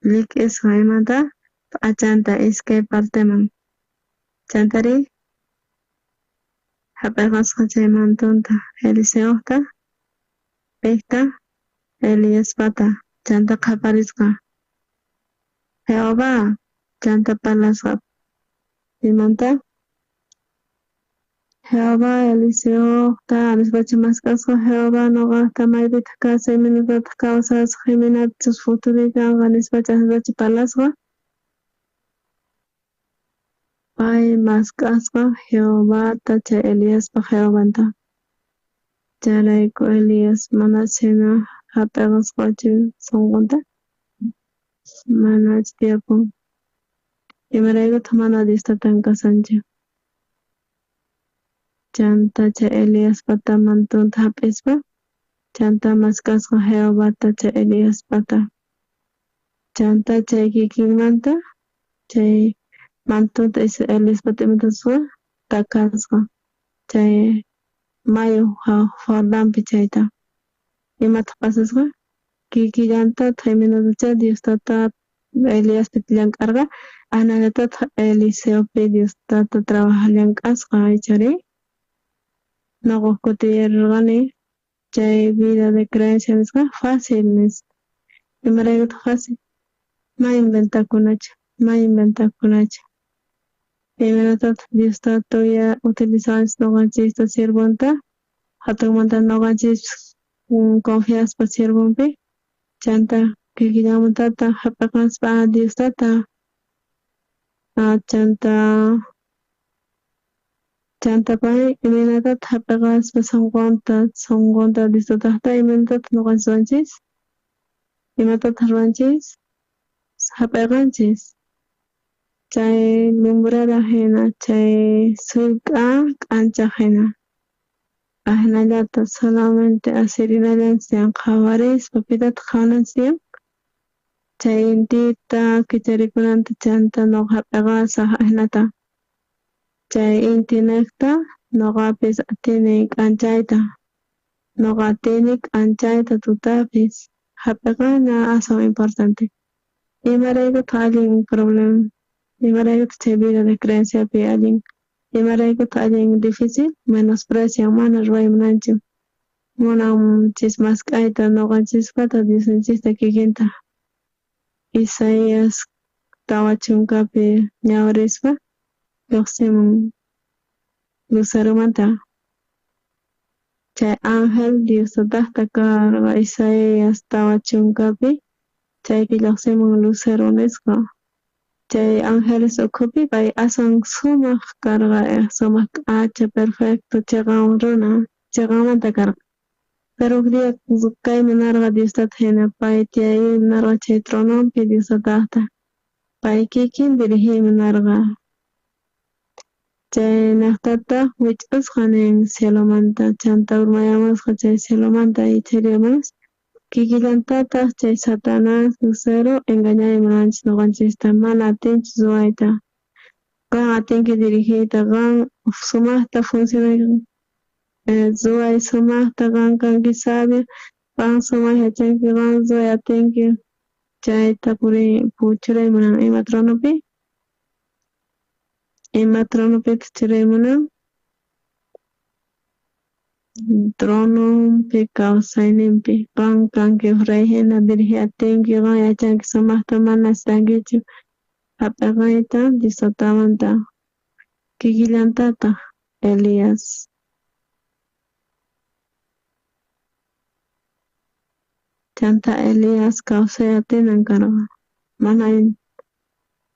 Lik'isqa imata p'achanta iskay parteman. Chantari hap'iqasqa chay mantunta Eliseojta pejta Eliaspata chanta qhaparisqa Jehová chanta parlasqa pimanta Jehová Eliseojta nispachu mask'asqa Jehová noqajta maypitaq kasaj imaynatataq kawsasaj imaynatachus futuroy kanqa nispachu asnatachu parlasqa pay mask'asqa Jehovata chay Eliaspa Jehovanta. Chayrayku Elías manachu hina hap'iqasqachu sunqunta manachu tiyapun. Imaraykutaq mana Dios tatan kasanchu. Chanta chay Eliaspata mantunta hap'ispa chanta mask'asqa Jehovata chay Eliaspata. Chanta chay kikinmanta chay mantunta Eliaspata imatasqa takasqa chay mayu Jordanpi chayta. Imataq pasasqa kikillantataq imaynatachá Dios tata Eliaspi llank'arqa ajinallatataq Eliseopi Dios tata trabaja llank'asqa ichari. Noqa kutiyarqani chay vida de creencia nisqa fácil nispa. Imaraykutaq fácil? Ma inventakunachu, ma inventakunachu. Imaynatataq Dios tata utilizanchis noqanchista siervonta hatunmanta noqanchis confiaspa siervonpi chanta kikillanmantata hap'iqaspa Dios tata chanta pay imaynatataq hap'iqaspa sunqunta Dios tatajta imaynatataq noqanchis ruwanchis imatataq ruwanchis hap'iqanchis chay lumbrera hina chay sullk'a k'anchaq hina ajinallata solamente asirinallanchis tiyan qhawarispa pitataq qhawananchis tiyan chay intita kicharikunanta chanta noqa hap'iqasaj ajinata chay inti nejta noqapis atini k'anchayta noqa atini k'anchayta tutapis hap'iqana aswan importante. Imaraykutaq allin problema imaraykutaq chay vida de creenciapi allin imaraykutaq allin difícil menosprecian mana ruway munanchu munanchis mask'ayta noqanchispata Diosninchista kikinta. Isaías 40pi ñawrispa lluqsimun luceromanta chay ángel Dios tatajta karqa Isaías 40pi chaypi lluqsimun lucero nisqa chay ángeles ukhupi pay aswan sumaq karqa sumaq k'acha perfecto chiqan runa chiqanmanta karqa. Pero huk día kaymi narqa Dios tata hina pay tiyaymi narqa chay trononpi Dios tatajta pay kikin dirigiymi narqa. Chaynajtataj wich'usqa nin cielomanta, chanta urmayamusqa chay cielomanta ichari hermanos. Kikillantataj chay Satanás Lucero engañay munanchis noqanchista, mana atinchu ruwayta. Qan atinki dirigiyta, qan sumajta funcionay ruway sumajta, qan kanki sabio, qan sumaj yachanki, qan ruway atinki. Chayta churay munan ima tronopi? Ima tronopitaq churay munan? Trononpi kawsayninpi. Qan kanki rey hina dirigiy atinki, qan yachanki sumajta, mana necesitankichu hap'iqayta Dios tatamanta. Kikillantataq Elías. Chanta Elías kawsay atinan karqa. Mana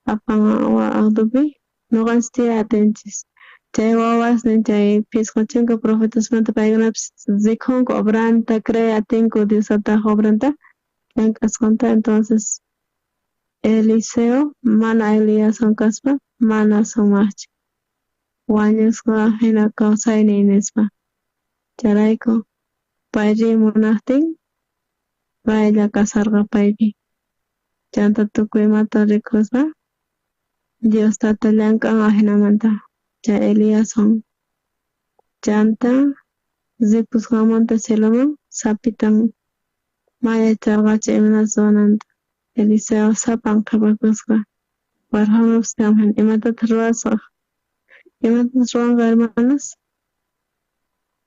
apan aqtupi noqanchis tiyay atinchis. Chay wawasnin chay 50 profetasmanta paykunapis rikhunku obranta, cree atinku Dios tataj obranta llank'asqanta. Entonces Eliseo mana Eliaswan kaspa mana sumajchu. Wañusqa hina kawsaynin nispa. Chayrayku pay riy munajtin paylla kasarqa paypi. Chanta tukuy imata rikuspa Dios tata llank'an ajinamanta chay Eliaswan. Chanta ripusqanmanta cieloman sapitan mayacharqachu imaynatachus ruwananta. Eliseo sapan qhipakusqa. Warjanupis kanman imatataq ruwasaq? Imatataq ruwanqa hermanos?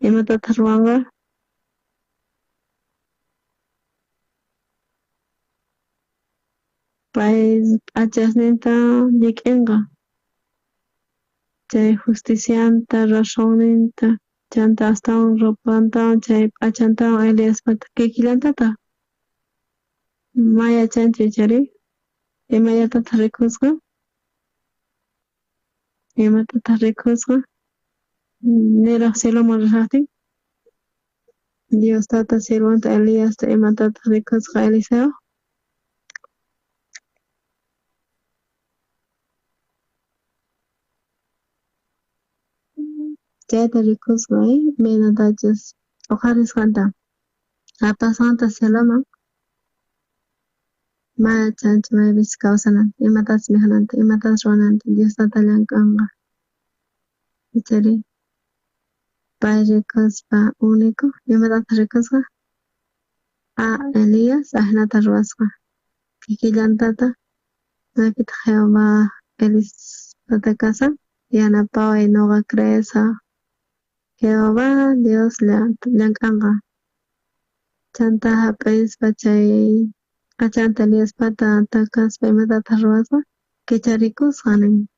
Imatataq ruwanqa? Pay p'achasninta llik'inqa. Chay justicianta, razonninta, chanta astawan ropantawan chay p'achantawan Eliaspata kikillantataq. Ma yachanchu ichari? Imallatataq rikusqa? Imatataq rikusqa? Niraj cieloman rishajtin. Dios tata siervonta Eliasta imatataq rikusqa Eliseo? Chayta rikusqa, imaynatachus oqharisqanta, apasqanta cieloman, mana yachanchu maypichus kawsananta, imatachus mikhunanta, imatachus ruwananta, Dios tata llank'anqa. Ichari pay rikuspa único, imatataq rikusqa? Elías ajinata ruwasqa. Kikillantataq maypitaq Jehová Elispata kasan, yanapaway noqa creesaq. Jehová Dios llank'anqa. Chanta hap'ispa chay p'achanta Eliaspata takaspa imatataq ruwasqa? Kicharikusqa nin.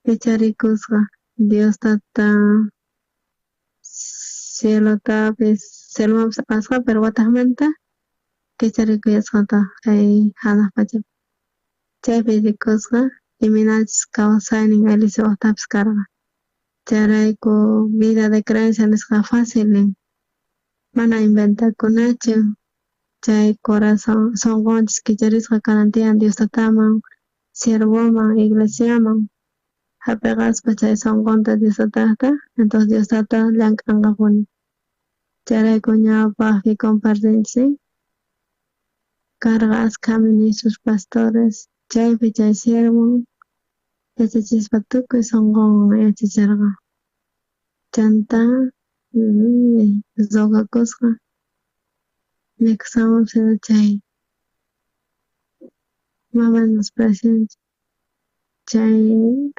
Kicharikusqa. Dios tata cielotapis cielomanpis apasqa, pero watajmanta kicharikuyasqataq kay hanaq pachapi. Chaypi rikusqa imaynachus kawsaynin Eliseojtapis karqa. Chayrayku vida de creencia nisqa fácil nin. Mana inventakunachu chay corazón sonqonchis kicharisqa kanan tiyan Dios tataman, siervoman, iglesiaman. Hap'iqaspa chay sonqonta Dios tatajta, entonces Dios tata llank'anqapuni. Chayrayku ñawpaqpi compartinchis karqa askha ministros, pastores, chaypi chay siervo yachachispa tukuy sonqonwan yachacharqa. Chanta rogakusqa mikhusqanwanpis chay mamanos presencia chay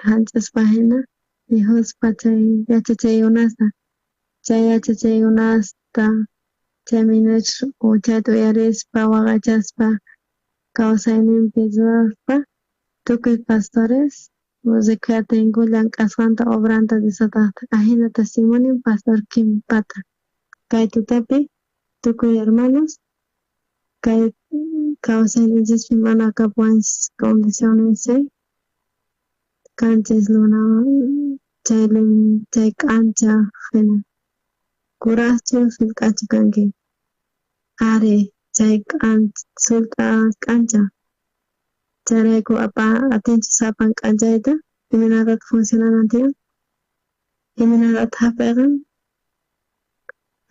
hanch'aspa hina mikhuspa chay yachachaykunasta, chay yachachaykunasta chay ministro chayta uyarispa waqachaspa kawsayninpi ruwaspa tukuy pastores rikuyatinku llank'asqanta obranta Dios tatajta. Ajina testimonio pastor Kimpata. Kay tutapi tukuy hermanos kay kawsayninchispi mana kapuwanchis condiciones kanchis luna chay k'ancha hina. Kurajchu sullk'achu kanki? Ari, chay sullk'a k'ancha. Chayrayku atinchis sapan k'anchayta Imaynatata funcionanan tiyan? Imaynatata hap'iqan?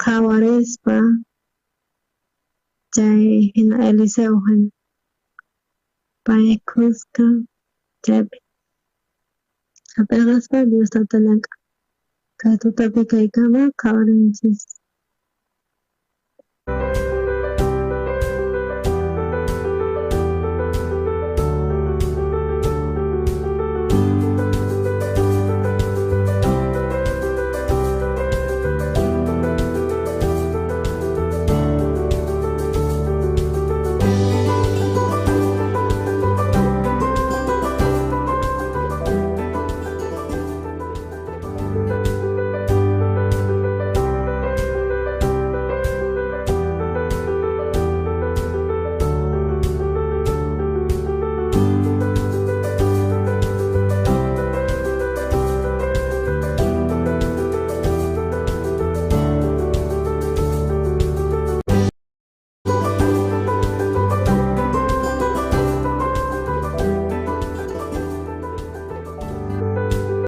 Qhawarispa chay hina Eliseo hina pay khuska chaypi hap'iqaspa Dios tata llank'an. Kay tutapi kaykama qhawarinchis.